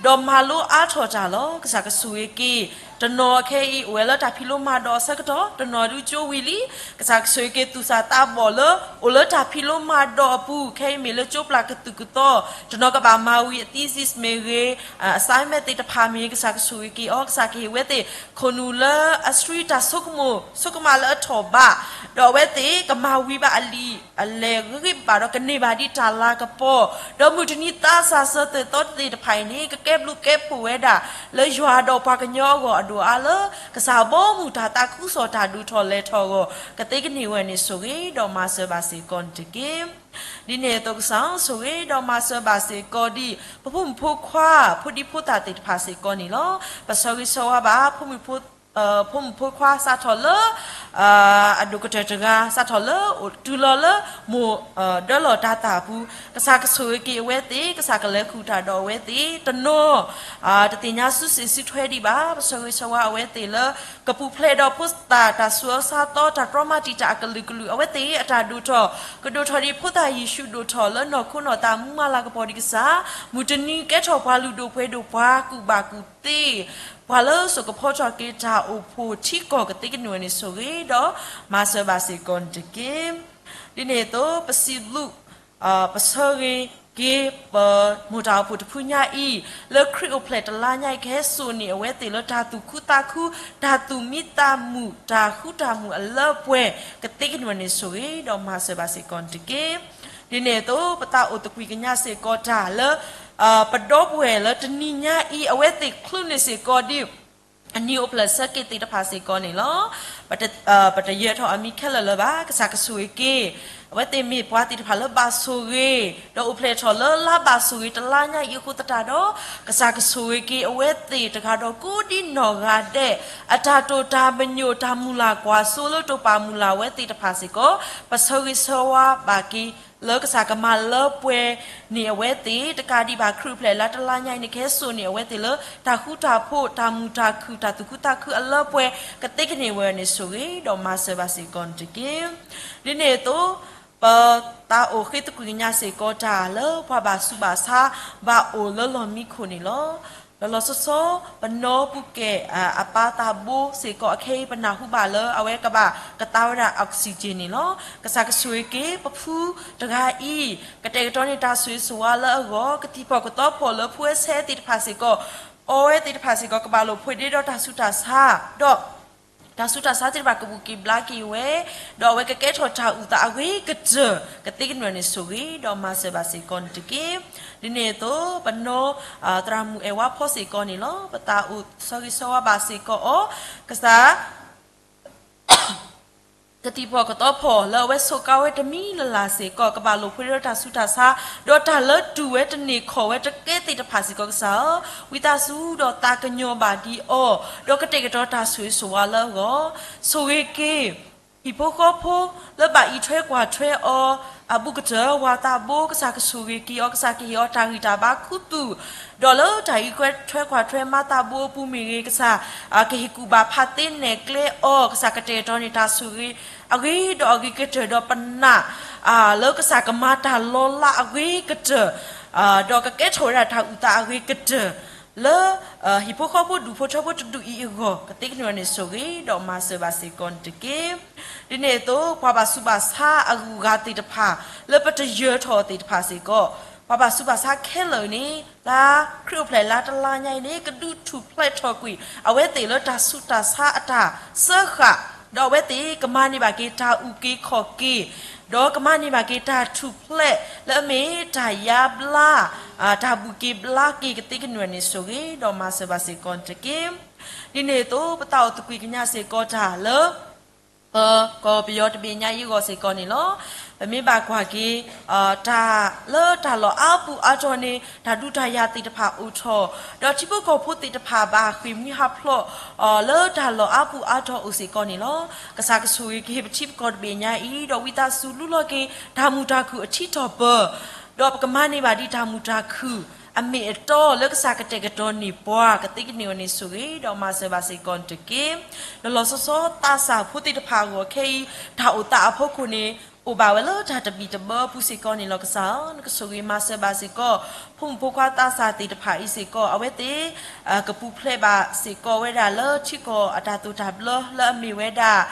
ဒီးမၤလိအါထီၣ်တၢ်လီၤ. ကစၢ်ကဆိၣ်ဂ့ၤက့ၤ တနီၤခဲအံၤ အိၣ်ဝဲလၢတၢ်ဖံးလိမၤဒိးအဆၢကတီၢ်, တနီၤဒုးကၠိဝံၤလံ. ကစၢ်ကဆိၣ်ဂ့ၤက့ၤသူၣ်စၢ်သးဘီၣ်လၢ အိၣ်လၢတၢ်ဖံးလိမၤဒိးအပူၤ ခဲအံၤမ့ၢ်လၢကၠိပျၢ်ကသုၣ်ကသီ, တနီၤကဘၣ်မၤဝံၤအ thesis မ့ၢ်ဂ့ၤ, assignment သ့ၣ်တဖၣ်မ့ၢ်ဂ့ၤ ကစၢ်ကဆိၣ်ဂ့ၤက့ၤအီၤ, ကစၢ်ကဟ့ၣ်ဝဲသ့ၣ် ခိၣ်နူာ်လၢအဆှံတၢ်ဆိကမိၣ် ဆိကမးလၢအထီၣ်ဘး, ဒီးအဝဲသ့ၣ်ကမၤဝံၤဘၣ်အလံာ်အလဲၢ်ဂ့ၤဂ့ၤဘၣ်ဒီး ကန့ၢ်ဘၣ်ဒံးတၢ်လၤကပီၤ, ဒီးမုၢ်တနံၤသးစၢ်စၢၤသွဲၣ်သီသ့ၣ်တဖၣ်အံၤန့ၣ် ကကဲဘျုးကဲဖှိၣ်ဝဲဒၣ် လၢယွၤဒီးပှၤကညီအဂီၢ်အဒိၣ်အါလၢ ကစၢ်ဘီမုၢ်တၢ်သးခုကစီၣ်တၢ်ဒိၣ်ထီၣ်လဲၤထီၣ်အဂီၢ် ကသ့ကန့ၢ်ဝဲန့ၣ် ဆိၣ်ဂ့ၤဒီးမၤစၢၤဘၣ်စ့ၢ်ကီးန့ၣ်တက့ၢ်. ဒ်န့ၣ်အသိးကစၢ် ဆိၣ်ဂ့ၤဒီးမၤစၢၤဘၣ်စ့ၢ်ကီးဒံး ပဖိမုၣ်ဖိခွါ ဖိဒံဖိသၣ်သ့ၣ်တဖၣ်စ့ၢ်ကီးန့ၣ်လီၤ. ပဆၢဂ့ၤဆၢဝါဘၣ် ဖိမုၣ်ဖိခွါစးထီၣ်လၢ အဒိၣ်ကတၢၢ်တဂၤ စးထီၣ်လၢ တုၤလီၤလၢမိၢ်ဒၢလီၢ်တၤသၣ်အပူၤ, ကစၢ်ကဆိၣ်ဂ့ၤက့ၤအဝဲသ့ၣ်, ကစၢ်ကလဲၤဃုာ်တၢ်ဒီးအဝဲသ့ၣ်, တနီၤ တသ့ၣ်ညါစုစ့ၣ်စုထွဲဒံးဘၣ်. ပဆၢဂ့ၤဆၢဝါအဝဲသ့ၣ်လၢ ကပူၤဖျဲးဒီးဖိသၣ်တၢ်ဆူးအၢဆါသီ တၢ်တြီမၤတံာ်တာ်အကလုာ်ကလုာ် အဝဲသ့ၣ်အတၢ်ဒိၣ်ထီၣ် ကဒိၣ်ထီၣ်ဒံးဖိသၣ်ယ့ၣ်ၡူးဒိၣ်ထီၣ်လၢနီၢ်ခိနီၢ်သးမူမၤလၤကပီၤဒံးကစၢ်, မုၢ်တနံၤကဲထီၣ်ပှၤလုၢ်ဒိၣ်ပှ့ၤဒိၣ် ပှၤကူၣ်ဘၣ်ကူၣ်သ့ ပှၤလၢစိာ်ကဖီထီၣ်က့ၤတၢ်အိၣ်ဖှိၣ်ထံကီၢ်ကသ့ကန့ၢ်ဝဲန့ၣ် ဆိၣ်ဂ့ၤဒီးမၤစၢၤဘၣ်စ့ၢ်ကီးန့ၣ်တက့ၢ်. ဒ်န့ၣ်အသိး ပစံးဘျုး ပဆၢဂ့ၤက့ၤ ပမိၢ်တၢ်အိၣ်ဖှိၣ်တဖုညါအံၤ လၢခရံာ်အိၣ်ဖျဲၣ်တလါညါအံၤ ကဟဲစိာ်န့ၢ်အဝဲသ့ၣ်လၢတၢ်သူၣ်ခုသးခု တၢ်သူၣ်မံသးမုာ် တၢ်ဃူတၢ်မုာ်အလၢအပှဲၤ ကသ့ကန့ၢ်ဝဲန့ၣ် ဆိၣ်ဂ့ၤဒီးမၤစၢၤဘၣ်စ့ၢ်ကီးန့ၣ်တက့ၢ်. ဒ်န့ၣ်အသိး ပသးအိၣ်သကွံာ်ကညးစ့ၢ်ကီးတၢ်လၢ ပဒီပုၢ်ဝဲၢ်လၢတနံၤညါအံၤ အဝဲသ့ၣ်ချုးန့ၢ်စ့ၢ်ကီးဒံး အနံၤအိၣ်ဖျဲၣ်ဆၢက့ၤသ့ၣ်တဖၣ်စ့ၢ်ကီးန့ၣ်လီၤ. ပတ ပတယၢၤထီၣ်အမံၤခဲလၢာ်လၢၤဘၣ်. ကစၢ်ကဆိၣ်ဂ့ၤက့ၤ အဝဲသ့ၣ်မ့ၢ်ပှၤသ့ၣ်တဖၣ်လၢဘၣ်ဆိၣ်ဂ့ၤ ဒီးအိၣ်ဖျဲၣ်ထီၣ်လၢလါဘၣ်ဆိၣ်ဂ့ၤတလါညါအံၤအဃိသတးဒီး ကစၢ်ကဆိၣ်ဂ့ၤက့ၤအဝဲသ့ၣ်တဂၤဒီးကိးဒံးနီၢ်ဂၤဒဲး အတၢ်တိာ်တၢ်ပညိၣ်တၢ်မုၢ်လၢ်ကွၢ်စိလၢတိာ်ပာ်မုၢ်လၢ်ဝဲသ့ၣ်တဖၣ်စ့ၢ်ကီး ပဆၢဂ့ၤဆၢဝါဘၣ်က့ၤ လၢကစၢ်ကမၤလၢပှဲၤန့ၢ်အဝဲသ့ၣ် တကးဒံးဘၣ်ခရံာ်အိၣ်ဖျဲၣ်လါတလါညါအံၤန့ၣ် ကဟဲစိာ်န့ၢ်အဝဲသ့ၣ်လၢ တၢ်ဃူတၢ်ဖိး တၢ်မုာ်တၢ်ခုၣ် တၢ်သူၣ်ခုသးခုအလၢပှဲၤ ကသ့ကန့ၢ်ဝဲန့ၣ်ဆိၣ်ဂ့ၤ ဒီးမၤစၢၤဘၣ်စ့ၢ်ကီးန့ၣ်တက့ၢ်. ဒ်န့ၣ်အသိး ပသးအိၣ်ဃ့သကွံာ်ကညးစ့ၢ်ကီးတၢ်လၢ ပှၤဘၣ်ဆူးဘၣ်ဆါ ဘၣ်အိၣ်လၢလီၢ်မံခိၣ်န့ၣ်လီၤ. လီၤလီၤဆီဆီ ပနီၢ်ပူၤကဲၣ် အပၢ်သးဘိစ့ၢ်ကီး အခဲအံၤပနၢ်ဟူဘၣ်လၢ အဝဲကဘၣ်ကသါဝဲဒၣ် oxygen န့ၣ်လီၤ. ကစၢ်ကဆိၣ်ဂ့ၤက့ၤ ပဖုတဂၤအံၤ ကတဲာ်ကတီၤန့ၢ်တၢ်ဆိၣ်ဂ့ၤဆိၣ်ဝါလၢအဂီၢ် ကသံၣ်ဖီၣ်ကသီဖီၣ်လၢဖိဝဲဆဲသ့ၣ်တဖၣ်စ့ၢ်ကီး အီဝဲသ့ၣ်တဖၣ်စ့ၢ်ကီး ကဘၣ်လိာ်ဖိးဒ့ဒီးတၢ်ဆူးတၢ်ဆါ ဒီး တၢ်ဆူးတၢ်ဆါသ့ၣ်တဖၣ်ကဘူၣ်က့ၤဘျါက့ၤဝဲ, ဒီးအဝဲကကဲထီၣ်တၢ်အုၣ်သးအဂ့ၤကတၢၢ် ကသ့ကန့ၢ်န့ၣ်ဆိၣ်ဂ့ၤ ဒီးမၤစၢၤဘၣ်စ့ၢ်ကီးန့ၣ်တက့ၢ်. ဒ်န့ၣ်အသိး ပနီၢ် သရၣ်မုၣ်အဲၣ်ဝါဖီစ့ၢ်ကီးန့ၣ်လီၤ. ပသးအိၣ်ဆၢဂ့ၤဆၢဝါဘၣ်စ့ၢ်ကီးအီၤ ကစၢ် ကသံၣ်ဖီၣ်ကသီဖီၣ်လၢအဝဲဆိးကါဝဲတမံၤလၢ်လၢ်စ့ၢ်ကီး ကဘၣ်လိာ်ဖိးဒ့ဒီးတၢ်ဆူးတၢ်ဆါ ဒီးတၢ်လၢတူၢ်ဝဲတန့ၢ်ခီၣ်ဝဲတကဲသ့ၣ်တဖၣ်စ့ၢ်ကီး ကစၢ်ဧၢ, ဝံသးစူၤဒီးသးကညီၤဘၣ်ဒံးအီၤ ဒီးကတဲာ်ကတီၤတၢ်ဆိၣ်ဂ့ၤဆိၣ်ဝါလၢအဂီၢ် ဆိၣ်ဂ့ၤက့ၤ ဟံၣ်ဖိဃီဖိလၢဘၣ်အံးထွဲကွၢ်ထွဲအီၤ အဘူးကတၢၢ် ဝၤသးဘိ ကစၢ်ကဆိၣ်ဂ့ၤက့ၤအီၤ ကစၢ်ကဟ့ၣ်အီၤတၢ်ဂံၢ်တၢ်ဘါခူသူၣ်, ဒီးလၢတၢ်အံးထွဲကွၢ်ထွဲမါသးဘိအပူၤမ့ၢ်ဂ့ၤ ကစၢ် ကဟ့ၣ်ကူၣ်ဘၣ်ဖးသ့နဲၣ်ကျဲအီၤ ကစၢ်ကတဲာ်ကတီၤန့ၢ်တၢ်ဆိၣ်ဂ့ၤ အဂ့ၤဒီးအဂ့ၤကတၢၢ်ဒီးပနာ် လၢကစၢ်ကမၤတၢ်လီၤလးအဂ့ၤကတၢၢ် ဒီးကကဲထီၣ်ဝဲဒၣ်တၢ်အုၣ်သးအဂ့ၤကတၢၢ် လၢ ဟံၣ်ဖိဃီဖိဒူၣ်ဖိထၢဖိတဒူၣ်အံၤအဂီၢ် ကသ့ကန့ၢ်ဝဲန့ၣ်ဆိၣ်ဂ့ၤ ဒီးမၤစၢၤဘၣ်စ့ၢ်ကီးန့ၣ်တက့ၢ်. ဒ်န့ၣ်အသိး ပှၤဘၣ်ဆူးဘၣ်ဆါအဂုၤအဂၤသ့ၣ်တဖၣ် လၢပတယၢၤထီၣ်သ့ၣ်တဖၣ်စ့ၢ်ကီး ပှၤဘၣ်ဆူးဘၣ်ဆါခဲလၢာ်န့ၣ် လါခရံာ်အိၣ်ဖျဲၣ်လါတလါညါအံၤန့ၣ် ကဒုးထူၣ်ဖျဲးထီၣ်ကွံာ် အဝဲသ့ၣ်လၢတၢ်ဆူးတၢ်ဆါအတၢ်စၢဃာ် ဒီးအဝဲသ့ၣ်ကမၤန့ၢ်ဘၣ်က့ၤတၢ်အုၣ်က့ၤခီၣ်က့ၤ ဒီးကမၤန့ၢ်ဘၣ်က့ၤတၢ်ထူၣ်ဖျဲးလၢအမ့ၢ်တၢ်ယါဘျါ တၢ်ဘူၣ်က့ၤဘျါက့ၤ ကသ့ကန့ၢ်ဝဲန့ၣ်ဆိၣ်ဂ့ၤ ဒီးမၤစၢၤဘၣ်စ့ၢ်ကီးန့ၣ်တက့ၢ်. ဒ်န့ၣ်အသိး ပသးအိၣ်သကွံာ်ကညးစ့ၢ်ကီးတၢ်လၢ ပကီၢ်ပယီၤတဘ့ၣ်ညါအံၤအဂီၢ်စ့ၢ်ကီးန့ၣ်လီၤ. ပမ့ၢ်ဘၣ်ကွၢ်က့ၤ တၢ်လၢတၢ်လီၢ်အါပူၤအါတီၤန့ၣ် တၢ်ဒုးတၢ်ယၤသ့ၣ်တဖၣ်အိၣ်ထီၣ် ဒီးထံဖိကီၢ်ဖိသ့ၣ်တဖၣ်ဘၣ်ဃ့ၢ်မှံဟးဖျိး လၢတၢ်လီၢ်အါပူၤအါတီၤအိၣ်စ့ၢ်ကီးန့ၣ်လီၤ. ကစၢ်ကဆိၣ်ဂ့ၤက့ၤပထံပကီၢ်တဘ့ၣ်ညါအံၤ ဒီးဝံသးစူၤလူလီၤက့ၤ တၢ်မုာ်တၢ်ခုၣ်အထံထီၣ်ပၢၢ် ဒီးပကမၤန့ၢ်ဘၣ်ဒံးတၢ်မုာ်တၢ်ခုၣ် အမ့ၢ်အတီလၢကစၢ်ကတဲာ်ကတီၤန့ၢ်ပှၤ ကသ့ကန့ၢ်ဝဲန့ၣ်ဆိၣ်ဂ့ၤ ဒီးမၤစၢၤဘၣ်စ့ၢ်ကီးန့ၣ်တက့ၢ်. လီၤလီၤဆီဆီ သးစၢ်ဖိသ့ၣ်တဖၣ်အဂီၢ်ခဲအံၤ တၢ်အိၣ်သးအဖီခိၣ်န့ၣ် အိၣ်ဘၣ်ဝဲလၢတၢ်တဘံၣ်တဘၢအပူၤစ့ၢ်ကီးန့ၣ်လီၤ. ကစၢ်ဧၢ နကဆိၣ်ဂ့ၤမၤစၢၤဘၣ်စ့ၢ်ကီး ဖိမုၣ်ဖိခွါသးစၢ်သ့ၣ်တဖၣ်အံၤစ့ၢ်ကီး အဝဲသ့ၣ် ကပူၤဖျဲးဘၣ်စ့ၢ်ကီးဝဲဒၣ်လၢထံကီၢ်အတၢ်သိၣ်တၢ်ဘျၢလၢအမ့ၢ်ဝဲဒၣ်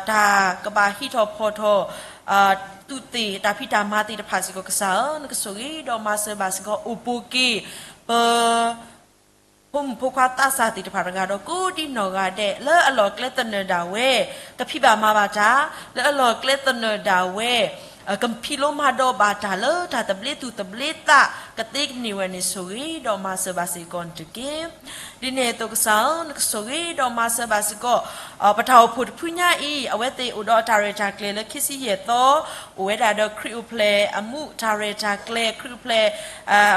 တၢ်ကဘၣ်ဟံးထီၣ်ဖီၣ်ထီၣ် သူးသ့ၣ်တၢ်ဖံးတၢ်မၤသ့ၣ်တဖၣ်စ့ၢ်ကီး ကစၢ်ဧၢ နကဆိၣ်ဂ့ၤဒီးမၤစၢၤဘၣ်စ့ၢ်ကီး အိၣ်ပူၤက့ၤ ပ ဖိမုၣ်ဖိခွါသးစၢ်သ့ၣ်တဖၣ်တဂၤဒီး ကိးဒံနီၢ်ဂၤဒဲး လၢအလီၢ်ကျဲသနၢၣ်ဒၣ်ဝဲ ကဖံးဘၣ်မၤဘၣ်တၢ် လၢအလီၢ်ကျဲသနၢၣ်ဒၣ်ဝဲ ကဖံးလိမၤဒိးဘၣ်တၢ်လၢတၢ်သဘျ့သူၣ်သဘျ့သး ကသ့ကန့ၢ်ဝဲန့ၣ်ဆိၣ်ဂ့ၤ ဒီးမၤစၢၤဘၣ်စ့ၢ်ကီးန့ၣ်တက့ၢ်. ဒ်န့ၣ်အသိးကစၢ်ဧၢ နကဆိၣ်ဂ့ၤဒီးမၤစၢၤဘၣ်စ့ၢ်ကီး ပတၢ်အိၣ်ဖှိၣ်တဖုညါအံၤ အဝဲသ့ၣ်အိၣ်ဒီးအတၢ်ရဲၣ်တၢ်ကျဲၤလၢခံဆံယဲၢ်သီ အိၣ်ဝဲဒၣ်ဒီးခရံာ်အိၣ်ဖျဲၣ်အမူးတၢ်ရဲၣ်တၢ်ကျဲၤ ခရံာ်အိၣ်ဖျဲၣ်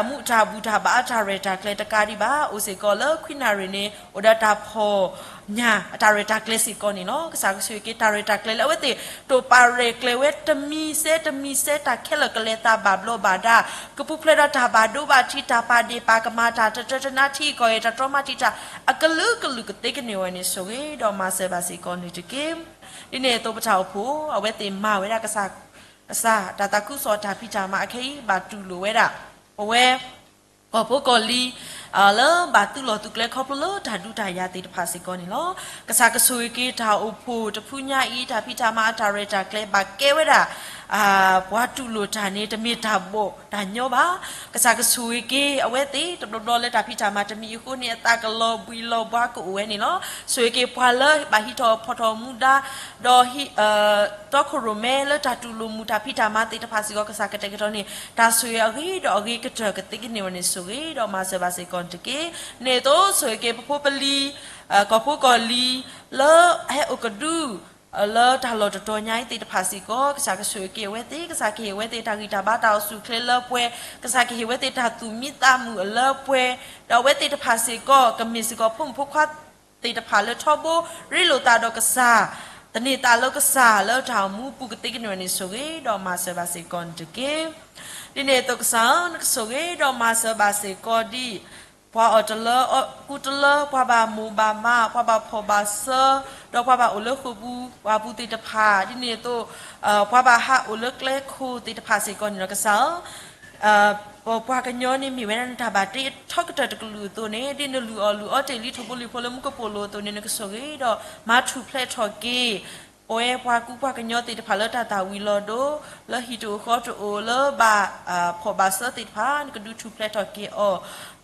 အမူးတၢ်ဘူၣ်တၢ်ဘါအတၢ်ရဲၣ်တၢ်ကျဲၤတကးဒံးဘၣ် အိၣ်စ့ၢ်ကီးလၢခွံနၣ်ရံၣ်န့ၣ် အိၣ်ဒီးတၢ်ဖီၣ်ညၣ်အတၢ်ရဲၣ်တၢ်ကျဲၤစ့ၢ်ကီးန့ၣ်လီၤ. ကစၢ်ကဆိၣ်ဂ့ၤက့ၤတၢ်ရဲၣ်တၢ်ကျဲၤလၢအဝဲသ့ၣ် တိာ်ပာ်ရဲၣ်ကျဲၤဝဲတမံၤစဲတမံၤစဲ တၢ်ခဲလၢာ်ကလဲၤသးဘၣ်ဘျီးဘၣ်ဒါ ကပူၤဖျဲးဒီးတၢ်ဘၣ်ဒိဘၣ်ထံး တၢ်ပာ်ဒ့ၣ်ပာ်ကမၣ် တၢ်တတၢတနါထံကီၢ်အံၤ တၢ်တြီမးထံးတၢ် အကလုာ်ကလုာ်ကသ့ကန့ၢ်ဝဲန့ၣ်ဆိၣ်ဂ့ၤ ဒီးမၤစၢၤဘၣ်စ့ၢ်ကီးန့ၣ်တက့ၢ်. ဒ်န့ၣ်အသိးပတၢ်အိၣ်ဖှိၣ် အဝဲသ့ၣ်မၤဝဲဒၣ်ကစၢ် ကစၢ်တၢ်သးခုကစီၣ်တၢ်ဖံးတၢ်မၤအခဲအံၤ ဘၣ်တူၢ်လိာ်ဝဲဒၣ် ပဝဲ ကီၢ်ဖိကီၢ်လံၤ လၢဘၣ်သုးလီၢ်သုးကျဲခီဖျိလၢတၢ်ဒုးတၢ်ယၤသ့ၣ်တဖၣ်စ့ၢ်ကီးန့ၣ်လီၤ. ကစၢ်ကဆိၣ်ဂ့ၤက့ၤတၢ်အိၣ်ဖှိၣ်တဖုညါအံၤ တၢ်ဖံးတၢ်မၤအတၢ်ရဲၣ်တၢ်ကျဲၤဘၣ်ကဲဝဲဒၣ် ပှၤတူၢ်လိာ်တၢ်န့ၣ် တမ့ၢ်တၢ်ဘီၣ်တၢ်ညီဘၣ်. ကစၢ်ကဆိၣ်ဂ့ၤက့ၤအဝဲသ့ၣ်တဘျီဘျီလၢတၢ်ဖံးတၢ်မၤတမံၤအဃိန့ၣ် အသးကလီၤဘှံးလီၤဘှါကအိၣ်ဝဲန့ၣ်လီၤ. ဆိၣ်ဂ့ၤက့ၤပှၤလၢဘၣ်ဟံးထီၣ်ဖီၣ်ထီၣ်မူဒါ ဒီး တီခိၣ်ရိၣ်မဲလၢတၢ်တူၢ်လိာ်မုာ်တၢ်ဖံးတၢ်မၤသ့ၣ်တဖၣ်စ့ၢ်ကီး ကစၢ်ကတဲာ်ကတီၤန့ၣ် တၢ်ဆိၣ်ဂ့ၤအဂ့ၤဒီးအဂ့ၤကတၢၢ်ကသ့ကန့ၢ်ဝဲန့ၣ်ဆိၣ်ဂ့ၤ ဒီးမၤစၢၤဘၣ်စ့ၢ်ကီးန့ၣ်တက့ၢ်. န့ၣ်အသိးဆိၣ်ဂ့ၤက့ၤပဖိပလံၤ ကီၢ်ဖိကီၢ်လံၤ လၢဟဲအိၣ်ကဒု လၢတၢ်လီၢ်တတီၤညါအံၤသ့ၣ်တဖၣ်စ့ၢ်ကီး ကစၢ်ကဆိၣ်ဂ့ၤက့ၤအဝဲသ့ၣ် ကစၢ်ကဟ့ၣ်အဝဲသ့ၣ်တၢ်ဂံၢ်တၢ်ဘါတၢ်အိၣ်ဆူၣ်အိၣ်ချ့လၢပှဲၤ ကစၢ်ကဟ့ၣ်အဝဲသ့ၣ်တၢ်သူၣ်မံသးမုာ်အလၢပှဲၤ ဒီးအဝဲသ့ၣ်တဖၣ်စ့ၢ်ကီး ကမ့ၢ်စ့ၢ်ကီးဖိမုၣ်ဖိခွါသ့ၣ်တဖၣ်လၢထီဘိရ့လိာ်သးဒီးကစၢ် သန့ၤသးလၢကစၢ်လၢတၢ်အိၣ်မူပူၤကသ့ကန့ၢ်ဝဲန့ၣ် ဆိၣ်ဂ့ၤဒီးမၤစၢၤဘၣ်စ့ၢ်ကီးန့ၣ်တက့ၢ်. ဒ်န့ၣ်အသိးကစၢ်ဧၢ, နကဆိၣ်ဂ့ၤဒီးမၤစၢၤဘၣ်စ့ၢ်ကီးဒံး ပှၤအီၣ်တလၢ ကူတလၢ ပှၤဘၣ်မိၢ်ဘၣ်မး ပှၤဘၣ်ဖှီၣ်ဘၣ်စၢ ဒီးပှၤဘၣ်အိၣ်လၢဃိာ်ပူၤ ပှၤပူၤသ့ၣ်တဖၣ် ဒ်န့ၣ်အသိး ပှၤဘၣ်ဟးအိၣ်လၢကျဲခိၣ်သ့ၣ်တဖၣ်စ့ၢ်ကီးန့ၣ်လီၤ. ကစၢ်ဧၢ, ပပှၤကညီန့ၣ်မ့ၢ်ဝဲဒၣ်နတၢ်ဘၣ်တ့အထီကတၢၢ်တကလုာ်အသိးန့ၣ် ဒ်နလုၢ်အီၣ်လုၢ်အီတ့ၢ်လံထိၣ်ဖိလံၣ်ဖိလၢမူကပိာ်လိၤအသိးန့ၣ် နကဆိၣ်ဂ့ၤဒီးမၤထူၣ်ဖျဲးထီၣ်က့ၤ ပဝဲပှၤကူပှၤကညီသ့ၣ်တဖၣ်လၢတၢ်သၣ်ဝံၤလီၤဒိ လၢဟံၣ်တအိၣ်ဃီတအိၣ်လၢဘၣ်ဖှီၣ်ဘၣ်စၢသ့ၣ်တဖၣ် နကဒုးထူၣ်ဖျဲးထီၣ်က့ၤအီၤ,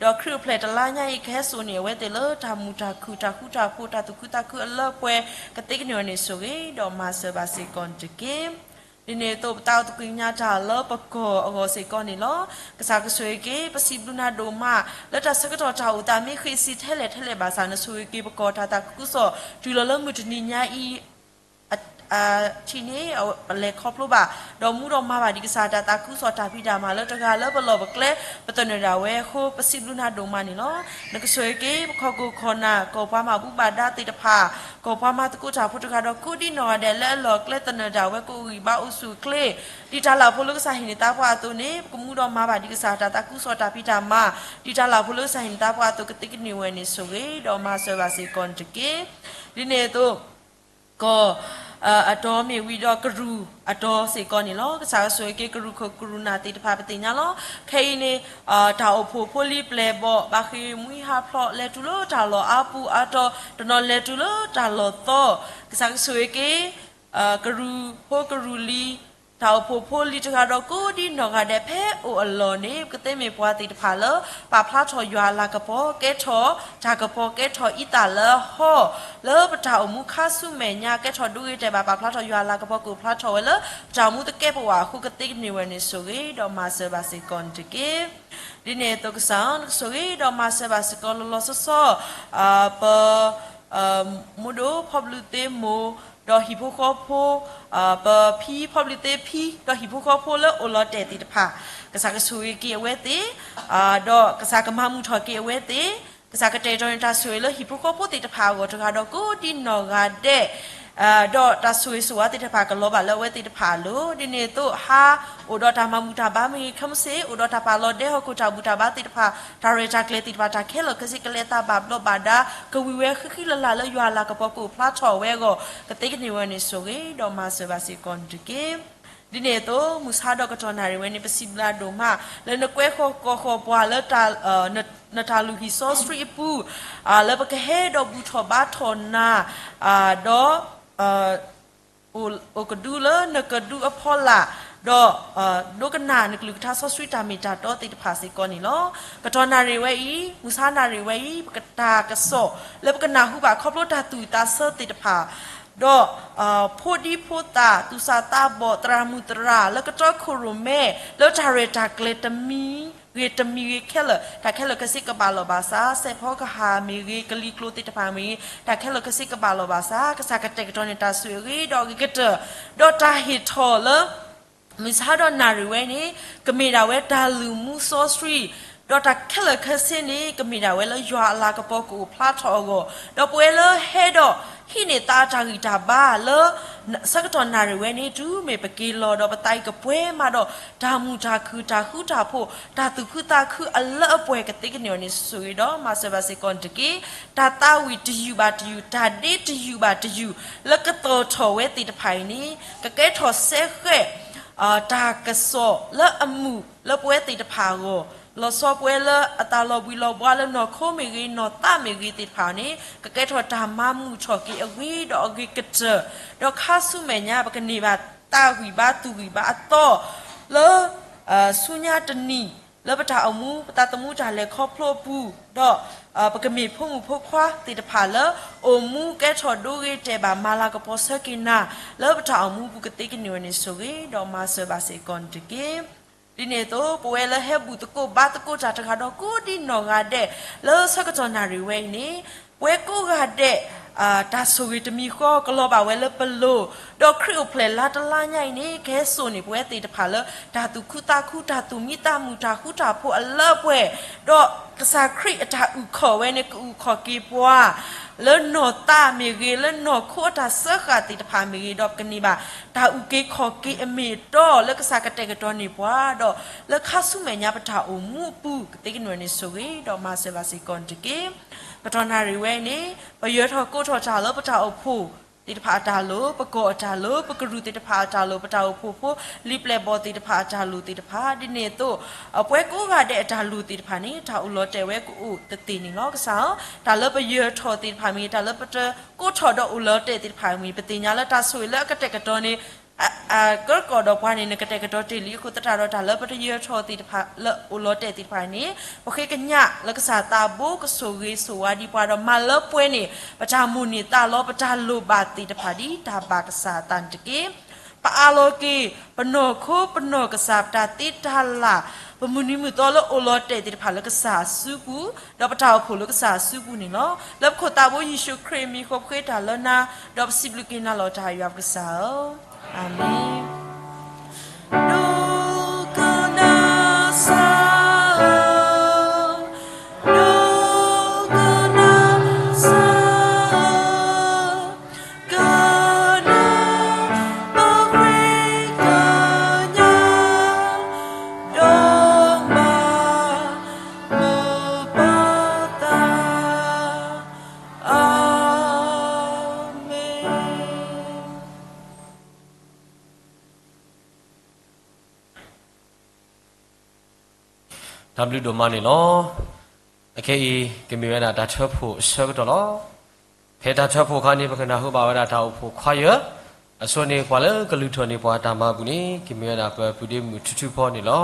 ဒီးခရံာ်အိၣ်ဖျဲၣ်တလါညါအံၤ ကဟဲစိာ်န့ၢ်အဝဲသ့ၣ်လၢတၢ်မုာ်တၢ်ခုၣ်တၢ်ဃူတၢ်ဖိး တၢ်သူၣ်ခုသးခုအလၢအပှဲၤ ကသ့ကန့ၢ်ဝဲန့ၣ် ဆိၣ်ဂ့ၤဒီးမၤစၢၤဘၣ်စ့ၢ်ကီးန့ၣ်တက့ၢ်. ဒ်န့ၣ်အသိး ပသးအိၣ်သကိးညါတၢ်လၢပကီၢ်အဂီၢ်စ့ၢ်ကီးန့ၣ်လီၤ. ကစၢ်ကဆိၣ်ဂ့ၤက့ၤ ပစံးဘျုးနၤဒိၣ်မး လၢတၢ်ဆၢကတီၢ်တၢ်အိၣ်သးမ့ၢ်ဃ့ဆံထဲလဲၣ်ထဲလဲၣ်ဘၣ်ဆၣ် နဆိၣ်ဂ့ၤက့ၤပကီၢ်တၢ်သးခုကစီၣ် တုၤလီၤလၢမုၢ်တနံၤညါအံၤ ထံၣ်န့ၣ် ပလဲၤခီဖျိဘၣ် ဒီးမူဒီးမၤဘၣ်ဒံးကစၢ်တၢ်သးခုကစီၣ်တၢ်ဖံးတၢ်မၤလၢတဂၤလၢပလီၢ်ပကျဲ ပသနၢၣ်ဒၣ်ဝဲအဃိ ပစံးဘျုးနၤဒိၣ်မးန့ၣ်လီၤ. နကဆိၣ်ဂ့ၤက့ၤ ပခီၣ်ခိၣ်ခီၣ်နၢ် ကီၢ်ပှၤမၤဘူၣ်ဘၣ်ဒါသ့ၣ်တဖၣ် ကီၢ်ပှၤမၤသကိးတၢ်ဖိတဂၤဒီးကိးဒံနီၢ်ဂၤဒဲးလၢအလီၢ်ကျဲသနၢၣ်ဒၣ်ဝဲကအိၣ်ဂံၢ်ဘါအိၣ်ဆူၣ်အိၣ်ချ့ ဒ်တၢ်လၢ်ဖိလၢကစၢ်ဟ့ၣ်န့ၢ်သါပှၤအသိးန့ၣ် ပကမူဒီးမၤဘၣ်ဒံးကစၢ်တၢ်သးခုကစီၣ်တၢ်ဖံးတၢ်မၤ ဒ်တၢ်လၢ်ဖိလၢကစၢ်ဟ့ၣ်န့ၢ်သါပှၤအသိးကသ့ကန့ၢ်ဝဲန့ၣ် ဆိၣ်ဂ့ၤဒီးမၤစၢၤဘၣ်စ့ၢ်ကီးန့ၣ်တက့ၢ်. ဒ်န့ၣ်အသိး ကီၢ် အတီမ့ၢ်ဝံၤဒီးကရူၢ်အတီစ့ၢ်ကီးန့ၣ်လီၤ. ကစၢ်ကဆိၣ်ဂ့ၤက့ၤကရူၢ်ခိၣ်ကရူၢ်နၢ်သ့ၣ်တဖၣ်ပသ့ၣ်ညါလီၤ. ခဲအံၤန့ၣ် တၢ်အိၣ်ဖှိၣ်ဖိလံၤပျဲၢ်ဘီၣ် ဘၣ်ဃ့ၢ်မှံဟးဖျိး လဲၤတုၤလၢတၢ်လီၢ်အါပူၤအါတီၤ တနီၤလဲၤတုၤလၢတၢ်လီၢ်သီ ကစၢ်ကဆိၣ်ဂ့ၤက့ၤ ကရူၢ်ဖိကရူၢ်လံၤ တၢ်အိၣ်ဖှိၣ်ဖိလံၤတဂၤဒီးကိးဒံနီၢ်ဂၤဒဲးဖဲအိၣ်အလီၢ်န့ၣ် ပကသ့မ့ၢ်ပှၤသ့ၣ်တဖၣ်လၢ ပာ်ဖျါထီၣ်ယွၤအလၤကပီၤ ကဲထီၣ်တၢ်ကပီၤ ကဲထီၣ်အံသၣ်လၢဟီၣ် လၢပတၢ်အိၣ်မူခါဆူမဲာ်ညါ ကဲထီၣ်ဒိဂ့ၤတဲာ်ဘၣ် ပာ်ဖျါထီၣ်ယွၤအလၤကပီၤ ကအိၣ်ဖျါထီၣ်ဝဲလၢ ပတၢ်အိၣ်မူသကဲးပဝးအဃိ ကသ့ကန့ၢ်ဝဲန့ၣ် ဆိၣ်ဂ့ၤဒီးမၤစၢၤဘၣ်စ့ၢ်ကီးန့ၣ်တက့ၢ်. ဒ်န့ၣ်အသိးကစၢ် နကဆိၣ်ဂ့ၤဒီးမၤစၢၤဘၣ်စ့ၢ်ကီးလီၤလီၤဆီဆီ ပ မိၢ်ဒိၣ်ဖီဘျုးသ့မိၢ် ဒီးဟံၣ်ဖိဃီဖိ ပဖံဖီဘျုးသ့ဖံ ဒီးဟံၣ်ဖိဃီဖိလၢအိၣ်လီၤတဲာ်သ့ၣ်တဖၣ် ကစၢ်ကဆိၣ်ဂ့ၤက့ၤအဝဲသ့ၣ် ဒီးကစၢ်ကမၤမုာ်ထီၣ်က့ၤအဝဲသ့ၣ် ကစၢ်ကတဲာ်ကတီၤန့ၢ်တၢ်ဆိၣ်ဂ့ၤလၢဟံၣ်ဖိဃီဖိသ့ၣ်တဖၣ်အဂီၢ်တဂၤဒီးကိးဒံနီၢ်ဂၤဒဲး ဒီးတၢ်ဆိၣ်ဂ့ၤဆိၣ်ဝါသ့ၣ်တဖၣ်ကလီၤဘၣ်လၢအဝဲသ့ၣ်တဖၣ်အလိၤ ဒ်န့ၣ်အသိး ဟါအိၣ်ဒီးတၢ်မၤဘူၣ်တၢ်ဘါမ့ၢ်ဂ့ၤ ခဲမုၢ်ဆ့ၣ် အိၣ်ဒီးတၢ်ပာ်လီၤဒဲဟီၣ်ခိၣ်တၢ်ဘူၣ်တၢ်ဘါသ့ၣ်တဖၣ် တၢ်ရဲၣ်တၢ်ကျဲၤသ့ၣ်တဖၣ် တၢ်ခဲလၢာ်ခဲဆ့ကလဲၤသးဘၣ်ဘျီးဘၣ်ဒါ ကဝံၤဝဲဃံဃံလၤလၤလၢယွၤအလၤကပီၤကအိၣ်ဖျါထီၣ်ဝဲအဂီၢ် ကသ့ကန့ၢ်ဝဲန့ၣ် ဆိၣ်ဂ့ၤဒီးမၤစၢၤဘၣ်စ့ၢ်ကီးန့ၣ်တက့ၢ်. ဒ်န့ၣ်အသိး မုၢ်ဆါဒီးကတီၢ်နၣ်ရံၣ်ဝဲန့ၣ် ပစံးဘျုးဒိၣ်မး လၢနကွဲဃီၤကိးဃီၤပှၤလၢ နတၢ်လုၢ်ဟံၣ်စီဆှံအပူၤ လၢပကဟဲဒီးဘူၣ်ထီၣ်ဘါထီၣ်နၤ ဒီး အိၣ်ကဒုလၢနကဒုအဖီလာ် ဒီး ဒိကနၣ်နကလုၢ်ကထါစီဆှံတၢ်မ့ၢ်တၢ်တီသ့ၣ်တဖၣ်စ့ၢ်ကီးန့ၣ်လီၤ. ကတီၢ်နၣ်ရံၣ်ဝဲအံၤ မုၢ်ဆါနၣ်ရံၣ်ဝဲအံၤ ပကတၢ်ကစီၣ် လၢပကနၢ်ဟူဘၣ်ခီဖျိတၢ်သူၣ်ဝံၣ်သးဆၢသ့ၣ်တဖၣ် ဒီး ဖိဒံဖိသၣ် သူၣ်စၢ်သးဘီၣ် သရၣ်မုၣ်သရၣ် လၢကတီခိၣ်ရိၣ်မဲ လၢတၢ်ရဲၣ်တၢ်ကျဲၤတမံၤဂ့ၤတမံၤဂ့ၤခဲလၢာ် တၢ်ခဲလၢာ်ခဲဆ့ကဘၣ်လီၤဘၣ်စး စဲးဖီကဟၣ်မ့ၢ်ဂ့ၤ ကလံၤကျိၤသ့ၣ်တဖၣ်မ့ၢ်ဂ့ၤ တၢ်ခဲလၢာ်ခဲဆ့ကဘၣ်လီၤဘၣ်စး ကစၢ်ကတဲာ်ကတီၤန့ၢ်တၢ်ဆိၣ်ဂ့ၤဒီးအဂ့ၤကတၢၢ် ဒီးတၢ်ဟ့ၣ်ထီၣ်လၢ မုၢ်ဆါဒီးနၣ်ရံၣ်ဝဲန့ၣ် ကမ့ၢ်ဒၣ်ဝဲတၢ်လုၢ်မူစီဆှံ ဒီးတၢ်ခဲလၢာ်ခဲဆ့န့ၣ် ကမ့ၢ်ဒၣ်ဝဲလၢယွၤအလၤကပီၤကအိၣ်ဖျါထီၣ်အဂီၢ် ဒီးပဝဲလၢဟဲဒီးဟံးန့ၢ်သးတၢ်ဂံၢ်တၢ်ဘါလၢ ဆၢကတီၢ်နၣ်ရံၣ်ဝဲန့ၣ် တုၤမ့ၢ်ပက့ၤလီၤဒီးပသးအံၤကပှဲၤမးဒီး တၢ်မုာ်တၢ်ခုၣ်တၢ်ဃူတၢ်ဖိး တၢ်သူၣ်ခုသးခုအလၢအပှဲၤကသ့ကန့ၢ်အီၤန့ၣ် ဆိၣ်ဂ့ၤဒီးမၤစၢၤဘၣ်စ့ၢ်ကီးန့ၣ်တက့ၢ်. တၢ်သးဝံၣ်တယုၢ်ဘၣ်တယုၢ် တၢ်ဒ့တယုၢ်ဘၣ်တယုၢ် လၢကသီၣ်ထီၣ်ဝဲသ့ၣ်တဖၣ်အံၤန့ၣ် ကကဲထီၣ်စဲဃဲး တၢ်ကစီၣ်လၢအမုာ်လၢပဝဲသ့ၣ်တဖၣ်အဂီၢ် လီၤဆီပဝဲလၢအတၢ်လီၤဘှံးလီၤဘှါလၢနီၢ်ခိမ့ၢ်ဂ့ၤ နီၢ်သးမ့ၢ်ဂ့ၤသ့ၣ်တဖၣ်န့ၣ် ကကဲထီၣ်တၢ်မၤမုာ်ထီၣ်က့ၤအဂ့ၤဒီးအဂ့ၤကတၢၢ် ဒီးခါဆူမဲာ်ညါ ပကန့ၢ်ဘၣ်တၢ်ဂံၢ်ဘါသူၣ်ဂံၢ်ဘါအသီ လၢ ဆူညါတနံၤ လၢပတၢ်အိၣ်မူ ပသးသမူတၢ်လဲၤခီဖျိအပူၤ ဒီး ပကမ့ၢ်ဖိမုၣ်ဖိခွါသ့ၣ်တဖၣ်လၢ အိၣ်မူကဲထီၣ်ဒိဂ့ၤတဲာ်ဘၣ် မၤလၤကပီၤဆၢက့ၤနၤ လၢပတၢ်အိၣ်မူပူၤကသ့ကန့ၢ်ဝဲန့ၣ် ဆိၣ်ဂ့ၤဒီးမၤစၢၤဘၣ်စ့ၢ်ကီးန့ၣ်တက့ၢ်. ဒ်န့ၣ်အသိး ပဝဲလၢဟဲဘူၣ်သကိးဘါသကိးတၢ်တဂၤဒီးကိးဒံနီၢ်ဂၤဒဲး လၢဆၢကတီၢ်နၣ်ရံၣ်ဝဲအံၤန့ၣ် ပဝဲကိးဂၤဒဲး တၢ်ဆိၣ်ဂ့ၤတမံၤဃီ ကလီၤဘၣ်ဝဲလၢပလိၤ, ဒီးခရံာ်အိၣ်ဖျဲၣ်လါတလါညါအံၤန့ၣ် ကဟဲစိာ်န့ၢ်ပဝဲသ့ၣ်တဖၣ်လၢ တၢ်သူၣ်ခုသးခု တၢ်သူၣ်မံသးမုာ် တၢ်ဃူတၢ်ဖိးအလၢအပှဲၤ, ဒီးကစၢ်ခရံာ်အတၢ်အုၣ်ခီၣ်ဝဲန့ၣ် ကအုၣ်ခီၣ်က့ၤပှၤ လၢနီၢ်သးမ့ၢ်ဂ့ၤ, လၢနီၢ်ခိအတၢ်စၢဃာ်သ့ၣ်တဖၣ်မ့ၢ်ဂ့ၤ, ဒီးပကန့ၢ်ဘၣ်တၢ်အုၣ်က့ၤခီၣ်က့ၤအမ့ၢ်အတီလၢကစၢ်ကတဲာ်ကတီၤန့ၢ်ပှၤ, ဒီးလၢခါဆူမဲာ်ညါပတၢ်အိၣ်မူအပူၤ ကသ့ကနွဲၣ်န့ၣ်ဆိၣ်ဂ့ၤ ဒီးမၤစၢၤဘၣ်စ့ၢ်ကီးန့ၣ်တက့ၢ်. ပတီၢ်နၣ်ရံၣ်ဝဲန့ၣ် ပယၢၤထီၣ်ကိးထီၣ်တၢ်လၢပတၢ်အိၣ်ဖှိၣ်သ့ၣ်တဖၣ်အတၢ်လိၤ, ပကီၢ်အတၢ်လိၤ, ပကရူၢ်သ့ၣ်တဖၣ်အတၢ်လိၤ, ပတၢ်အိၣ်ဖှိၣ်ဖိလံာ်ပျဲၢ်ဘီၣ်သ့ၣ်တဖၣ်အတၢ်လိၤသ့ၣ်တဖၣ်, ဒ်န့ၣ်အသိး အပှၤကိးဂၤဒဲးအတၢ်လိၤသ့ၣ်တဖၣ်န့ၣ် တၢ်အိၣ်လီၤတဲာ်ဝဲကအိၣ်သ့သ့န့ၣ်လီၤ. ကစၢ်ဧၢ, တၢ်လၢပယၢၤထီၣ်သ့ၣ်တဖၣ်မ့ၢ်ဂ့ၤ, တၢ်လၢပတကိးထီၣ်ဒီးအိၣ်လီၤတဲာ်သ့ၣ်တဖၣ်မ့ၢ်ဂ့ၤ, ပသ့ၣ်ညါလၢတၢ်ဆိၣ်ဂ့ၤလၢအကတဲာ်ကတီၤန့ၣ် အကရၢကရိဒီးပှၤန့ၣ် နကတဲာ်ကတီၤတ့ၢ်လံအဃိသတးဒီး တၢ်လၢပတယၢၤထီၣ်သ့ၣ်တဖၣ်လၢအိၣ်လီၤတဲာ်သ့ၣ်တဖၣ်န့ၣ် ပဃ့ကညးလၢကစၢ်သးဘိကဆိၣ်ဂ့ၤဆိၣ်ဝါဒံးပှၤဒီးမၤလၢပှဲၤန့ၣ် ပတၢ်မိၣ်န့ၢ်သးလီ ပတၢ်လိၣ်ဘၣ်သ့ၣ်တဖၣ်ဒ်တၢ်ဘၣ်ကစၢ်အသးန့ၣ်တက့ၢ်. ပအးလီၤက့ၤ ပနီၢ်ခိပနီၢ်ကစၢ် ပတၢ်သ့တၢ်လၢ် ပမုၢ်နံၤမုၢ်သီလၢအိၣ်လီၤတဲာ်သ့ၣ်တဖၣ်လၢကစၢ်အစုပူၤ ဒီးပတၢ်အိၣ်ဖှိၣ်လၢကစၢ်အစုပူၤန့ၣ်လီၤ. လၢပခိၣ်သးဘိယ့ၣ်ၡူးခရံာ်အမံၤဃိ ပဃ့တၢ်လၢနၤ ဒီးပစံးဘျုးက့ၤနၤလီၤတၢ်ယွၤပကစၢ်ဧၢ, အၤမ့ၣ်. ဒိကနၣ်စၢ်ဧၢ, ဒိကနၣ်စၢ်ဧၢ, ကနၣ်ပဃ့ကညး ဒီးမၤမုာ်ပသး, အၤမ့ၣ်. တၢ်ဘျုးဒိၣ်မးန့ၣ်လီၤ. အခဲအံၤ ကမ့ၢ်ဝဲဒၣ်တၢ်ထၢဖှိၣ်အဆၢကတီၢ်လီၤ. ဖဲတၢ်ထၢဖှိၣ်အခါန့ၣ် ပကနၢ်ဟူဘၣ်ဝဲဒၣ်တၢ်အိၣ်ဖှိၣ်ခွါယၢၤ အဆိန့ၣ် ပှၤလၢကလုၢ်ထီၣ်န့ၢ်ပှၤတၢ်မၤဘူၣ်န့ၣ် ကမ့ၢ်ဝဲဒၣ်ပပုၢ်ဒ့မုၣ်ထူထူဖီန့ၣ်လီၤ.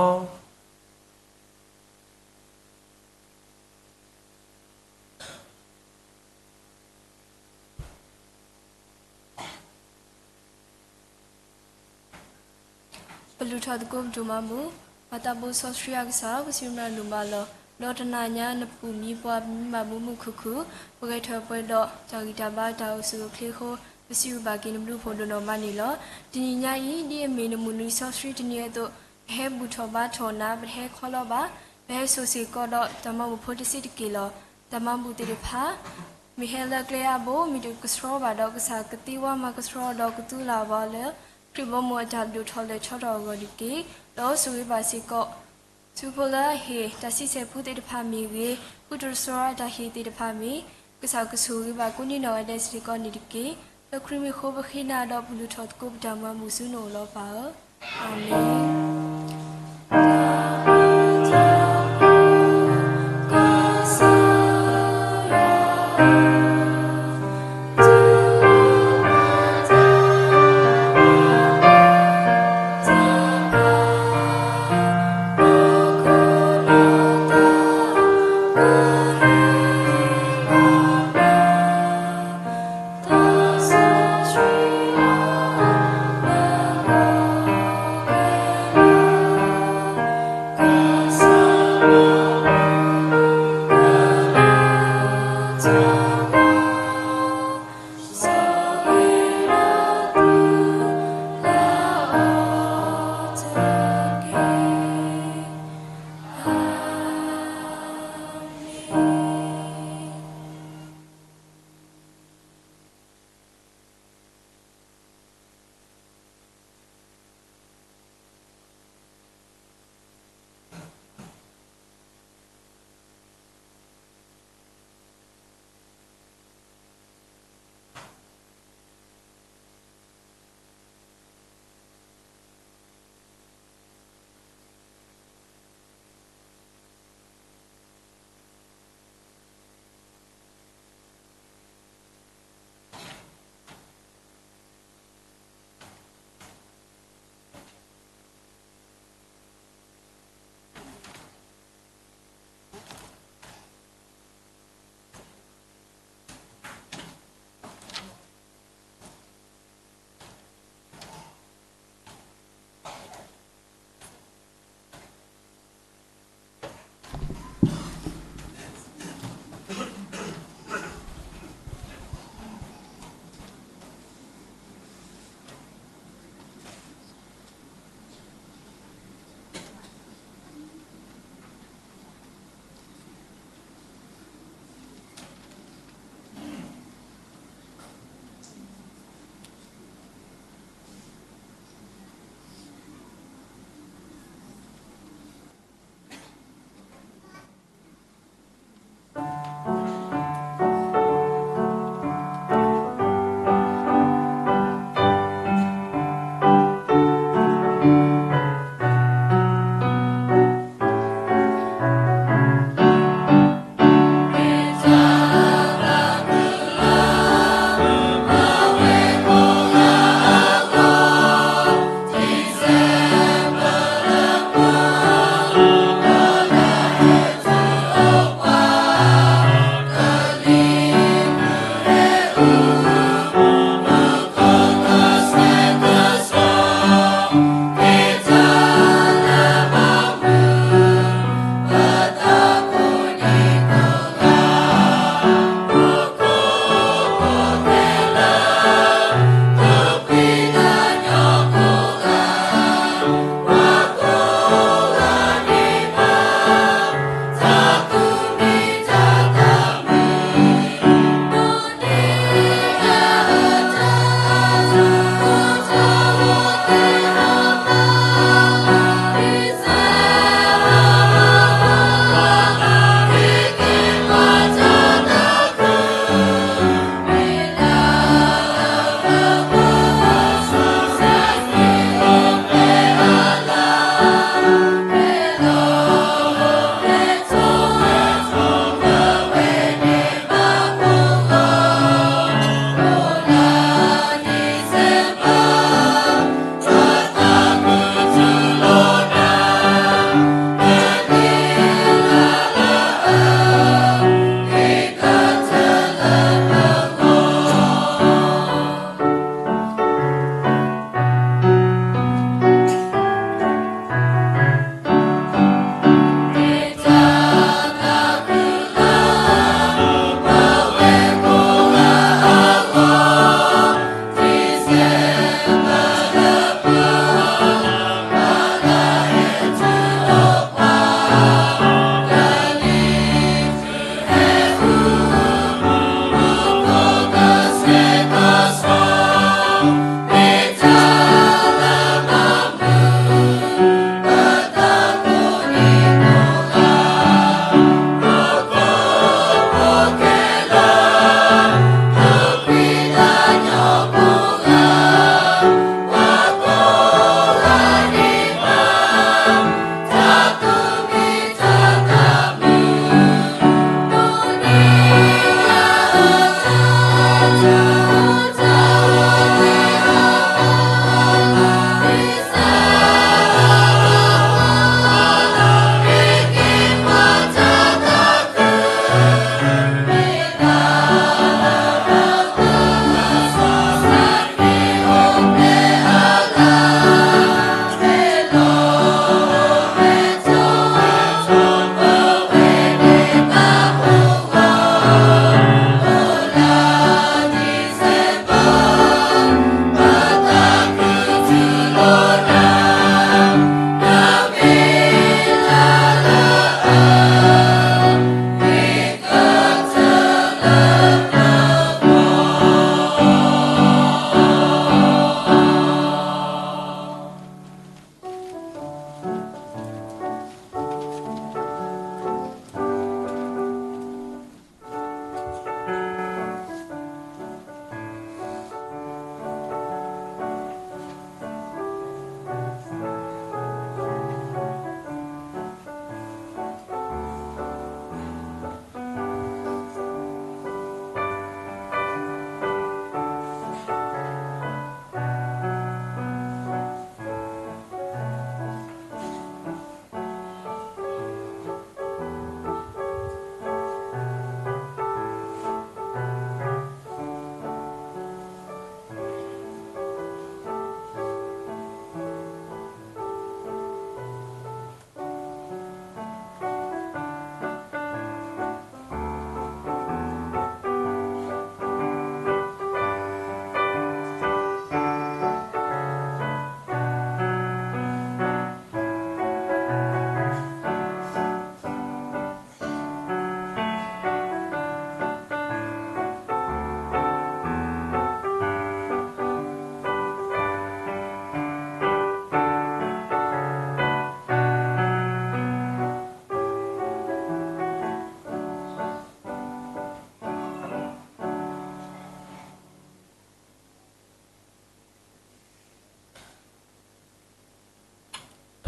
ပလုၢ်ထီၣ်သကိးပဒိၣ်မးမူ, ပှၤသးဘိစီဆှံအကစၢ်, ပစံးမရၣ်ဒိၣ်မးလီၤ. ဒီးတနၤညါနပူၤမံပှၤ ပမံဘၣ်မူးမူးခုၣ်ခုၣ်, ပဂဲၤထၢၣ်ပှဲၤဒီးတၢ်ဂံၢ်တၢ်ဘါတၢ်အိၣ်ဆူၣ်အိၣ်ချ့အဃိ, ပစံးဘျုးဘၣ်က့ၤနဘျုးဖှိၣ်ဒိၣ်နီၢ်မးန့ၣ်လီၤ. တနံၤညါအံၤ ဒ်အမ့ၢ်နမုၢ်နံၤစီဆှံတနံၤအသိး, ပဟဲဘူၣ်ထီၣ်ဘါထီၣ်နၤ, ပတဟဲခီလီၤဘၣ်, ပဟဲစိာ်စ့ၢ်ကီးဒီးတၢ်မၤဘူၣ်ဖိတဆံးတက့ၢ်လီၤ. တၢ်မၤဘူၣ်သ့ၣ်တဖၣ် မ့ၢ်ဟဲလၢကျဲအါဘိ, မ့ၢ်တကဆှီဘၣ်ဒီး ကစၢ်ကသ့ဝါမၤကဆှီဒီးကသူလၢ်ဘၣ်လၢ ခရံာ်ဘီမုၢ်အတၢ်ဒိၣ်ထီၣ်လဲၢ်ထီထီၣ်အဂီၢ်တက့ၢ်. ဒီးဆိၣ်ဂ့ၤဘၣ်စ့ၢ်ကီး ထူဖိလၢအဟ့ၣ် တၢ်ဆံဆဲၣ်ဖူသ့ၣ်တဖၣ်မ့ၢ်ဂ့ၤ, ဃုတြီစရီတၢ်ဟ့ၣ်သ့ၣ်တဖၣ်မ့ၢ်, ကစၢ်ကဆိၣ်ဂ့ၤဘၣ်ကိးနီၢ်ဂၤဒဲးစ့ၢ်ကီးန့ၣ်တက့ၢ်. လၢခရံာ်မံၤအဃိပဃ့နၤဒီး ပလုၢ်ထီၣ်သကိးပတၢ်မၤဘူၣ်ဆူနအိၣ်လီၤပၢ်ဧၢ, အၤမ့ၣ်.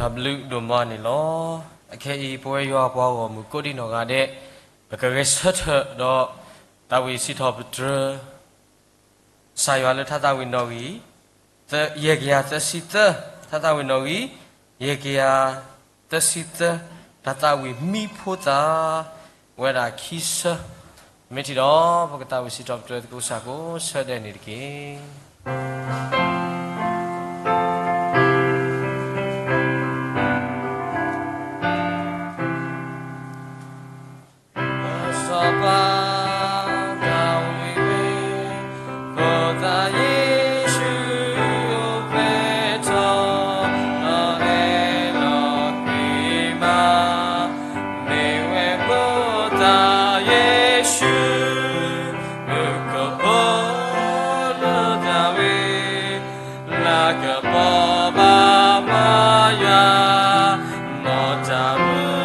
တၢ်ဘျုးဒိၣ်မးန့ၣ်လီၤ. အခဲအံၤ ပဝဲယွၤပှၤဂီၢ်မုၢ်ကိးဒံနီၢ်ဂၤဒဲး ပကဂဲၤဆၢထၢၣ်ဒီး တၢ်ဝံၣ်စံးထီၣ်ပတြၢၤ ကစၢ်ယွၤလၢထါသးဝံၣ်နီၣ်ဂံၢ် ယဲၢ်ကယၤသၢဆံသၢ, ထါသးဝံၣ်နီၣ်ဂံၢ် ယဲၢ်ကယၤသၢဆံသၢ, တၢ်သးဝံၣ်မံဖိသၣ် ဝဲဒၣ်ခံဆၢ, မ့ၢ်ထံၣ်ဒီး ပကသးဝံၣ်စံးထီၣ်ပတြၢၤသကိးစ့ၢ်ကီး ဆၢဒဲးန့ၣ်တက့ၢ်. စီၤပၤဒၤဝံး, ဖိသၣ်ယ့ၣ်ၡူးအိၣ်ဖျဲၣ်ထီၣ်, ဒီးအဲၣ်လီၤကွံာ်မး, မ့ၢ်ဝဲဖိသၣ်ယ့ၣ်ၡူး မုၣ်ကဖိလၢဒၤဝံး လၢကပီၤဘၣ်မၤယွၤ, မ်တၢ်မုာ်လၢဟီၣ်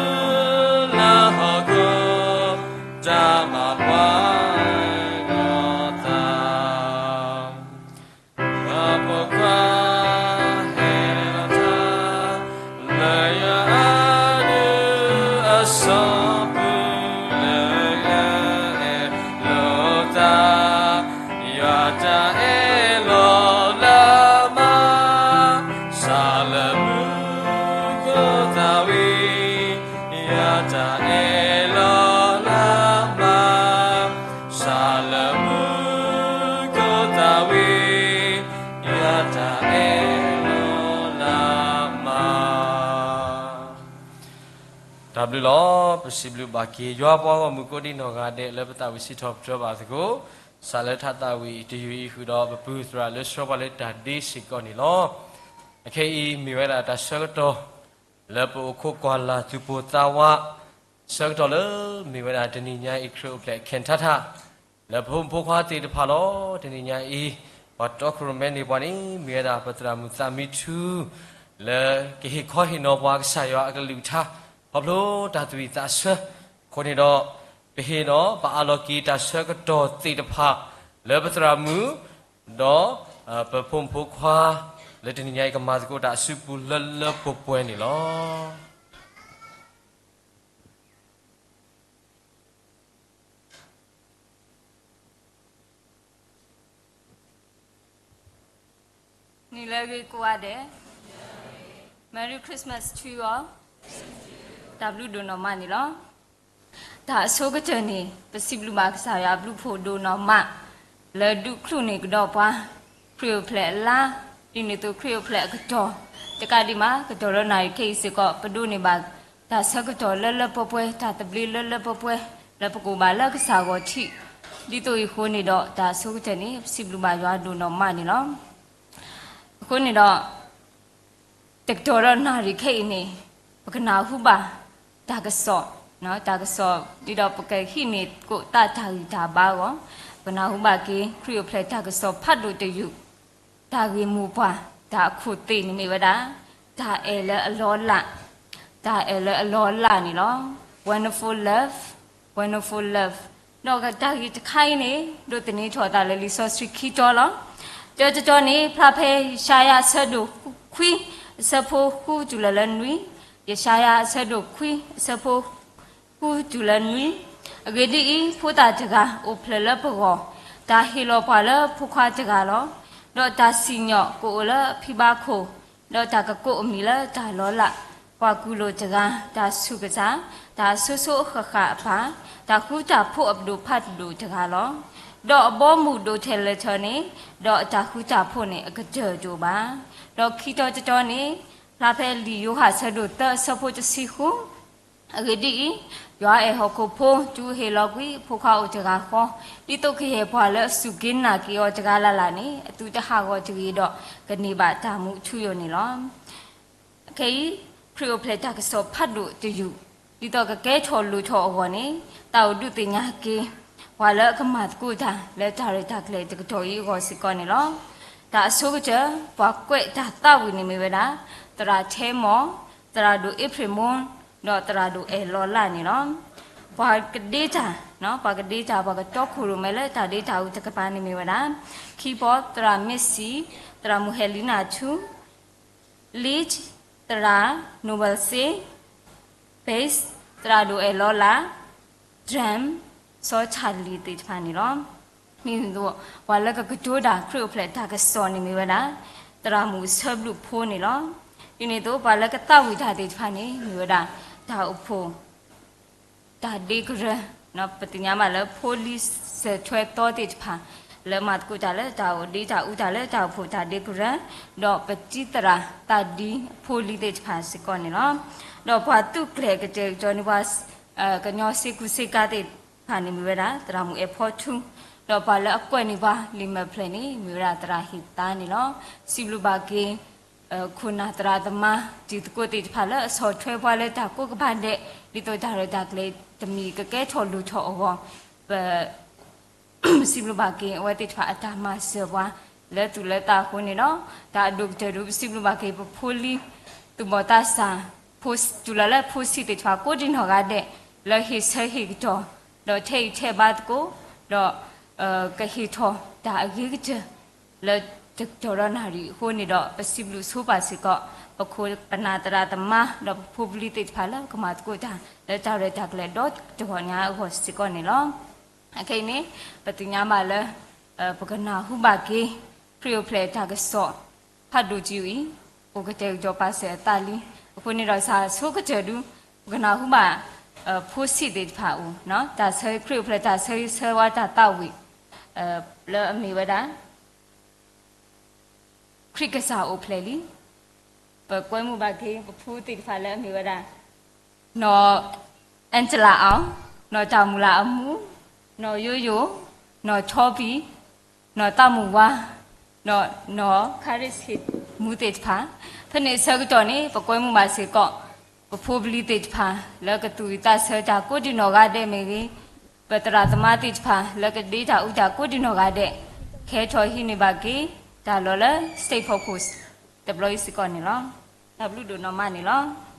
ခိၣ် တၢ်မၤပှဲၤဒီးသး, ဒီးပိာ်ခွါဟဲလီၤတၢ် လၢယွၤအဒုးအစီၤပူၤလၢယအဲၣ်လီၤတၢ်, ယွၤတၢ်အဲၣ်လီၤလၢမါ, စၢ်လၢမုၣ်ကီၤသးဝံး, ယွၤတၢ်အဲၣ်လီၤလၢမါ, စၢ်လၢမုၣ်ကီၤသးဝံး, ယွၤတၢ်အဲၣ်လီၤလၢမါ. တၢ်ဘျုးလီၤ. ပစံးဘျုးဘၣ်က့ၤ ယွၤပှၤဂီၢ်မုၢ်ကိးဒံနီၢ်ဂၤဒဲး လၢပသးဝံၣ်စံးထီၣ်ပတြၢၤဘၣ်သကိး စးလၢထါသးဝံၣ်တယုၢ်အံၤဃုာ်ဒီး ပပုၢ်သရၣ်လၢဆှၢပှၤလၢတၢ်ဒ့စ့ၢ်ကီးန့ၣ်လီၤ. အခဲအံၤမ့ၢ်ဝဲဒၣ်တၢ်ဆၢကတီၢ် လၢပအိၣ်ခိးကွၢ်လၢ်သူၣ်ပိၢ်သးဝး ဆၢကတီၢ်လၢမ့ၢ်ဝဲဒၣ်တနံၤညါအံၤ ခရံာ်အိၣ်ဖျဲၣ် cantata လၢပဖိမုၣ်ဖိခွါသ့ၣ်တဖၣ်လီၤ. တနံၤညါအံၤ ပှၤတီခိၣ်ရိၣ်မဲန့ၢ်ပှၤန့ၣ် မ့ၢ်ဝဲဒၣ်ပသရၣ်မုၣ်သးမံထူ လၢကဟ့ၣ်ခီဟ့ၣ်နီၤပှၤကစၢ်ယွၤအကလုၢ်ကထါ ခီဖျိတၢ်သးဝံၣ်သးဆၢ အဃိန့ၣ်ဒီး ပဟ့ၣ်နီၤပအးလီၤက့ၤတၢ်ဆၢကတီၢ်သ့ၣ်တဖၣ် လၢပသရၣ်မုၣ် ဒီး ပဖိမုၣ်ဖိခွါ လၢတနံၤညါအံၤ ကမၤသကိးတၢ်အစုပူၤလၢလၢပှဲၤပှဲၤန့ၣ်လီၤ. နံၤလၢအဂ့ၤကိးဂၤဒဲး, Merry Christmas to you all. တၢ်ဘျုးဒိၣ်နီၢ်မးန့ၣ်လီၤ. တၢ်အဆိကတၢၢ်န့ၣ် ပစံးဘျုးဘၣ်ကစၢ်ယွၤအဘျုးဖှိၣ်ဒိၣ်နီၢ်မး လၢဒုးချုးန့ၢ်ကဒီးပှၤ ခရံာ်အိၣ်ဖျဲၣ်အလါ, ဒ်န့ၣ်အသိးခရံာ်အိၣ်ဖျဲၣ်အကတီၢ် တကးဒံးမး ကတီၢ်လၢနၣ်ရံၣ်ခဲအံၤစ့ၢ်ကီး ပဒိးန့ၢ်ဘၣ် တၢ်ဆၢကတီၢ်လၢလၢပှဲၤပှဲၤ တၢ်သဘျ့လၢလၢပှဲၤပှဲၤ လၢပကအိၣ်ဘၣ်လၢကစၢ်ဂီၢ်ထံး, ဒ်သိးအံၤအဃိန့ၣ်ဒီး တၢ်အဆိကတၢၢ်န့ၣ် ပစံးဘျုးဘၣ်ယွၤဒိၣ်နီၢ်မးန့ၣ်လီၤ. အဃိန့ၣ်ဒီး တကတီၢ်ဒီးနၣ်ရံၣ်ခဲအံၤန့ၣ် ပကနၢ်ဟူဘၣ် တၢ်ကစီၣ်, တၢ်ကစီၣ် ဒ်ဒီးပကဟံးန့ၢ်သကိးတၢ်တၢ်ဂံၢ်တၢ်ဘါအဂီၢ်, ပကနၢ်ဟူဘၣ်က့ၤ ခရံာ်အိၣ်ဖျဲၣ်တၢ်ကစီၣ်ဖးဒိၣ်တယုၢ်, တၢ်ဂ့ၢ်မိၢ်ပှၢ် တၢ်အခိၣ်သ့ၣ်န့ၣ်မ့ၢ်ဝဲဒၣ် တၢ်အဲၣ်လၢအလီလး, တၢ်အဲၣ်လၢအလီလးန့ၣ်လီၤ. Wonderful love, wonderful love. ဒီးတၢ်ဂ့ၢ်တခါအံၤန့ၣ် ဒိးသန့ၤထီၣ်အသးလၢလံာ်စီဆှံခံတီၤလီၤ. တၢတတီၤန့ၣ် ဖျါဖဲယၡါယၤအဆၢဒိၣ်ခွံ အဆၢဖိဃုတုၤလၢလၢနွံ, ယၡါယၤအဆၢဒိၣ်ခွံ အဆၢဖိ ဃုတုၤလၢနွံ, အဂ့ၢ်ဒ်အံၤ, ဖိသၣ်တဂၤအိၣ်ဖျဲၣ်လၢပဂီၢ်, တၢ်ဟ့ၣ်လီၤပှၤလၢဖိခွါတဂၤလီၤ. ဒီးတၢ်စံၣ်ညီၣ်ကအိၣ်လၢအဖံဘါခိၣ်, ဒီးတၢ်ကကိးအမံၤလၢတၢ်လီလး, ပှၤကူၣ်လိာ်တဂၤ, တၢ်ဆူးကစၢ်, တၢ်အဆိဆိအဃၣ်ဃၣ်အပၢ်, တၢ်ဃူတၢ်ဖိးအပဒိၣ်ဖးဒိၣ်တဂၤလီၤ. ဒီးအဘီအမုၢ်ဒိၣ်ထဲလဲၣ်ထီၣ်န့ၣ်, ဒီးအတၢ်ဃူတၢ်ဖိးန့ၣ်အကတၢၢ်တအိၣ်ဘၣ်. ဒီးခံတီၤတတီၤန့ၣ် ဖျါဖဲလံာ်ယိၤဟၣ်အဆၢဒိၣ်သၢအဆၢဖိတဆံဃု, အဂ့ၢ်ဒ်အံၤ, ယွၤအဲၣ်ဟီၣ်ခိၣ်ဖိ တုၤဟ့ၣ်လီၤကွံာ်အဖိခွါအိၣ်တဂၤဃီ, ဒ်သိးကယဲၢ်ပှၤလၢအစူၢ်က့ၤနာ်က့ၤအီၤတဂၤလၢ်လၢ်န့ၣ် အသုတဟးဂီၤတဂ့ၤဒီး ကန့ၢ်ဘၣ်တၢ်မူထူယိာ်န့ၣ်လီၤ. ခဲအံၤ ခရံာ်အိၣ်ဖျဲၣ်တၢ်ကစီၣ်ဖးဒိၣ်တယုၢ်, ဒ်သိးကကဲထီၣ်လိၣ်ထီၣ်အဂီၢ်န့ၣ် သးအိၣ်ဒုးသ့ၣ်ညါက့ၤ ပှၤလၢအကမၤသကိးတၢ်လၢတၢ်ရဲၣ်တၢ်ကျဲၤတကတီၢ်အံၤအဂီၢ်စ့ၢ်ကီးန့ၣ်လီၤ. တၢ်အဆိကတၢၢ် ပှၤကွဲးတၢ်သးဝံၣ်န့ၣ်မ့ၢ်ဝဲဒၣ် သရၣ်ထဲမီၢ်, သရၣ်ဒိၣ်အ့ဖြ့ၣ်မိၢ်, ဒီးသရၣ်ဒိၣ်အဲၣ်လီၤလးန့ၣ်လီၤ. ပှၤကဒ့တၢ်, ပှၤကဒ့တၢ် ပှၤကတီခိၣ်ရိၣ်မဲလၢတၢ်ဒ့တၢ်အူတကပၤန့ၣ်မ့ၢ်ဝဲဒၣ် ခံပီၢ် သရၣ်မ့ၢ်စံ, သရၣ်မုၣ်ဟဲလံနၢ်ထူ, လ့ သရၣ် Noble Singh, Bass သရၣ်ဒိၣ်အဲၣ်လီလး, Drum စီၤခၣ်လံၣ်သ့ၣ်တဖၣ်န့ၣ်လီၤ. ဒ်န့ၣ်အသိး ပှၤလၢကကတိၤတၢ်ခရံာ်အိၣ်ဖျဲၣ်တၢ်ကစီၣ်န့ၣ်မ့ၢ်ဝဲဒၣ် သရၣ်မုၣ်ဆၢဘျုးဖိန့ၣ်လီၤ. ဒ်န့ၣ်အသိး ပှၤလၢကသးဝံၣ်တၢ်သ့ၣ်တဖၣ်န့ၣ် မ့ၢ်ဝဲဒၣ် တၢ်အိၣ်ဖှိၣ် တၢ်ဒ့ကရၢ, ပသ့ၣ်ညါဘၣ်လၢဖိလံၤစၢၤထွဲသီသ့ၣ်တဖၣ် လၢမၤသကိးတၢ်လၢတၢ်အိၣ်ဒ့တၢ်အူတၢ်လၢတၢ်အိၣ်ဖှိၣ်တၢ်ဒ့ကရၢ, ဒီးပတံၤသရၣ်သးဒံအဖိလံၤသ့ၣ်တဖၣ်စ့ၢ်ကီးန့ၣ်လီၤ. ဒီးပှၤသူၣ်ကျဲၤကတဲာ်ကတီၤန့ၢ်ပှၤ ကညီစ့ကူစ့ကၤသ့ၣ်တဖၣ်န့ၣ်မ့ၢ်ဝဲဒၣ် သရၣ်မုၣ်အဲၣ်ဖီထူ, ဒီးပှၤလၢအကွဲးန့ၢ်ပှၤလံာ်မဲာ်ဖျၢၣ်န့ၣ် မ့ၢ်ဝဲဒၣ်သရၣ်ဟ့ၣ်သါန့ၣ်လီၤ. စံးဘျုးဘၣ်က့ၤ ခိၣ်နၢ်သရၣ်သမါ တံၤသကိးသ့ၣ်တဖၣ်လၢအဆီၣ်ထွဲပှၤလၢတၢ်ကိးကပၤဒဲး ဒ်သိးတၢ်ရဲၣ်တၢ်ကျဲၤတမံၤကကဲထီၣ်လိၣ်ထီၣ်အဂီၢ်, ပ စံးဘျုးဘၣ်က့ၤအဝဲသ့ၣ်တဖၣ်အတၢ်မၤစၢၤပှၤ လၢသူၣ်လၢသးအဃိန့ၣ်ဒီး တၢ်အဒိၣ်ကတၢၢ်ဒုး ပစံးဘျုးဘၣ်က့ၤပဖိလံၤ သူၣ်ဘီၣ်သးစၢ် တူၢ်လီၤလၢဖိဆံးသ့ၣ်တဖၣ်ကိးဒံနီၢ်ဂၤဒဲး လၢဟ့ၣ်ဆၢဟ့ၣ်ကတီၢ် ဒီးထဲအံၤထဲဘါသကိး ဒီး ကဟ့ၣ်ထီၣ်တၢ်အဂ့ၤကတၢၢ် လၢတကတီၢ်ဒီးနၣ်ရံၣ်အဃိန့ၣ်ဒီး ပစံးဘျုးဆိပာ်စ့ၢ်ကီး ပခိၣ်ပနၢ်သရၣ်သမါ ဒီးပဖိပလံၤသ့ၣ်တဖၣ်လၢကမၤသကိးတၢ် လၢတၢ်ရဲၣ်တၢ်ကျဲၤဒီတဘျီညါအဂီၢ်စ့ၢ်ကီးန့ၣ်လီၤ. အခဲအံၤန့ၣ် ပသ့ၣ်ညါဘၣ်လၢ ပကနၢ်ဟူဘၣ်က့ၤ ခရံာ်အိၣ်ဖျဲၣ်တၢ်ကစီၣ် ဖးဒိၣ်တယုၢ်အံၤ အိၣ်ကတဲာ်ကတီၤပာ်စၢၤအသးလံ. အဃိန့ၣ်ဒီး စးဆိကတၢၢ်ဒုး ပကနၢ်ဟူဘၣ် ဖိဆံးသ့ၣ်တဖၣ်အိၣ် တၢ်ဆၢခရံာ်အိၣ်ဖျဲၣ်တၢ်ဆၢဂ့ၤဆၢဝါတၢ်သးဝံၣ် လၢအမ့ၢ်ဝဲဒၣ် ခရံာ်ကစၢ်အိၣ်ဖျဲၣ်လံ. ပကွဲမုာ်ဘၣ်က့ၤ ပဖိသ့ၣ်တဖၣ်လၢအမ့ၢ်ဝဲဒၣ် နီၢ်အဲၣ်ကလးအီၣ်, နီၢ်တၢ်မုၢ်လၢ်အမူ, နီၢ်ယိယိ, နီၢ်ထီပံၤ, နီၢ်သးမုၢ်ဝါ, ဒီးနီၢ်ခါရ့ၣ်စ့ၣ်မူသ့ၣ်တဖၣ်, ဖဲန့ၣ်အဆၢကတီၢ်န့ၣ် ပကွဲမုာ်ဘၣ်စ့ၢ်ကီး ပဖိပလံၤသ့ၣ်တဖၣ် လၢကသူၣ်ဝံၣ်သးဆၢတၢ်ကိးဒံနီၢ်ဂၤဒဲးမ့ၢ်ဂ့ၤ, ပသရၣ်သမါသ့ၣ်တဖၣ် လၢကဒ့တၢ်အူတၢ်ကိးဒံနီၢ်ဂၤဒဲး, ကဟဲထီၣ်ဟံးန့ၢ်ဘၣ်က့ၤ တၢ်လီၢ်လၢ State Park Coast တဘျီအံၤစ့ၢ်ကီးန့ၣ်လီၤ. တၢ်ဘျုးဒိၣ်နီၢ်မးန့ၣ်လီၤ.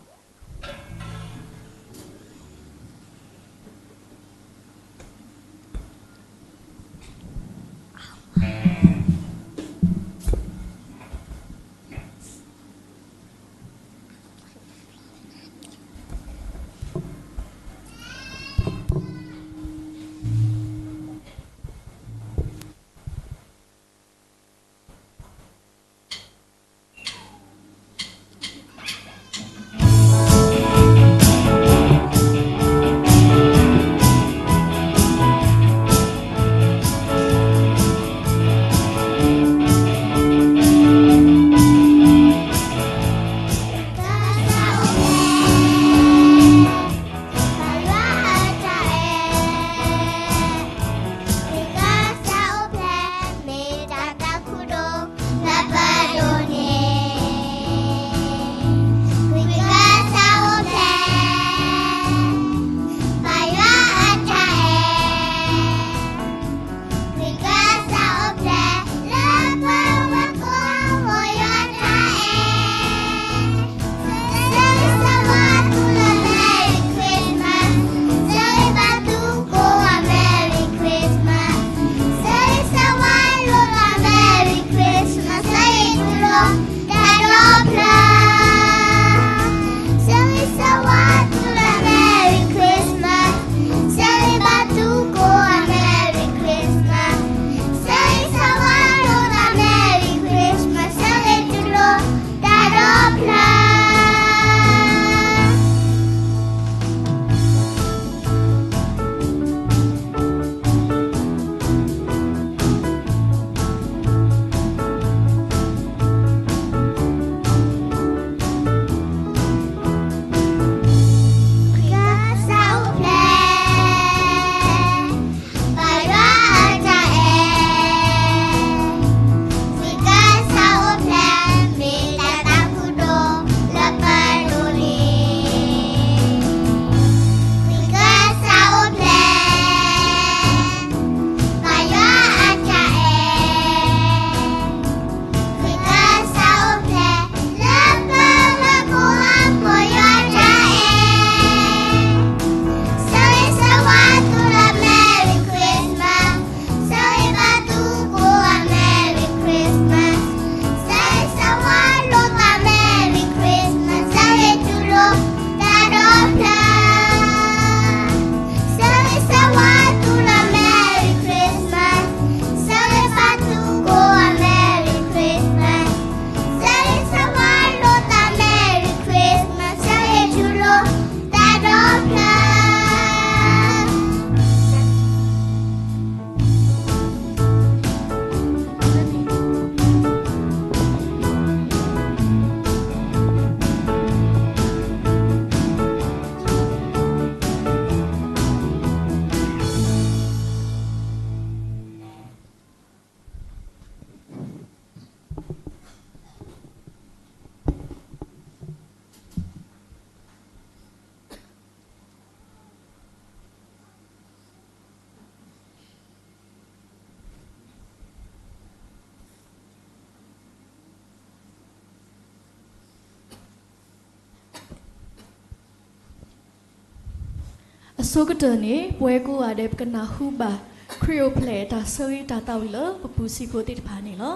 အဆိကတၢၢ်န့ၣ် ပဝဲကိးဂၤဒဲး ပကနၢ်ဟူဘၣ် ခရံာ်အိၣ်ဖျဲၣ်တၢ်ဆၢဂ့ၤတၢ်သးဝံၣ်လၢပပူၤစံးဖိသ့ၣ်တဖၣ်န့ၣ်လီၤ.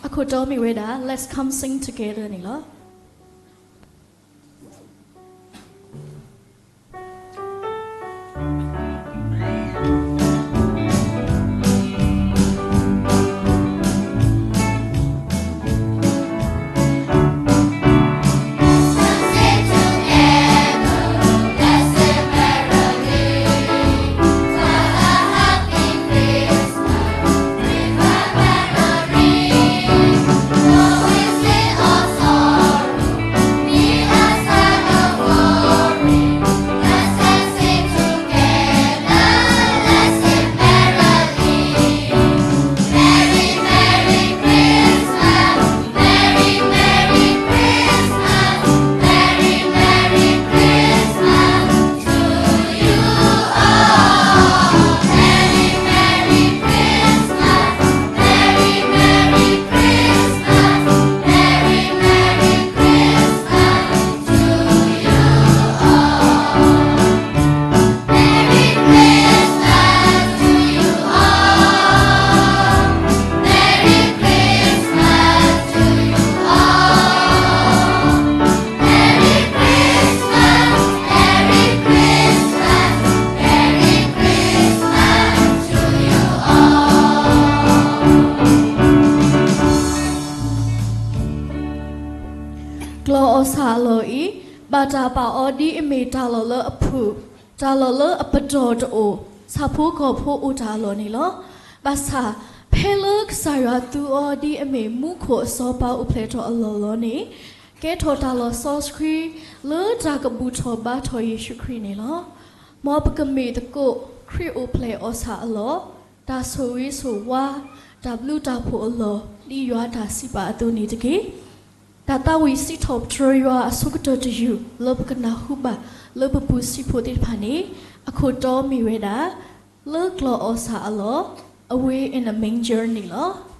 အခိၣ်တီမ့ၢ်ဝဲဒၣ် Let's come sing together န့ၣ်လီၤ.ကျီၢ်အီၣ်ဆၣ်အလီၢ်အံၤ ဘၣ်တၢ်ပာ်အီၤဒ်အမ့ၢ်တၢ်လီၢ်လၢအဖုၣ်, တၢ်လီၢ်လၢအပတီၢ်တအိၣ်, ဆၣ်ဖိကီၢ်ဖိအိၣ်တၢ်အလီၢ်န့ၣ်လီၤ. ဘၣ်ဆၣ်, ဖဲလၢကစၢ်ယွၤသူအီၤဒ်အမ့ၢ်မူခိၣ်အစီၤပၤအိၣ်ဖျဲၣ်ထီၣ်အလီၢ်လီၤန့ၣ်, ကဲထီၣ်တၢ်လီၢ်စီဆှံ လၢတၢ်ကဘူၣ်ထီၣ်ဘါထီၣ်ယ့ၣ်ၡူးခရံာ်န့ၣ်လီၤ. မ်ပကမ့ၢ်သကိး ခရံာ်အိၣ်ဖျဲၣ်အီၣ်ဆၣ်အလီၢ်, တၢ်ဆိၣ်ဂ့ၤဆိၣ်ဝါ, တၢ်ဘျုးတၢ်ဖှိၣ်အလီၢ် ဒ်ယွၤတၢ်စံးပာ်အသိးန့ၣ်တက့ၢ်. တၢ်သးဝံၣ်စံးထီၣ်ပတြၢၤယွၤအဆိကတၢၢ်တယုၢ် လၢပကနၢ်ဟူဘၣ် လၢပပူၤစံးဖိသ့ၣ်တဖၣ်န့ၣ်, အခိၣ်တီမ့ၢ်ဝဲဒၣ်, လၢကျီၢ်အီၣ်ဆၣ်အလီၢ်, Away in a manger န့ၣ်လီၤ.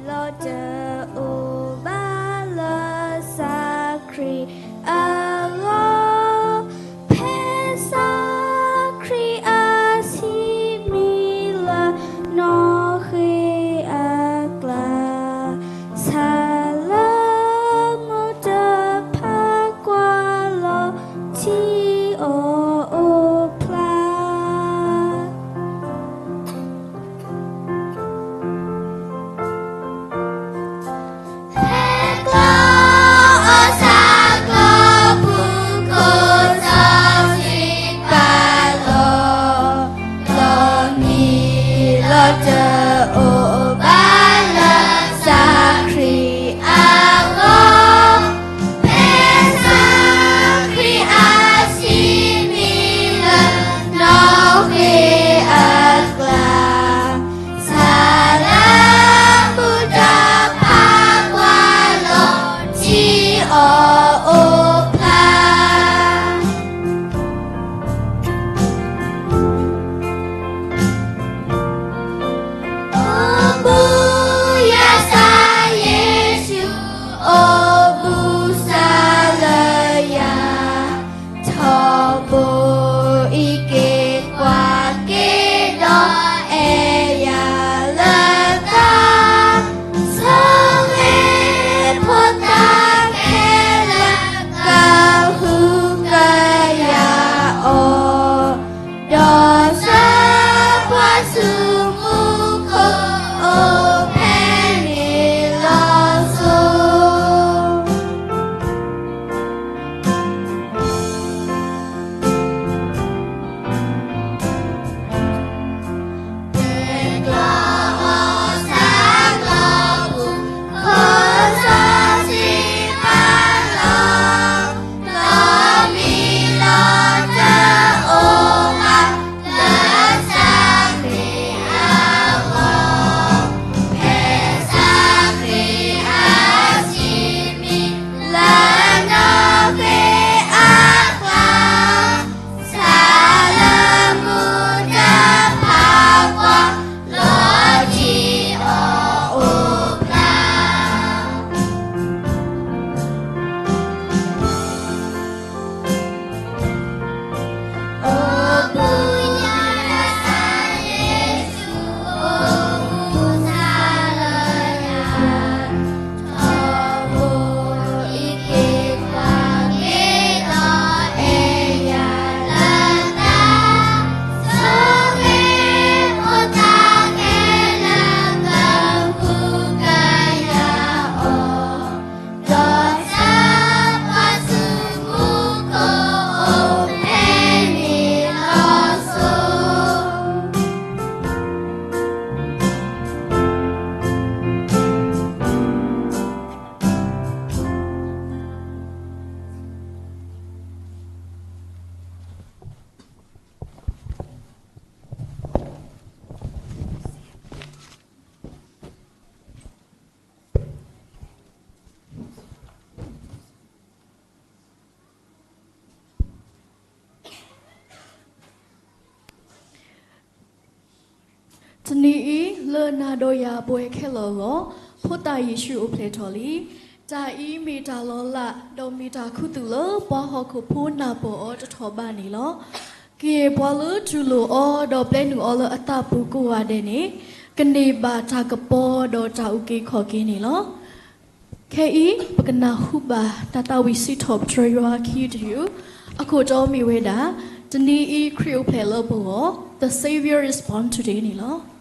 Lord, oh, by the Sacrifice. ဖဲစခရံာ်အဆံးမံလၢ နီၣ်ဃ့အကျါ, ဆၣ်လၢမုၢ်တဖၣ်ကွၢ်လီၤ ထံအီၤအိၣ်ဖျါ. ဖဲကျီၢ်အီၣ်ဆၣ်ကျီၢ်ပူၤ ခိၣ်စီဆှံပာ်လီၤ, လီၤမံလီၤတအိၣ်ဘၣ်လၢ စခရံာ်အဂီၢ်, ဖဲစခရံာ်အဆံးမံလၢ နီၣ်ဃ့အကျါ, ဆၣ်လၢမုၢ်တဖၣ်ကွၢ်လီၤ ထံအီၤအိၣ်ဖျါ. တနံၤအံၤလၢနၤဒီးယၤပဝဲခဲလၢာ်အဂီၢ်, ဖိသၣ်ယ့ၣ်ၡူးအိၣ်ဖျဲၣ်ထီၣ်လံ. တၢ်အံၤမ့ၢ်တၢ်လီၤလး, ဒီးမ့ၢ်တၢ်ခူသူၣ်လၢပှၤဟီၣ်ခိၣ်ဖိနၢ်ပၢၢ်အီၤတထီၣ်ဘးန့ၣ်လီၤ. ကယဲၢ်ပှၤလၢတူၢ်လိာ်အီၤ, ဒီးပျဲနုာ်အီၤလၢအသးပူၤကိးဂၤဒဲးန့ၣ်, ကန့ၢ်ဘၣ်တၢ်ကပီၤဒီးတၢ်အုၣ်က့ၤခီၣ်က့ၤန့ၣ်လီၤ. ခဲအံၤပကနၢ်ဟူဘၣ်တၢ်သးဝံၣ်စံးထီၣ်ပတြၢၤယွၤခံတယုၢ်, အခိၣ်တီမ့ၢ်ဝဲဒၣ်, တနံၤအံၤခရံာ်အိၣ်ဖျဲၣ်လၢပဂီၢ်, The Savior is born today န့ၣ်လီၤ.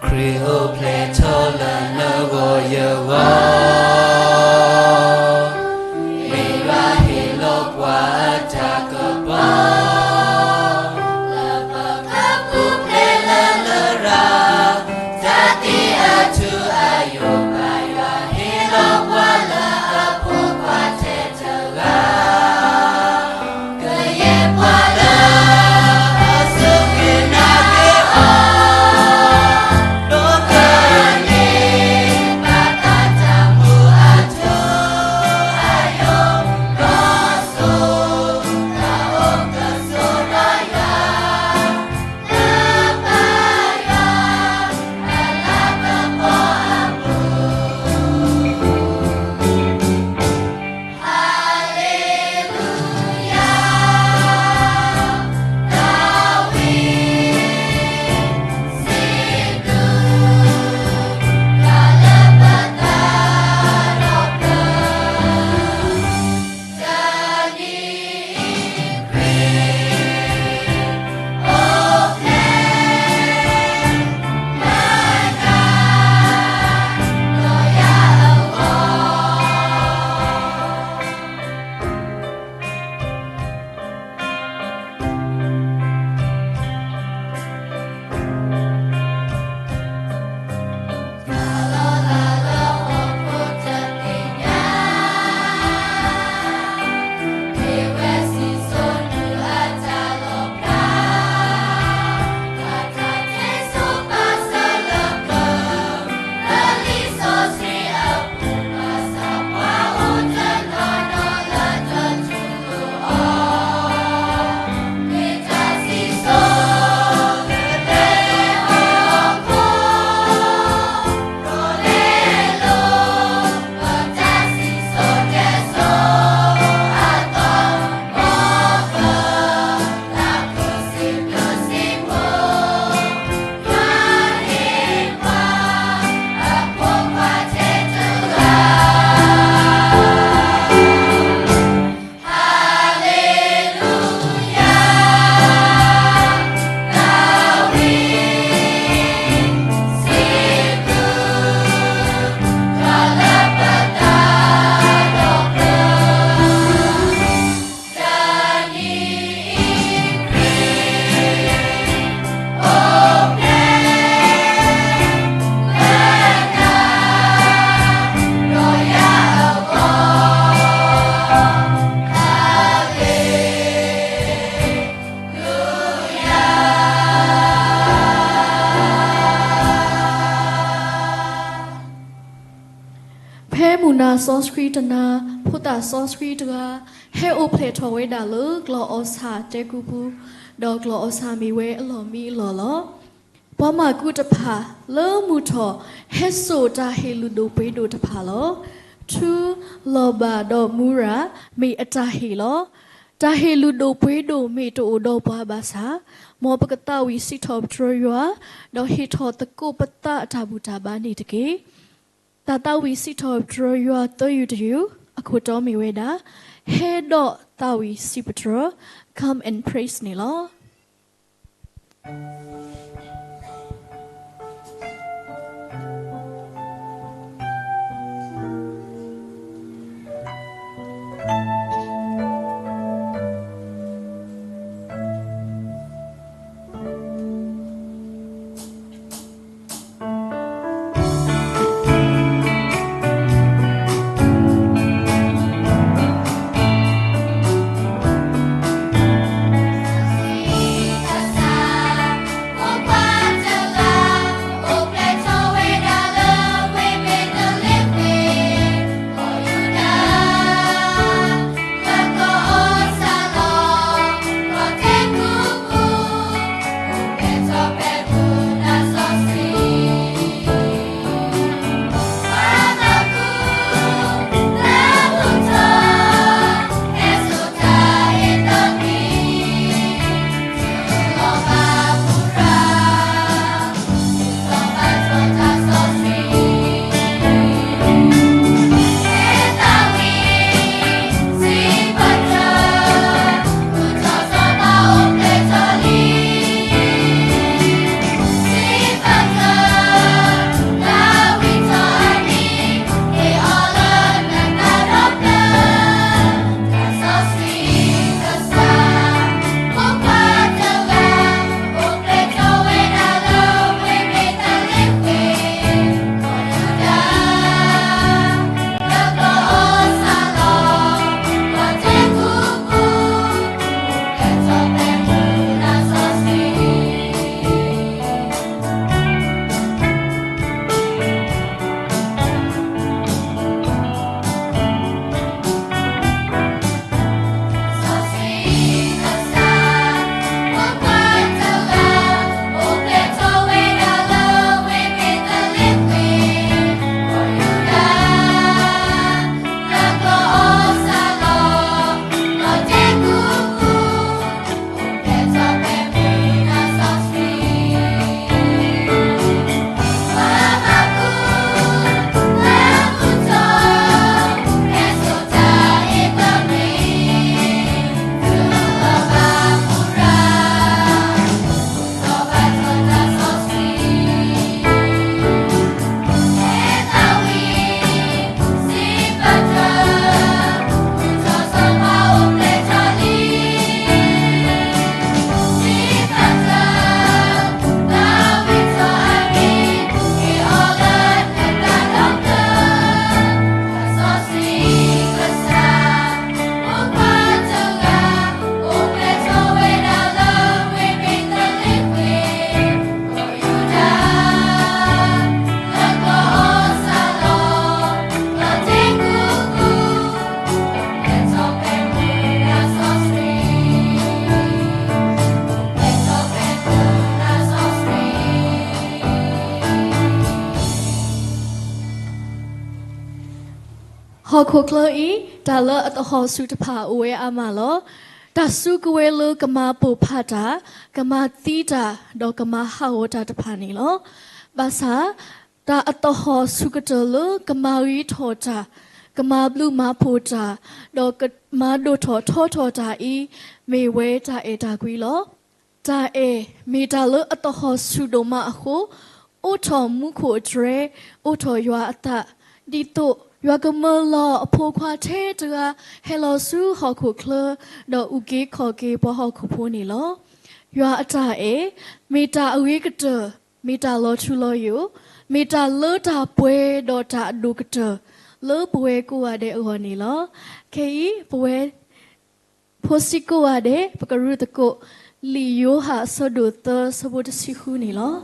ခရံာ်အိၣ်ဖျဲၣ်ထီၣ်လၢနဂီၢ်ယဂီၢ်, မ့ၢ်ယွၤဟ့ၣ်လီၤပှၤအတၢ်ကပီၤ, လၢပကပူၤဖျဲးလၢလရာ်, တၢ်သံအထူအယိာ်ဘၣ်, ယွၤဟ့ၣ်လီၤပှၤလၢအဖိခွါထဲတဂၤ ကယဲၢ်ပှၤလၢအစူၢ်က့ၤနာ်က့ၤအီၤ, ဒိးကန့ၢ်ဘၣ်တၢ်တၢ်မူအထူအယိာ်, လီၤစိၤတၢ်အိၣ်ကဆိးဒီးယွၤ, လၢပၢ်ယွၤအလၤကပီၤအပူၤ.ဖဲမုၢ်နၤစီဆှံတနၤ, ဖိသၣ်စီဆှံတဂၤ, ဟဲအိၣ်ဖျဲၣ်ထီၣ်ဝဲဒၣ်လၢကျီၢ်အီၣ်ဆၣ်တဲကူပူၤ, ဒီးကျီၢ်အီၣ်ဆၣ်မ့ၢ်ဝဲအလီၢ်မံအလီၢ်လီၤ. ပှၤမၢ်ကူတဖၣ်လၢမုၢ်ထီၣ် ဟဲစိာ်တၢ်ဟ့ၣ်လုၢ်ဒိၣ်ပှ့ၤဒိၣ်တဖၣ်လီၤ. ထူ, လီၤဘၣ်ဒီးမူရၤ မ့ၢ်အတၢ်ဟ့ၣ်လီၤ. တၢ်ဟ့ၣ်လုၢ်ဒိၣ်ပှ့ၤဒိၣ်မ့ၢ်တအိၣ်ဒီးပှၤဘၣ်ဆၣ်, မ်ပကသးဝံၣ်စံးထီၣ်ပတြၢၤယွၤ, ဒီးဟ့ၣ်ထီၣ်သကိးပသးအတၢ်ဘူၣ်တၢ်ဘါန့ၣ်တက့ၢ်. တၢ်သးဝံၣ်စံးထီၣ်ပတြၢၤယွၤသၢယုၢ်တယုၢ်, အခိၣ်တီမ့ၢ်ဝဲဒၣ်, ဟဲဒီးသးဝံၣ်စံးပတြၢၤ, Come and praise န့ၣ်လီၤ. ဟီၣ်ခိၣ်ချၢအံၤ တၢ်လၢအသဟီၣ်ဆူၣ်တဖၣ်အိၣ်ဝဲအါမးလီၤ. တၢ်စုကဝဲၤလၢကမၤပိာ်ဖးတၢ်, ကမၤသံတၢ်, ဒီးကမၤဟးဂီၤတၢ်တဖၣ်န့ၣ်လီၤ. ဘၣ်ဆၣ် တၢ်အသဟီၣ်ဆူၣ်ကတၢၢ်လၢကမၤဂ့ၤထီၣ်တၢ်, ကမၤဘျုးမၤဖှိၣ်တၢ်, ဒီးကမၤဒိၣ်ထီၣ်ထီထီၣ်တၢ်အံၤ မ့ၢ်ဝဲတၢ်အဲၣ်တၢ်ကွံလီၤ. တၢ်အဲၣ်မ့ၢ်တၢ်လၢအသဟီၣ်ဆူၣ်ဒိၣ်မးအဃိ, အိးထီၣ်မူခိၣ်အတြဲၤ, အိးထီၣ်ယွၤအသး, ဒ်သိးယွၤကမၢလီၤအဖိခွါထဲတဂၤ ဟဲလီၤဆူဟီၣ်ခိၣ်ချၢ, ဒီးအုၣ်က့ၤခီၣ်က့ၤပှၤဟီၣ်ခိၣ်ဖိန့ၣ်လီၤ. ယွၤအတၢ်အဲၣ် မ့ၢ်တၢ်အဂ့ၤကတၢၢ်, မ့ၢ်တၢ်လီၤထူလီၤယိာ်, မ့ၢ်တၢ်လၢတၢ်ပှဲၤဒီးတၢ်အဒိၣ်ကတၢၢ် လၢပဝဲကိးဂၤဒဲးအဂီၢ်န့ၣ်လီၤ. ခဲအံၤ ပဝဲ ဖိဆံးကိးဂၤဒဲး ပကရုၢ်သကိး လံာ်ယိၤဟၣ်အဆၢဒိၣ်သၢ ဆၢဖိတဆံဃုန့ၣ်လီၤ. လံာ်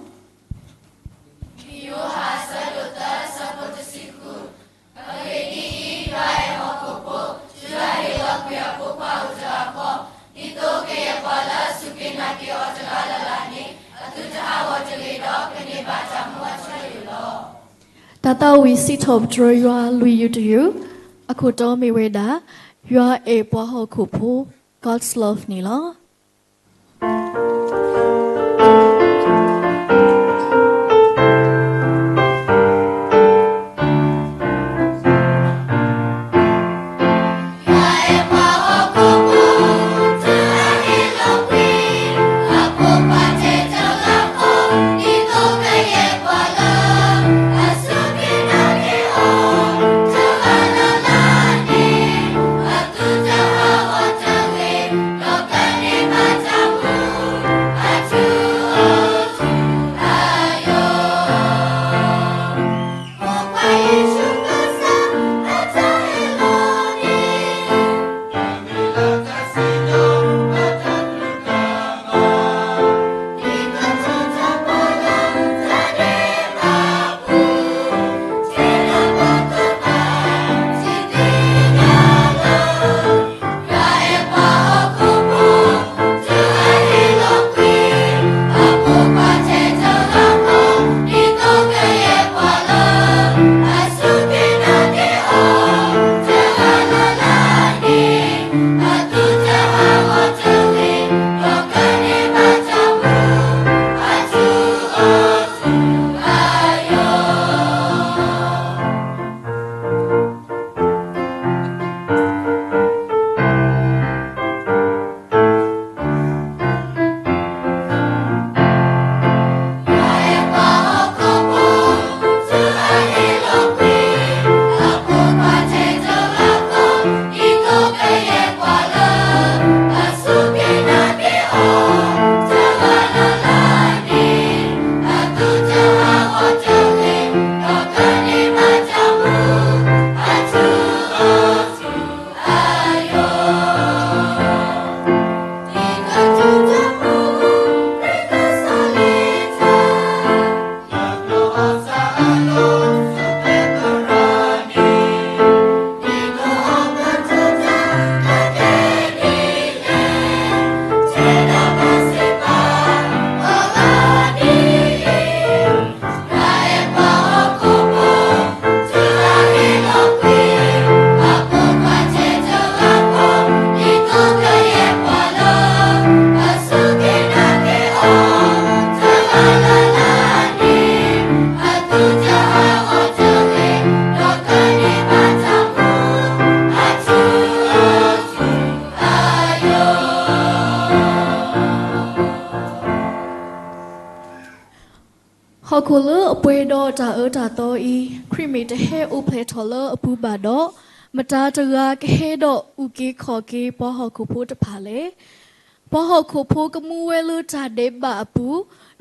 ယိၤဟၣ်အဆၢဒိၣ်သၢ အဆၢဖိတဆံဃု, အဂ့ၢ်ဒ်အံၤ, ယွၤအဲၣ်ဟီၣ်ခိၣ်ဖိ, တုၤအဟ့ၣ်လီၤကွံာ်အဖိခွါအိၣ်တဂၤဃီ, ဒ်သိးကယဲၢ်ပှၤလၢအစူၢ်က့ၤနာ်က့ၤအီၤတဂၤလၢ်လၢ်န့ၣ် အသုတဟးဂီၤတဂ့ၤဒီး ကန့ၢ်ဘၣ်တၢ်မူအထူအယိာ်လီၤ. တၢ်သးဝံၣ်စံးထီၣ်ပတြၢၤယွၤလွံၢ်ယုၢ်တယုၢ်, အခိၣ်တီမ့ၢ်ဝဲဒၣ်, ယွၤအဲၣ်ပှၤဟီၣ်ခိၣ်ဖိ, God's love န့ၣ်လီၤ. ဟီၣ်ခိၣ်လၢအပှဲၤဒီးတၢ်အၢတၢ်သီအံၤ, ခရံာ်မ့ၢ်တဟဲအိၣ်ဖျဲၣ်ထီၣ်လၢအပူၤဘၣ်ဒီး, မတၤတဂၤကဟဲဒီးအုၣ်က့ၤခီၣ်က့ၤပှၤဟီၣ်ခိၣ်ဖိတဖၣ်လဲၣ်. ပှၤဟီၣ်ခိၣ်ဖိကမူဝဲလၢတၢ်ဒဲးဘးအပူ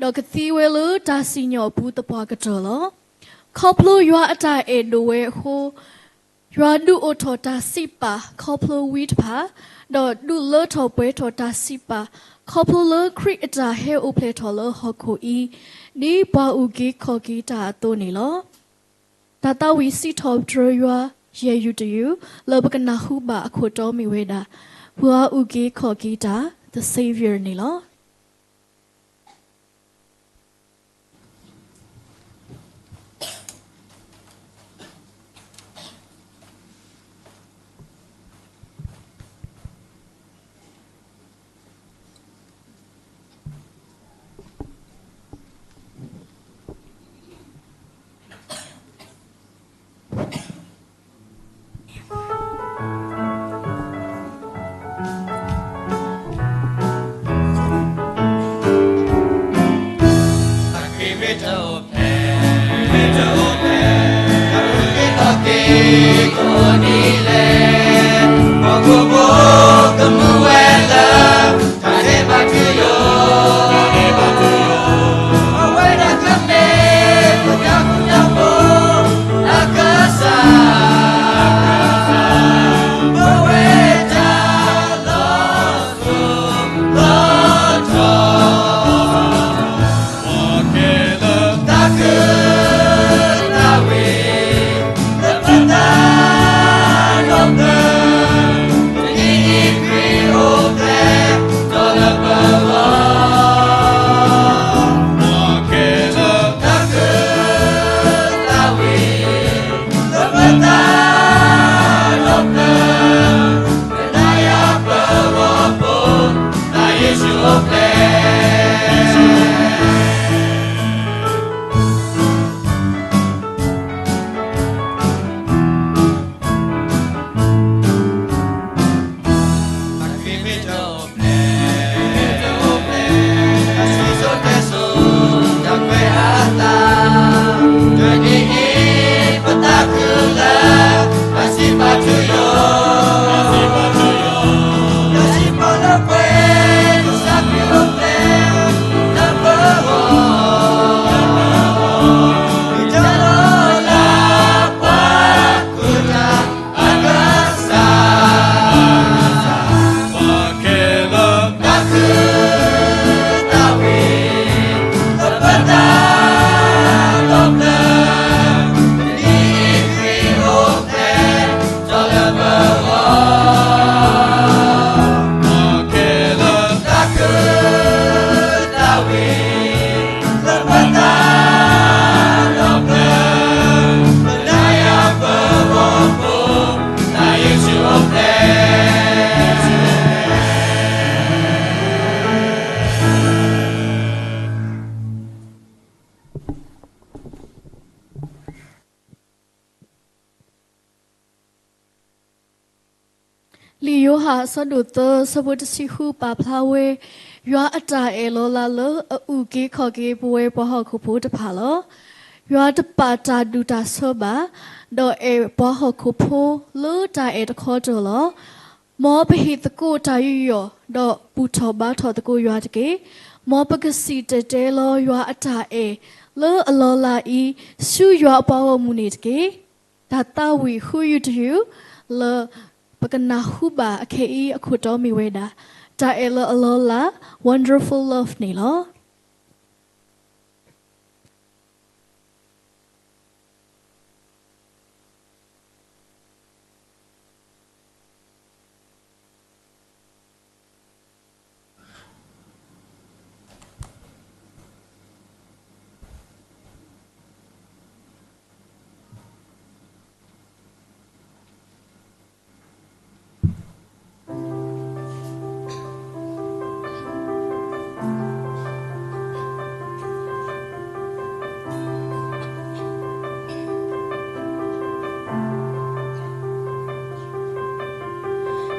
ၤ, ဒီးကသံဝဲလၢတၢ်စံၣ်ညီၣ်အပူၤသပှၢ်ကတၢၢ်လီၤ. ခီဖျိယွၤအတၢ်အဲၣ်ဒိၣ်ဝဲအဃိ, ယွၤဒုးအိၣ်ထီၣ်တၢ်စံးပာ်ခီဖျိဝံတဖၣ်, ဒီးဒုးလၢထီၣ်ပှဲၤထီၣ်တၢ်စံးပာ် ခီဖျိလၢခရံာ်အတၢ်ဟဲအိၣ်ဖျဲၣ်ထီၣ်လၢဟီၣ်ခိၣ်အံၤ, ဒ်ပှၤအုၣ်က့ၤခီၣ်က့ၤတၢ်အသိးန့ၣ်လီၤ. တၢ်သးဝံၣ်စံးထီၣ်ပတြၢၤယွၤ ယဲၢ်ယုၢ်တယုၢ် လၢပကနၢ်ဟူဘၣ်အခိၣ်တီမ့ၢ်ဝဲဒၣ်, ပှၤအုၣ်က့ၤခီၣ်က့ၤတၢ် The Savior န့ၣ်လီၤ. ဒ်လဲၣ်, ဟီၣ်ခိၣ်ဖိကမူဝဲလၢ တၢ်ဒဲးဘးထူယိာ်, အဝဲဒၣ်ကမ့ၢ်ပတၢ်ဃူတၢ်ဖိး အကစၢ်, ပဝဲတၢ်လီၤစိၤလီၤထီၣ် တၢ်ခုၣ်တၢ်ဝံၤ လၢပတၢ်လီၢ်ပျၢၤ, တနံၤအံၤခရံာ်အိၣ်ဖျဲၣ်ထီၣ်လၢပဂီၢ်, တၢ်ခုၣ်တၢ်ဝံၤ လၢပတၢ်လီၢ်ပျၢၤ, ကနၣ်ယၤပဂီၢ်ဖိ, တၢ်ယ့ၣ်ၡူးအိၣ်ဖျဲၣ် တနံၤအံၤ ပတၢ်ခုၣ်လၢ အစံးပာ်ထူယိာ်, တၢ်စံးပာ်လၢပှဲၤ ကစၢ်ခရံာ်အိၣ်ဖျဲၣ်လၢပဂီၢ်, ပတၢ်လီၤလးပှၤဃုာ်တၢ် အကစၢ်, ပှၤကဲလၢ တၢ်ခုၣ်တၢ်ဝံၤ လၢပတၢ်လီၢ်ပျၢၤ, တနံၤအံၤခရံာ်အိၣ်ဖျဲၣ်ထီၣ်လၢပဂီၢ်, ပှၤကဲလၢ တၢ်ခုၣ်တၢ်ဝံၤ လၢပတၢ်လီၢ်ပျၢၤ, ကနၣ်ယၤပဂီၢ်ဖိ, တၢ်ယ့ၣ်ၡူးအိၣ်ဖျဲၣ် လံာ်ယိၤဟၣ်အဆၢဒိၣ်သၢ ဆၢဖိတဆံဃု ပာ်ဖျါဝဲ ယွၤအတၢ်အဲၣ်လီၤလးလၢအအုၣ်က့ၤခီၣ်က့ၤပဝဲပှၤဟီၣ်ခိၣ်ဖိတဖၣ်လီၤ. ယွၤတပာ်တၢ်ဒူၣ်တၢ်ဆၢဘၣ်, ဒီးအဲၣ်ပှၤဟီၣ်ခိၣ်ဖိလၢတၢ်အဲၣ်တခီတၢၤလီၤ. မ်ပဟ့ၣ်သကိးတၢ်ယူးယီၣ်, ဒီးဘူၣ်ထီၣ်ဘါထီၣ်သကိးယွၤတက့ၢ်. မ်ပကစံၣ်တဲၤတဲလီၤယွၤအတၢ်အဲၣ်လၢအလီၤလးအံၤ ဆူယွၤအပှၤဂီၢ်မုၢ်န့ၣ်တက့ၢ်. တၢ်သးဝံၣ်ဃုယုၢ်တယုၢ် လၢပကနၢ်ဟူဘၣ်အခဲအံၤအခိၣ်တီမ့ၢ်ဝဲဒၣ် တၢ်အဲၣ်လၢအလီၤလး Wonderful Love န့ၣ်လီၤ.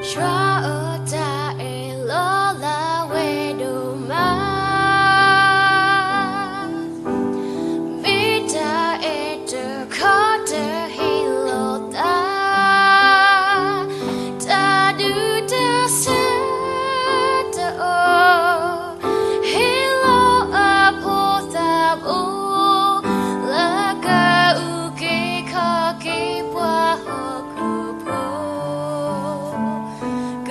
ယွၤအတၢ်အဲၣ်လီၤလးဝဲဒိၣ်မး, မ့ၢ်တၢ်အဲၣ်တခီတဟ့ၣ်လီၤသး, တၢ်ဒူၣ်တၢ်ဆၢတအိၣ်, ဟ့ၣ်လီၤအဖိသၣ်ဘိ, လၢကအုၣ်က့ၤခီၣ်က့ၤပှၤဟီၣ်ခိၣ်ဖိ, က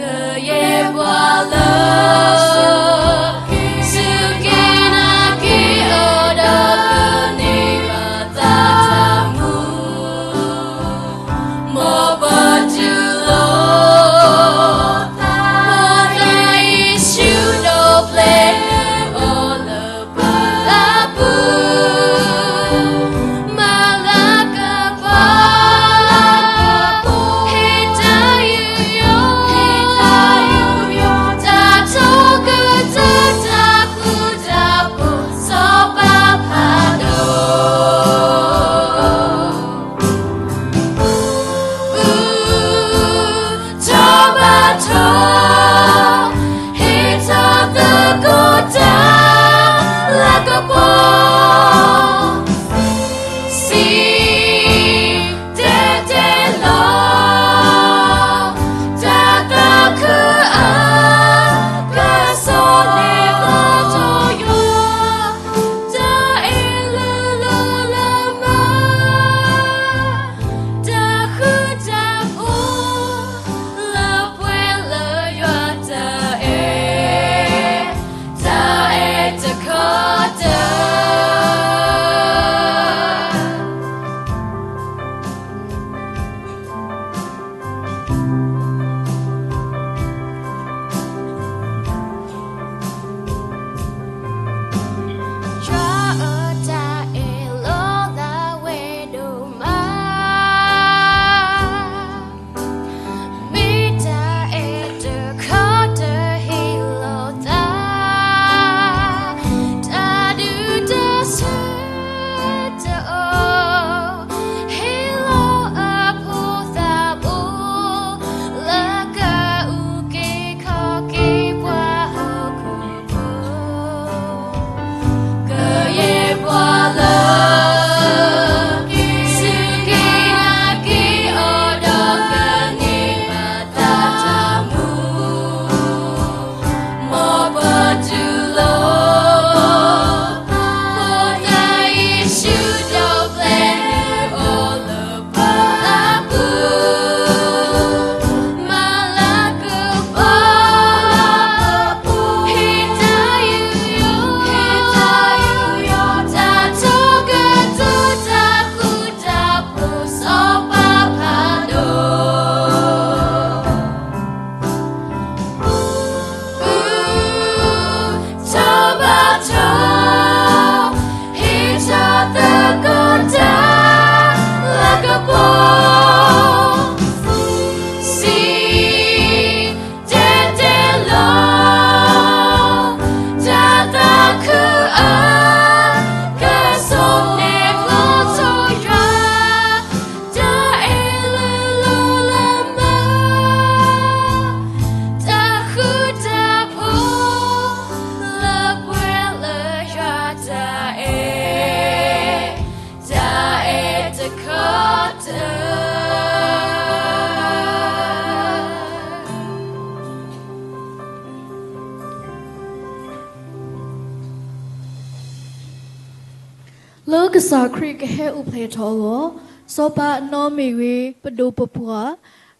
ကစၢ်ခရံာ်ကဟဲအိၣ်ဖျဲၣ်ထီၣ်အဂီၢ်, စီၤပၤအနီၢ်မ့ၢ်ဂ့ၤ, ပဒိၣ်ပပှၢ်,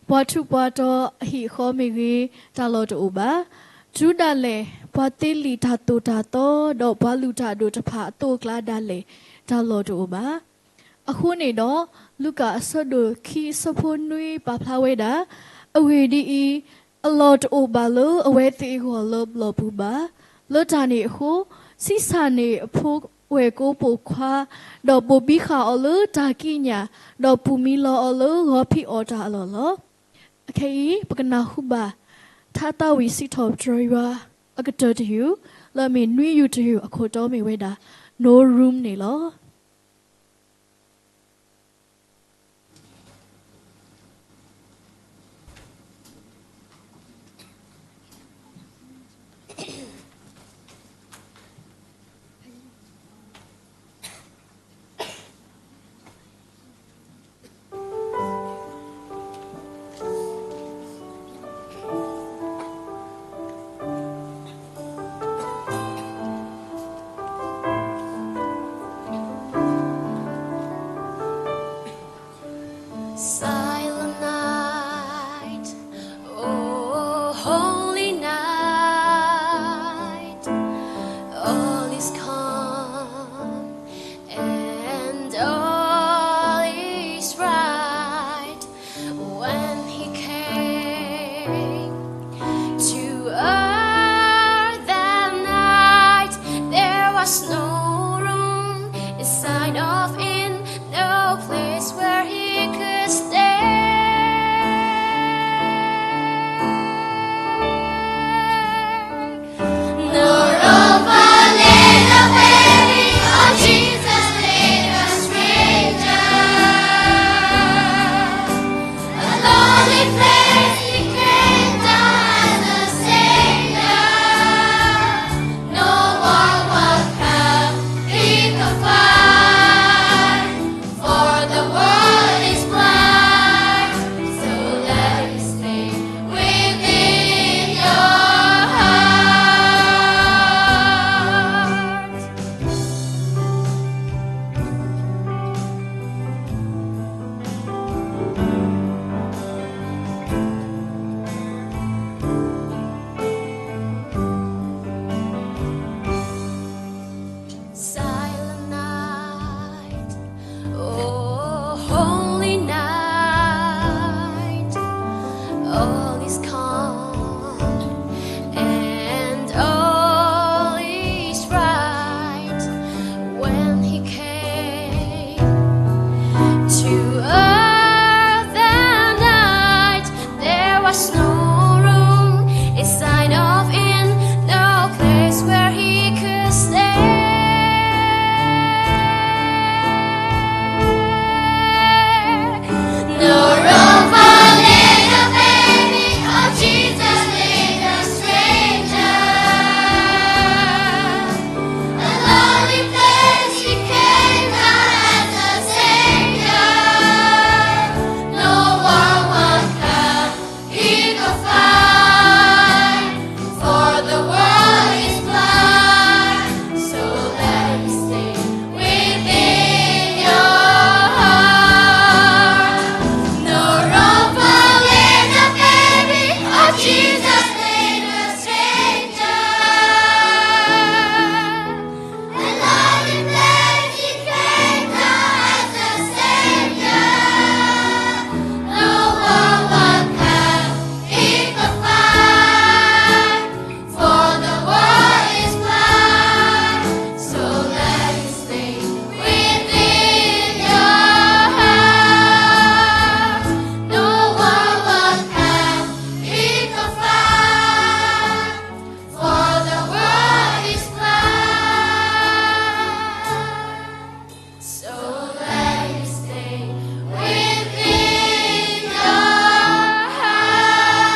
ပှၤထူးပှၤတီၤအဟံၣ်အဃီမ့ၢ်ဂ့ၤ, တၢ်လီၢ်တအိၣ်ဘၣ်. တုၤဒၣ်လဲာ် ပှၤသ့လံာ်တၢ်သိၣ်တၢ်သီ ဒီးပှၤလုၢ်တၢ်ဒိၣ်တဖၣ်အသိးအကျါဒၣ်လဲာ် တၢ်လီၢ်တအိၣ်ဘၣ်. အဃိန့ၣ်ဒီး လူၤကၣ်အဆၢဒိၣ်ခံအဆၢဖိနွံပာ်ဖျါဝဲဒၣ်, အဂ့ၢ်ဒ်အံၤ, အလီၢ်တအိၣ်ဘၣ်လၢအဝဲသ့ၣ်အဂီၢ်လၢဘျီၣ်ပူၤဘၣ်. လၢတၢ်န့ၣ်အဃိ, ဆံးစၢ်န့ၢ်အဖိဝဲၢ်ကိပိာ်ခွါ, ဒီးဘိၣ်ဘံဃာ်အီၤလၢတၢ်ကံးညာ်, ဒီးပာ်မံလီၤအီၤလၢဂီၤဖံးအီၣ်တၢ်အလီၢ်လီၤ. အခဲအံၤ ပကနၢ်ဟူဘၣ် ထါသးဝံၣ်စံးထီၣ်ပတြၢၤယွၤအကတၢၢ်တယုၢ်, လၢအမ့ၢ်နွံယုၢ်တယုၢ်အခိၣ်တီမ့ၢ်ဝဲဒၣ် No Room န့ၣ်လီၤ. Silent night, oh, holy night, all is calm and all is right. When he came to earth that night, there was no room inside of inn, no place where he could stay. Nor overlay the baby of Jesus in a stranger. A lonely place he came down as a Savior. No one was found he could find. For the world is blind, so let it stay within your heart. Silent night, oh, holy night, all is calm and all is bright. When he came to earth that night, there was no room inside of inn, no place where he could stay. No room for little baby, oh Jesus, little stranger. A lonely place he came down as a Savior. No one was found he could find, for the world is blind. So let him stay within your heart. No room for little baby, oh Jesus, little stranger. A lonely place he came down as a Savior. No one was found he could find, for the world is blind. So let him stay within your heart. No one was found he could find, for the world is blind. So let him stay within your heart.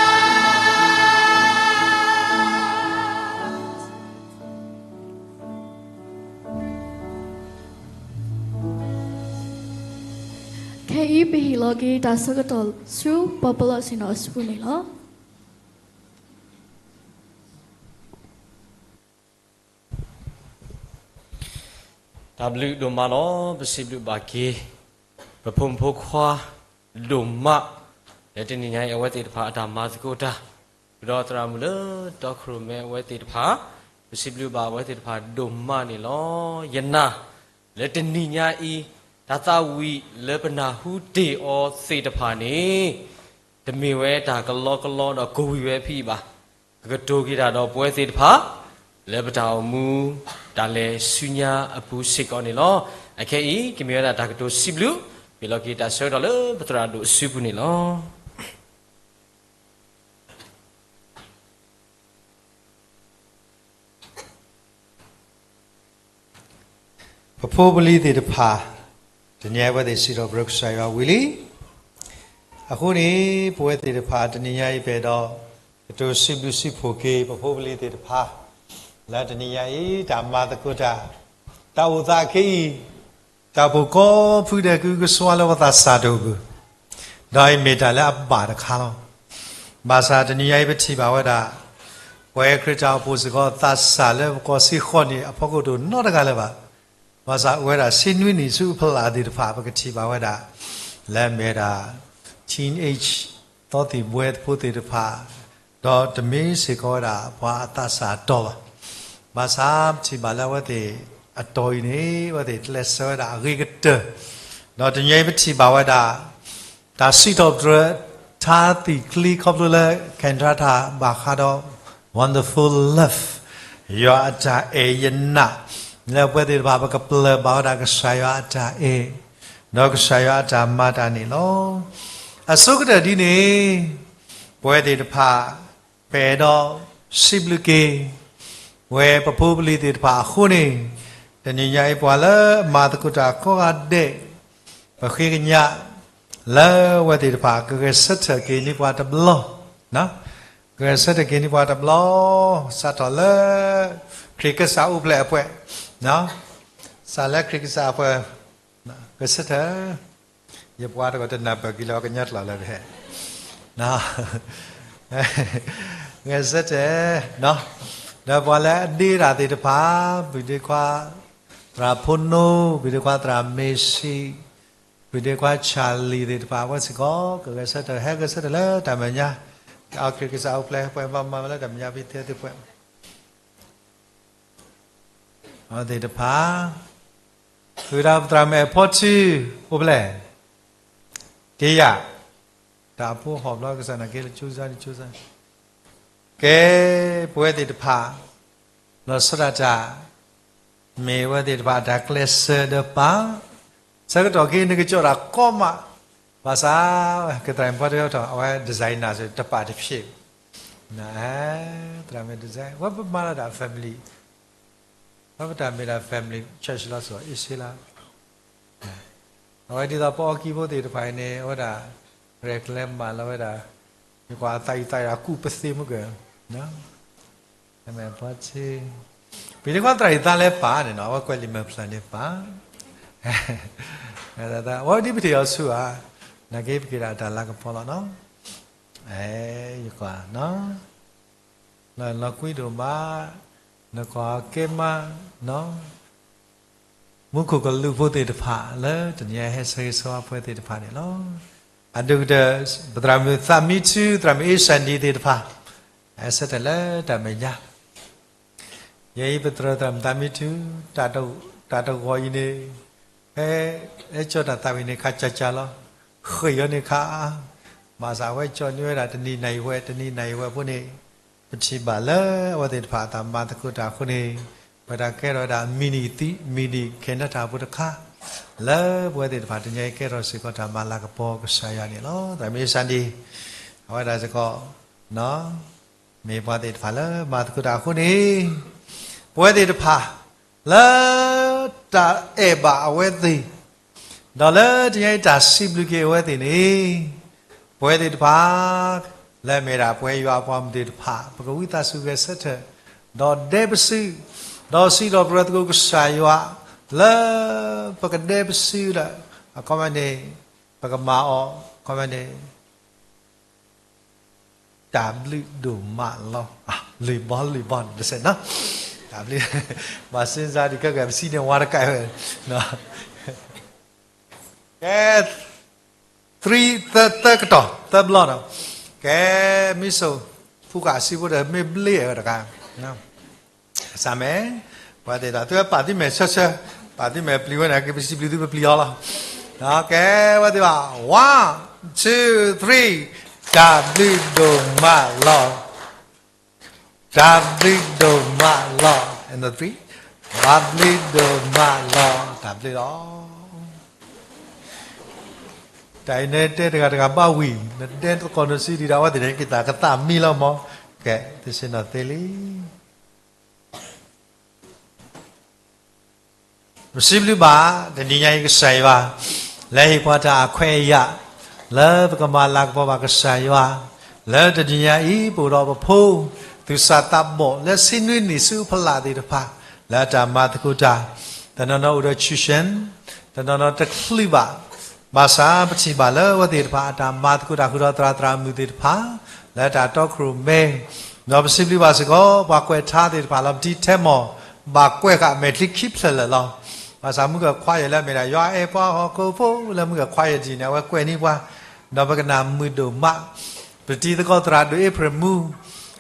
ခဲအံၤ ပဟ့ၣ်လီၤက့ၤတၢ်ဆၢကတီၢ်ဆူပှၤပလီၢ်ဆ့ၣ်နီၤအစုပူၤန့ၣ်လီၤ. တၢ်ဘျုးဒိၣ်မးလီၤ. ပစံးဘျုးဘၣ်က့ၤ ပဖိမုၣ်ဖိခွါဒိၣ်မး လၢတနံၤညါအံၤ အဝဲသ့ၣ်တဖၣ်အတၢ်မၤသကိးတၢ်, ဃုာ်ဒီးသရၣ်မုၣ်လၢတီခိၣ်ရိၣ်မဲအဝဲသ့ၣ်တဖၣ်, ပစံးဘျုးဘၣ်အဝဲသ့ၣ်တဖၣ်ဒိၣ်မးန့ၣ်လီၤ. ယနာ် လၢတနံၤညါအံၤ တၢ်သးဝံၣ်လၢပနၢ်ဟူတ့ၢ်အီၤသ့ၣ်တဖၣ်န့ၣ် တမ့ၢ်ဝဲတၢ်ကလီကလီဒီးကဝံၤဝဲဖဲအံၤဘၣ်. ကကတိၤက့ၤတၢ်ဒီးပဝဲသ့ၣ်တဖၣ် လၢပတၢ်အိၣ်မူ တၢ်လဲၤဆူညါအပူၤစ့ၢ်ကီးန့ၣ်လီၤ. အခဲအံၤ ကမ့ၢ်ဝဲဒၣ်တၢ်ကတိၤစံးဘျုး မ့ၢ်လီၤက့ၤတၢ်ဆၢကတီၢ်လၢပသရၣ်ဒိၣ်အစုပူၤန့ၣ်လီၤ. ပဖိပလံၤသ့ၣ်တဖၣ် တနံၤအံၤအဝဲသ့ၣ်စံးထီၣ်ပတြၢၤကစၢ်ယွၤဝံၤလံ. အဃိန့ၣ် ပဝဲသ့ၣ်တဖၣ်တနံၤညါအံၤ ပအဲၣ်ဒိးကတိၤစံးဘျုးစံးဖှိၣ်က့ၤ ပဖိပလံၤသ့ၣ်တဖၣ် လၢတနံၤညါအံၤ တၢ်မၤသကိးတၢ် တၢ်အိၣ်သးခဲအံၤ တၢ်အိၣ်ဖှိၣ်ကိးဖုဒဲး ကအုကစွါလၢပသးစၢ်တအိၣ်ဘၣ်. ဒီးအံၤမ့ၢ်တၢ်လၢအဘၣ်တခါလီၤ. ဘၣ်ဆၣ်တနံၤညါအံၤပထံၣ်ဘၣ်ဝဲဒၣ် ပဝဲခရံာ်တၢ်အိၣ်ဖှိၣ်စ့ၢ်ကီး သးစၢ်လၢပကီၢ်စ့ၢ်ကီးန့ၣ် အဖီခိၣ်တအိၣ်နီတဂၤလၢၤဘၣ်. ဘၣ်ဆၣ်အိၣ်ဝဲဒၣ်ဆံနွံနံၣ်ဆူအဖီလာ်သ့ၣ်တဖၣ် ပကထံၣ်ဘၣ်ဝဲဒၣ် လၢအမ့ၢ်ဝဲဒၣ် teenage သီသံၣ်ဘှဲသဖိသ့ၣ်တဖၣ် ဒီးတမ့ၢ်စ့ၢ်ကီးဝဲဒၣ်ပှၤအသးစၢ်အတီၤဘၣ်. ဘၣ်ဆၣ်ပထံၣ်ဘၣ်လၢအဝဲသ့ၣ်အတီၤအံၤန့ၣ် အဝဲသ့ၣ်ကျဲးစၢးဝဲဒၣ်အဂ့ၤကတၢၢ်, ဒီးတနံၤအံၤပထံၣ်ဘၣ်ဝဲဒၣ် တၢ်စံးထီၣ်ပတြၢၤထါသံၣ်ချံခီဖျိလၢ Kendra တၢ်ဘၣ်ဃးဒီး Wonderful Love ယွၤအတၢ်အဲၣ်ယနာ် လၢပဝဲသ့ၣ်တဖၣ်ပကပျၢ်ဘၣ်ဝဲဒၣ်ကစၢ်ယွၤအတၢ်အဲၣ် ဒီးကစၢ်ယွၤအတၢ်မၤတၢ်န့ၣ်လီၤ. အဆိကတၢၢ်ဒ်န့ၣ် ပဝဲသ့ၣ်တဖၣ် ပအဲၣ်ဒိးစံးဘျုးက့ၤ ပဝဲပဖိပလံၤသ့ၣ်တဖၣ်အဃိန့ၣ် တနံၤညါအံၤပှၤလၢအမၤသကိးတၢ်ကိးဂၤဒဲး ပဃ့ကညး လၢအဝဲသ့ၣ်တဖၣ် ကဂဲၤဆၢထၢၣ်က့ၤန့ၢ်ပှၤတဘျီ, ကဂဲၤဆၢထၢၣ်က့ၤန့ၢ်ပှၤတဘျီ, စးထီၣ်လၢ ခရံာ်ကစၢ်အိၣ်ဖျဲၣ်အပှဲၤ, စးလၢခရံာ်ကစၢ်အပှဲၤ ဂဲၤဆၢထၢၣ် ယပှၤတဂၤတနၢ်ပၢၢ်က့ၤလၢကညီကျိာ်လၢပဟဲ ဂဲၤဆၢထၢၣ်, ဒီးပှၤလၢအဒ့တၢ်သ့ၣ်တဖၣ် ပုၢ်ဒ့ခွါ သရၣ်ဖိနိ, ပုၢ်ဒ့ခွါသရၣ်မ့ၤဆံး, ပုၢ်ဒ့ခွါဆၣ်လံၣ်သ့ၣ်တဖၣ် အဝဲစ့ၢ်ကီး ကဂဲၤဆၢထၢၣ် ဟဲဂဲၤဆၢထၢၣ်လၢတၢ်မဲာ်ညါ, ကခရံာ်ကစၢ်အိၣ်ဖျဲၣ်ပှဲၤမးမးလၢတၢ်မဲာ်ညါဖဲသ့ၣ်ပှဲၤ အဝဲသ့ၣ်တဖၣ် ဃုာ်ဒီးပသရၣ်မုၣ်အဲၣ်ဖီထူ အိၣ်ဖျဲၣ် က့ယၤ တၢ်ဖိဟီၣ်ဘျီကစၢ်နာ်က့လၢကၠိစါန့ၣ်ကၠိစါ, ကဲ ပဝဲသ့ၣ်တဖၣ် လီၤဆီဒၣ်တၢ် မ့ၢ်ဝဲသ့ၣ်တဖၣ်တၢ်ကျဲးစၢးဒီးပာ်, ဆၢကတီၢ်ခဲအံၤန့ၣ်ကကၠီၣ်တၢ်ကိးမး, ဘၣ်ဆၣ် ကသရၣ်မုၣ်ဖီထူထီၣ် အဝဲ designer စ့ၢ် တပာ်တဖျဲး, သရၣ်မုၣ် design ဝဲပမၤလၢဒၣ် family ဝဲပတၢ်မ့ၢ်ဒၣ် family church လီၤစ့ၢ် အ့ၣ်စ့လါ အဝဲဒ်သိးပအီကံဖိသ့ၣ်တဖၣ်အံၤန့ၣ် အဝဲဒၣ် ရဲၣ်ကျဲၤမးလီၤဝဲဒၣ် ယကွၢ်အသးအံၤသးအံၤအကူၣ်ပသ့မုၢ်ကၢၢ် မ့ၢ်ပှၤထံ ပှၤဒ့ခွါသရၣ်အံၤသးလဲၤပာ်န့ၣ်နီၤ အဝဲကွဲးလံာ်မဲာ်ဖျၢၣ်န့ၣ်ပာ် ဝဲဒ်ပထံၣ်အီၤဆူၣ်ဧါ နာ်က့ပက့ၤဒၣ်တၢ်လၤကပီၤလီၤနီၤ ယကွၢ် လီၤကွံဒိၣ်မး နကွၢ်ကဲမး မူခိၣ်ကလူးဖိသ့ၣ်တဖၣ် လၢတနံၤအံၤဟဲဆၢဂ့ၤဆၢဝါပဝဲသ့ၣ်တဖၣ်န့ၣ်လီၤ. အဒိၣ်ကတၢၢ် ပသရၣ်မုၣ်သးမံထူ သရၣ်မုၣ်အ့ၡၣ်ဒံသ့ၣ်တဖၣ် ဟဲဆၢထၢၣ်လၢတၢ်မဲာ်ညါ ယဲအံၤပသရၣ်သရၣ်မုၣ်သးမံထူ တၢ်တဂီၤအံၤန့ၣ် ဖဲ ဟဲကၠီၣ်တၢ်သးဝံၣ်န့ၣ်ခါကၠၢ်ကၠၢ်လီၤ. ဃ့ၢ်အီၤန့ၣ်ခါအါ ဘၣ်ဆၣ်အဝဲကၠီၣ်န့ၢ်ဝဲဒၣ်တနံၤနၣ်ရံၣ်ဝဲ တနံၤနၣ်ရံၣ်ဝဲအဃိန့ၣ် ပထံၣ်ဘၣ်လၢအဝဲသ့ၣ်တဖၣ်အတၢ်မၤသကိးတၢ်အဃိန့ၣ် ပတၢ်ကဲထီၣ်ဝဲဒၣ် mini သံ mini Canada ဖိတခါ လၢပဝဲသ့ၣ်တဖၣ်တနံၤအံၤကဲထီၣ်စ့ၢ်ကီး တၢ်မၤလၤကပီၤကစၢ်ယွၤန့ၣ်လီၤ. သရၣ်မုၣ်အ့ၡၣ်ဒံ အဝဲဒၣ်စ့ၢ်ကီး မ့ၢ်ပှၤသ့ၣ်တဖၣ်လၢမၤသကိးတၢ်အဃိန့ၣ် ပဝဲသ့ၣ်တဖၣ် လၢတၢ်အဲၣ်ဘၣ်အဝဲသ့ၣ် ဒီးလၢတနံၤအံၤတၢ်စံးဘျုးက့ၤအဝဲသ့ၣ်န့ၣ် ပဝဲသ့ၣ်တဖၣ် လၢအမ့ၢ်ဒၣ်ပဝဲယွၤအပှၤမုၣ်သ့ၣ်တဖၣ် ပကဝံသးစူၤဂဲၤဆၢထၢၣ် ဒီးဒဲပစု ဒီးစံးထီၣ်ပတြၢၤသကိးကစၢ်ယွၤ လၢပကဒဲပစုဒီး အခီပညီန့ၣ် ပကမၤအီၤ အခီပညီန့ၣ် တၢ်ဘျုးဒိၣ်မးလီၤ. လုၢ်ဘီလုၢ်ဘီတစဲးနီၤ တၢ်ဘျုး, ဘၣ်စ့စါဒံးခဲကဲ ပစံးန့ၢ်ဝါတကးဝဲ, ကဲ, three, သၢ, သၢကတီၢ် သၢဘျီနီၤ, ကဲ, မ့ၢ်စိာ်, ဖုဃာ်စံးဖိဒီး မ့ၢ်ဘျ့ဝဲတဂၤ စၢ်မဲာ်, ပှၤသ့ၣ်တဖၣ် သုဝဲပာ်သုမဲာ်ဆၢဆၢ, ပာ်သုမဲာ်ပျံၤဝဲန့ၣ် က့ၤပစံးဘျုးသုပပျံၤအီၤလီၤ. ကဲ, ဝဲသ့ၣ်တဖၣ် one, two, three, တၢ်ဘျုးဒိၣ်မးလီၤ. တၢ်ဘျုးဒိၣ်မးလီၤ. And three, တၢ်ဘျုးဒိၣ်မးလီၤ. တၢ်ဘျုးလီၤ. တၢ်အံၤနတဲတဂၤတဂၤဘၣ်ဝံၤ နတဲသကိးနစံးဒံးဒၣ်ဝဲသ့ၣ်န့ၣ် က့ၤတၢ်ကသးမံလီၤမး, ကဲ, တဆ့ၣ်နီၤသ့လံ. ပစံးဘျုးဘၣ် တနံၤညါအံၤကစၢ်ယွၤ လၢဟ့ၣ်ပှၤတၢ်အခွဲးအယာ် လၢပကမၤလၤကပီၤဘၣ်ကစၢ်ယွၤ, လၢတနံၤညါအံၤ ပအိၣ်ဒီးပဖိ သူၣ်စၢ်သးဘီၣ်လၢဆံနွံနံၣ်ဆူအဖီလာ်သ့ၣ်တဖၣ် လၢအတၢ်မၤသကိးတၢ်, တနီၤနီၤအိၣ်ဒီး ဆူၣ်ရှဲ, တနီၤနီၤတချုးဘၣ်, ဘၣ်ဆၣ်ပထံၣ်ဘၣ်လၢအဝဲသ့ၣ်တဖၣ်အတၢ်မၤသကိးတၢ် ဃုာ်ဒီးသရၣ်သရၣ်မုၣ်သ့ၣ်တဖၣ် လၢတၢ်တီခိၣ်ရိၣ်မဲ, ဒီးပစံးဘျုးဘၣ်စ့ၢ်ကီး ပှၤကွဲးထါသ့ၣ်တဖၣ်လီၤ. ပထံၣ်ထဲမီၢ် ဘၣ်ကွဲးဃာ်မဲာ်ချံခံဖျၢၣ်လၢာ်လီၤ. ဘၣ်ဆၣ်မုၢ်ကခွါယဲၢ်လၢအမ့ၢ်ဒၣ် ယွၤအဲၣ်ပှၤဟီၣ်ခိၣ်ဖိလၢမုၢ်ကခွါယဲၢ်ဒ်န့ၣ် အဝဲကွဲးန့ၢ်ပှၤ, ဒီးပကနၣ်မုာ်ဒိၣ်မး, ပတံၤသကိးသရၣ်ဒိၣ်အ့ဖြ့ၣ်မူ,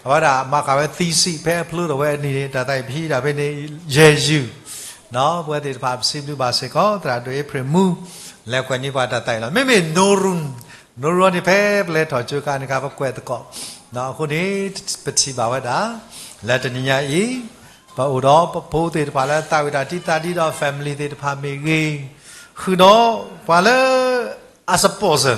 အဝဲဒၣ်မၤဃာ်ဝဲ thesis ဖဲအဖျိထီၣ်ဝဲအနံၤန့ၣ် တၢ်သးအံၤပဟံးဒၣ်ဖဲန့ၣ် ယဲၢ်ယုၢ် ပဝဲသ့ၣ်တဖၣ်ပစံးဘျုးဘၣ်စ့ၢ်ကီး သရၣ်ဒိၣ်အ့ဖြ့ၣ်မူ လဲၤကွဲးန့ၢ်ပှၤတၢ်သးအံၤလီၤ. မ့မ့ၢ် Norun, Norun န့ၣ် ဖဲပလဲၤထီၣ်ကၠိခါန့ၣ်ခါ ပကွဲးသကိး, အဃိန့ၣ် ပထံၣ်ဘၣ်ဝဲဒၣ် လၢတနံၤညါအံၤ ပအိၣ်ဒီးပဖိသ့ၣ်တဖၣ်လၢသးဝံၣ်တၢ်တံၢ်သးဒ်ဒီး family သ့ၣ်တဖၣ်မ့ၢ်ဂ့ၤ, ဃုာ်ဒီးပှၤလၢ အ sponsor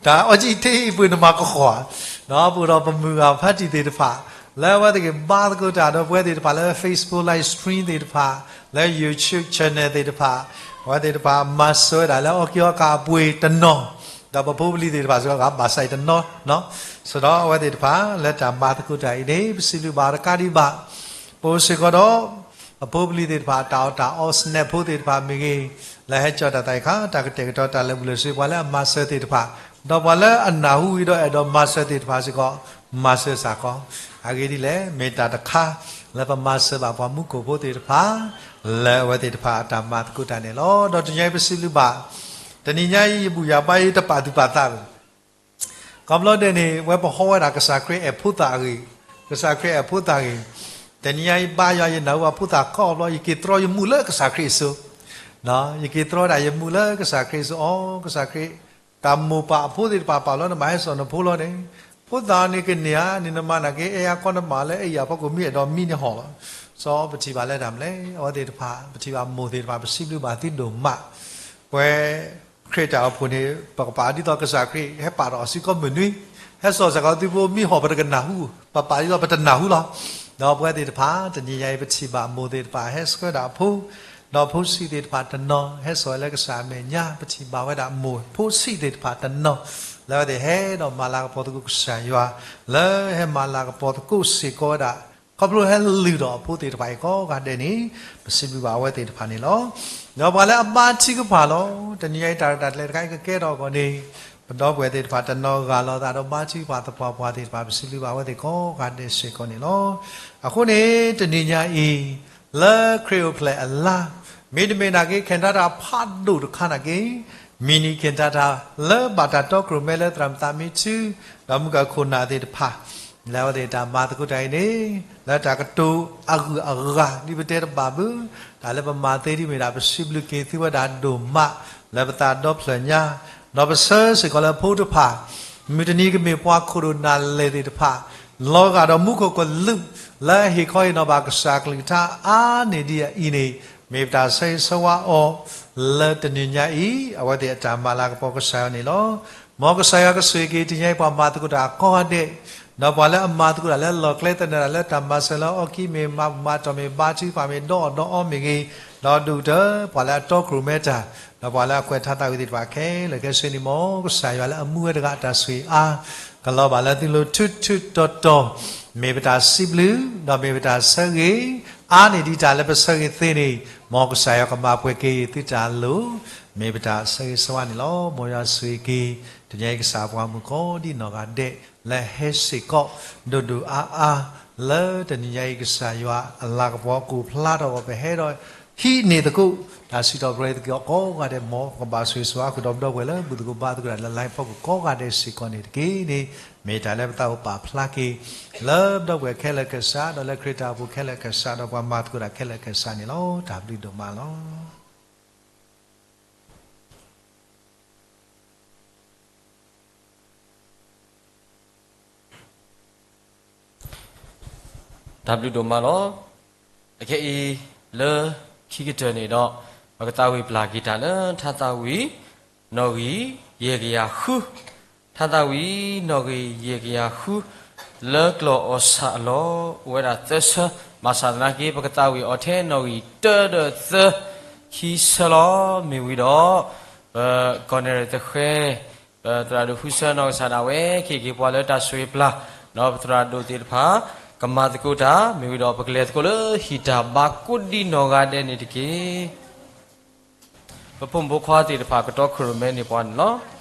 တၢ်အီကံထ့အံၤပှ့ၤနမၤကဃီၤ, ပအိၣ်ဒီးပမုၢ်ဂၤဖးတံၢ်သ့ၣ်တဖၣ် လၢအဝဲသ့ၣ်က့ၤဘါသကိးတၢ် ဒီးပဝဲသ့ၣ်တဖၣ်လၢ Facebook live stream သ့ၣ်တဖၣ်, လၢ YouTube channel သ့ၣ်တဖၣ်, အဝဲသ့ၣ်တဖၣ်မၤစၢၤဝဲဒၣ်လၢအီကံအီကၤအပှ့ၤတနီၤ, ဒီးပဖိပလံၤသ့ၣ်တဖၣ်စ့ၢ်ကီး ဘၣ်ဆၣ်အံၤတနီၤ, စ့ၢ်ဒီးအဝဲသ့ၣ်တဖၣ် လၢတၢ်မၤသကိးတၢ်အံၤန့ၣ် ပစံးဘျုးဘၣ်တကးဒံးဘၣ်, ပအိၣ်စ့ၢ်ကီးဒီး အဖိပလံၤသ့ၣ်တဖၣ် တၢ်အီၣ်တၢ်အီ snack ဖိသ့ၣ်တဖၣ်မ့ၢ်ဂ့ၤ, လၢဟဲကၠီၣ်တၢ်သးအံၤခါ တၢ်ကတဲာ်ကတီၤတၢ်လၢာ်ဘူၣ်လၢာ်စ့ ပှၤလၢအမၤစၢၤသ့ၣ်တဖၣ်, ဒီးပှၤလၢအနၢ်ဟူဝံၤဒီးအဲၣ်ဒိးမၤစၢၤသ့ၣ်တဖၣ်စ့ၢ်ကီး မၤစၢၤစ့ၢ်ကီး, အဂ့ၢ်ဒ်လဲၣ် မ့ၢ်တၢ်တခါ လၢပမၤစၢၤဘၣ်ပှၤမူခိၣ်ဖိသ့ၣ်တဖၣ် လၢအဝဲသ့ၣ်တဖၣ်အတၢ်မၤသကိးတၢ်န့ၣ်လီၤ. ဒီးတနံၤညါအံၤပစံးဘျုးဘၣ်, တနံၤညါအံၤယဘူၣ်ယၤဘါအံၤတပာ်သူၣ်ပာ်သးဘၣ် ခီဖျိဒဲးန့ၣ် ဝဲပဟီဝဲဒၣ်ကစၢ်ခရံာ်အဲၣ်ဖိသၣ်အဂ့ၢ်, ကစၢ်ခရံာ်အဲၣ်ဖိသၣ်အဂ့ၢ်, တနံၤညါအံၤဘါယွၤယနၢ်ဟူဘၣ်ဖိသၣ်ခီအဘျီ ယက့ၤတြီယမူးလၢကစၢ်ခရံာ်အစိၤ, ယက့ၤတြီဒၣ်ယမူးလၢကစၢ်ခရံာ်အစိၤ အိ ကစၢ်ခရံာ်, တၢ်မိၢ်ပၢ်အဖိသ့ၣ်တဖၣ်ပာ်လီၤ နဘၣ်ဟဲစိာ်နဖိလီၤန့ၣ်, ဖိသၣ်န့ၣ်ကန့ၢ်ဧါ န့ၣ်နမၤနာ်က့ အဲၣ်အါကီနမၤလၢအဲၣ်ယၤဖီခိၣ်မ့ၢ်အဲၣ်ဒိးမံန့ၣ်ဟီၣ်လီၤ. စီၤပထံၣ်ဘၣ်လၢတၢ်မနုၤလဲၣ် အဝဲသ့ၣ်တဖၣ် ပထံၣ်ဘၣ်မိၢ်သ့ၣ်တဖၣ် ပစံးဘျုးဘၣ်သုဒိၣ်မး, ပဝဲ ခရံာ်တၢ်အိၣ်ဖှိၣ်န့ၣ် ပကပာ်ဒ်သိးကစၢ်ခရံာ် ဟဲပာ်ထီၣ်အစုကီၢ်မုၢ်နွံ, ဟဲစိာ်စ့ၢ်ကီးသုဖိမ့ၢ်ဟီၣ်ပတကနၢ်ဟူ, ပပာ်ဒ်သိးပတနၢ်ဟူလီၤ. ဒီးပဝဲသ့ၣ်တဖၣ် တနံၤညါအံၤပထံၣ်ဘၣ်မိၢ်သ့ၣ်တဖၣ် ဟဲဆှၢဒၣ်အဖိ, ဒီးဖိဆံးသ့ၣ်တဖၣ်တနီၤ ဟဲစိာ်ဝဲလၢကစၢ်အမဲာ်ညါ, ပထံၣ်ဘၣ်ဝဲဒၣ်မိၢ်ဖိဆံးသ့ၣ်တဖၣ်တနီၤ လၢအဝဲသ့ၣ်ဟဲဒီးမၤလၤကပီၤသကိးကစၢ်ယွၤ, လၢဟဲမၤလၤကပီၤသကိးစ့ၢ်ကီးဝဲဒၣ် ခီဖျိဟဲလုၢ်ထီၣ်အဖိသ့ၣ်တဖၣ်အံၤကိးဂၤဒဲးန့ၣ်, ပစံးဘျုးဘၣ်အဝဲသ့ၣ်တဖၣ်န့ၣ်လီၤ. ဒီးပှၤလၢအဘါထုကဖၣ်လီၤ. တနံၤညါအံၤတၢ်ရဲၣ်တၢ်ကျဲၤတခါအံၤကကဲထီၣ်အဂီၢ်န့ၣ်, ပဒီပုၢ်ဝဲၢ်သ့ၣ်တဖၣ်တနီၤဂာ်လီၤသးဒီးဘါထုကဖၣ်သပှၢ်ပှၢ်သ့ၣ်တဖၣ် ပစံးဘျုးဘၣ်အဝဲသ့ၣ်ကိးဂၤဒဲးစ့ၢ်ကီးန့ၣ်လီၤ. အဃိန့ၣ် တနံၤညါအံၤ လၢခရံာ်အိၣ်ဖျဲၣ်အလါ, မ့တမ့ၢ်နာ်က့ ခ့ၣ်တၢ်တၢ်ဖးဒိၣ်တခါနာ်က့ မံၤနံၤခ့ၣ်တၢ်တၢ်လၢဘၣ်တၢ်တီခိၣ်ရိၣ်မဲလၢသရၣ်မုၣ်သးမံထူ ဒီးမုၢ်ကခိၣ်နၢ်သ့ၣ်တဖၣ် လၢအဝဲသ့ၣ်တၢ်မၤသကိးတၢ်အံၤန့ၣ် လၢတၢ်ကတိၤအဂုၤအဂၤ ဒ်ပတဲတဘၣ်ဘၣ်, တၢ်လၢပမၤသ့ဒ်မ့ၢ်ဒၣ် ပစံးဘျုးက့ၤသုဝဲဒၣ်ဒိၣ်မး လၢပသးဒီဖျၢၣ်ညါ, ဒီးပဆၢစ့ၢ်ကီးလၢဖိတဖၣ် မုၢ်တနံၤကမ့ၢ်ပှၤခိၣ်ဒိၣ်နၢ်လဲၢ်သ့ၣ်တဖၣ် လီၤဂာ်ဒီးမူခိၣ်ကလူး လၢအဟ့ၣ်ခီဟ့ၣ်နီၤဘၣ်ကစၢ်အကလုၢ်ကထါအါန့ၢ်ဒံးအံၤန့ၣ် မ့ၢ်ပတၢ်ဆၢဂ့ၤဆၢဝါအီၤ လၢတနံၤညါအံၤ အဝဲသ့ၣ်အတၢ်မၤလၤကပီၤကစၢ်ယွၤန့ၣ်လီၤ. မ်ကစၢ်ယွၤကဆိၣ်ဂ့ၤက့ၤတနံၤညါအံၤ ပှၤမၤသကိးတၢ်ကိးဂၤဒဲး, ဒီးပှၤလၢအမၤသကိးတၢ်လၢလီၢ်ကျဲသနၢၣ်တၢ်လၢတၢ်မၤစၢၤလၢအီခံမ့ၢ် မၤဘူၣ်မၤတီၢ်မ့ၢ် ဘါထုကဖၣ်မ့ၢ် ဒီးအီၣ်ဒီးအီမ့ၢ်ဂ့ၤ, ဒီးဒိၣ်ကတၢၢ် ပှၤလၢအတီခိၣ်ရိၣ်မဲတၢ် ဒီးပှၤလၢအကွဲးထါသးဝံၣ်သ့ၣ်တဖၣ်ခဲလၢာ်ခဲဆ့န့ၣ် မ်ကစၢ်ယွၤလၢအမူဝဲတဂၤအတၢ်ဆိၣ်ဂ့ၤအါ ကလီၤဘၣ်လၢသုလိၤထူထူတီတီ, မ့ၢ်ပတၢ်စံးဘျုး ဒီးမ့ၢ်ပတၢ်ဆၢဂ့ၤ, အါန့ၢ်ဒံးတၢ်လၢပဆၢဂ့ၤသ့န့ၣ် မ်ကစၢ်ယွၤကမၤပှဲၤက့ၤသုတၢ်လိၤ, မ့ၢ်ပတၢ်ဆၢဂ့ၤဆၢဝါန့ၣ်လီၤ. မ်ယွၤဆိၣ်ဂ့ၤက့ၤ တနံၤအံၤကစၢ်ပှၤမုၣ်ကိးဒံနီၢ်ဂၤဒဲး လၢဟဲစ့ၢ်ကီး ဒိၣ်ဒိၣ်အါအါ လၢတနံၤညါအံၤကစၢ်ယွၤအလၤကပီၤ ကအိၣ်ဖျါထီၣ်ပဟဲဒီးဟံးန့ၢ်သကိး တၢ်စံးထီၣ်ပတြၢၤသကိးကိးဂၤဒဲး မ်ပကဘၣ်ဆိၣ်ဂ့ၤဆိၣ်ဝါဃုာ်ဒီးပဒီပုၢ်ဝဲၢ်လၢ ဘူၣ်သကိးဘါသကိးတၢ်လၢ live ဖီခိၣ်ကိးဂၤဒဲးစ့ၢ်ကီးန့ၣ်တက့ၢ်န့ၣ် မ့ၢ်တၢ်လၢပသးအိၣ်ပာ်ဖျါက့ၤ လၢပဒီပုၢ်ဝဲၢ်ခဲလၢာ်ခဲဆ့ ဒီးလၢခရံာ်တၢ်အိၣ်ဖှိၣ်ခဲလၢာ်ခဲဆ့ ဒီးပှၤမၤသကိးတၢ်ခဲလၢာ်ခဲဆ့န့ၣ်လီၤ. တၢ်ဘျုးဒိၣ်မးလီၤ. တၢ်ဘျုးဒိၣ်မးလီၤ. အခဲအံၤ လၢခံကတၢၢ်န့ၣ်ဒီး ပကသးဝံၣ်ပျၢ်က့ၤတၢ်လၢ ထါသးဝံၣ် နီၣ်ဂံၢ်ယဲၢ်ကယၤဃု, ထါသးဝံၣ် နီၣ်ဂံၢ်ယဲၢ်ကယၤဃု, လၢကျိာ်အီၣ်ဆၣ်အလီၢ် အိၣ်ဝဲဒၣ်သၢဆၢ, ဘၣ်ဆၣ်သနာ်က့ ပကသးဝံၣ်အီၤထဲနီၣ်ဂံၢ်တၢဒီးသၢ ခံဆၢလီၤ. မ့ၢ်ဝံၤဒီး ပကီၢ်နဲၣ်ရွဲၣ်သဃဲ ပသရၣ်ဒိၣ်ဃုဆၢနီၢ်ကစၢ်ဒၣ်ဝဲ ကဟ့ၣ်က့ၤပှၤလၢတၢ်ဆိၣ်ဂ့ၤပျၢ်, ဒီးပသရၣ်ဒိၣ်သ့ၣ်တဖၣ် ကမၤသကိးတၢ်, မ့ၢ်ဝံၤဒီးပကလဲၤသကိးလၢဟံၣ်တၢ်ဘါကိးဒံနီၢ်ဂၤဒဲးန့ၣ်တက့ၢ်. ပဖိမုၣ်ဖိခွါသ့ၣ်တဖၣ်ကတီခိၣ်ရိၣ်မဲန့ၢ်ပှၤန့ၣ်လီၤ.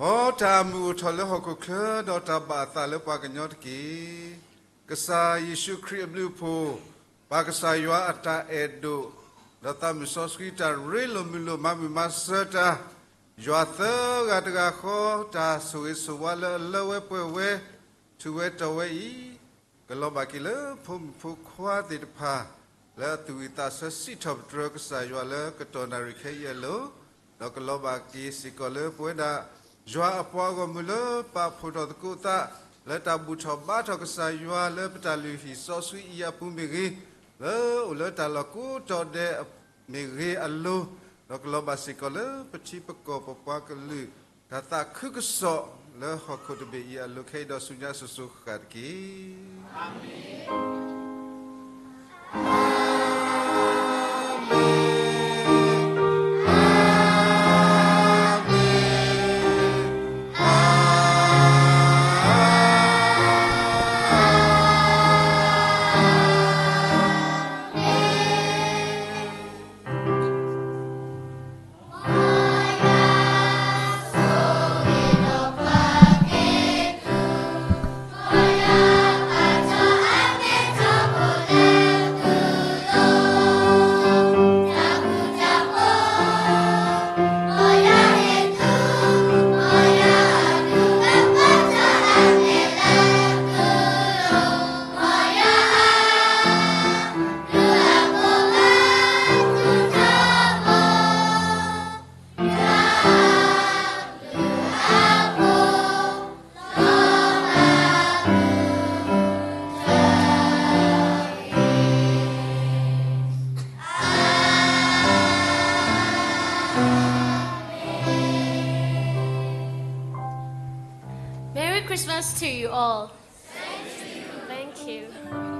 မ်တၢ်မုာ်အိၣ်ထီၣ်လၢဟီၣ်ခိၣ်ချၢ ဒီးတၢ်ဘၣ်အသးလၢပှၤကညီတက့ၢ်. ကစၢ်ယ့ၣ်ၡူးခရံာ်အဘျုးအဖှိၣ်, ပၢ်ကစၢ်ယွၤအတၢ်အဲၣ်ဒိၣ်, ဒီးသးမုၢ်စီဆှံတၢ်ရ့လိာ်မုာ်လိာ်မၤမုာ်မၤစၢၤတၢ်, ယွၤသၢဂၤတဂၤဃီ တၢ်ဆိၣ်ဂ့ၤဆိၣ်ဝါလၢအလၢဝဲပှဲၤဝဲ, ထူးဝဲတီၤဝဲအံၤ, ကလီၤဘၣ်က့ၤလၢဖိမုၣ်ဖိခွါသ့ၣ်တဖၣ် လၢအသူၣ်ဝံၣ်သးဆၢစံးထီၣ်ပတြၢၤကစၢ်ယွၤလၢကတီၢ်နၣ်ရံၣ်ခဲအံၤအလိၤ, ဒီးကလီၤဘၣ်က့ၤစ့ၢ်ကီးလၢပဝဲဒၣ် ယွၤအပှၤဂီၢ်မုၢ်လၢပာ်ဖှိၣ်ထီၣ်သကိးသး လၢတၢ်ဘူၣ်ထီၣ်ဘါထီၣ်ကစၢ်ယွၤလၢပတၢ်လုၢ်ဟံၣ်စီဆှံအံၤအပူၤမ့ၢ်ဂ့ၤ, လၢအိၣ်လၢတၢ်လီၢ်ကိးတီၤဒဲးမ့ၢ်ဂ့ၤအလိၤ, ဒီးကလီၤဘၣ်စ့ၢ်ကီးလၢပထံပကီၢ်ပပှၤကလုာ် တၢ်သးခုကစီၣ်လၢဟီၣ်ခိၣ်တဘ့ၣ်အံၤအလိၤခဲအံၤဒီးဆူညါစိၤစိၤဃၣ်ဃၣ်တက့ၢ်. to you all. Thank you.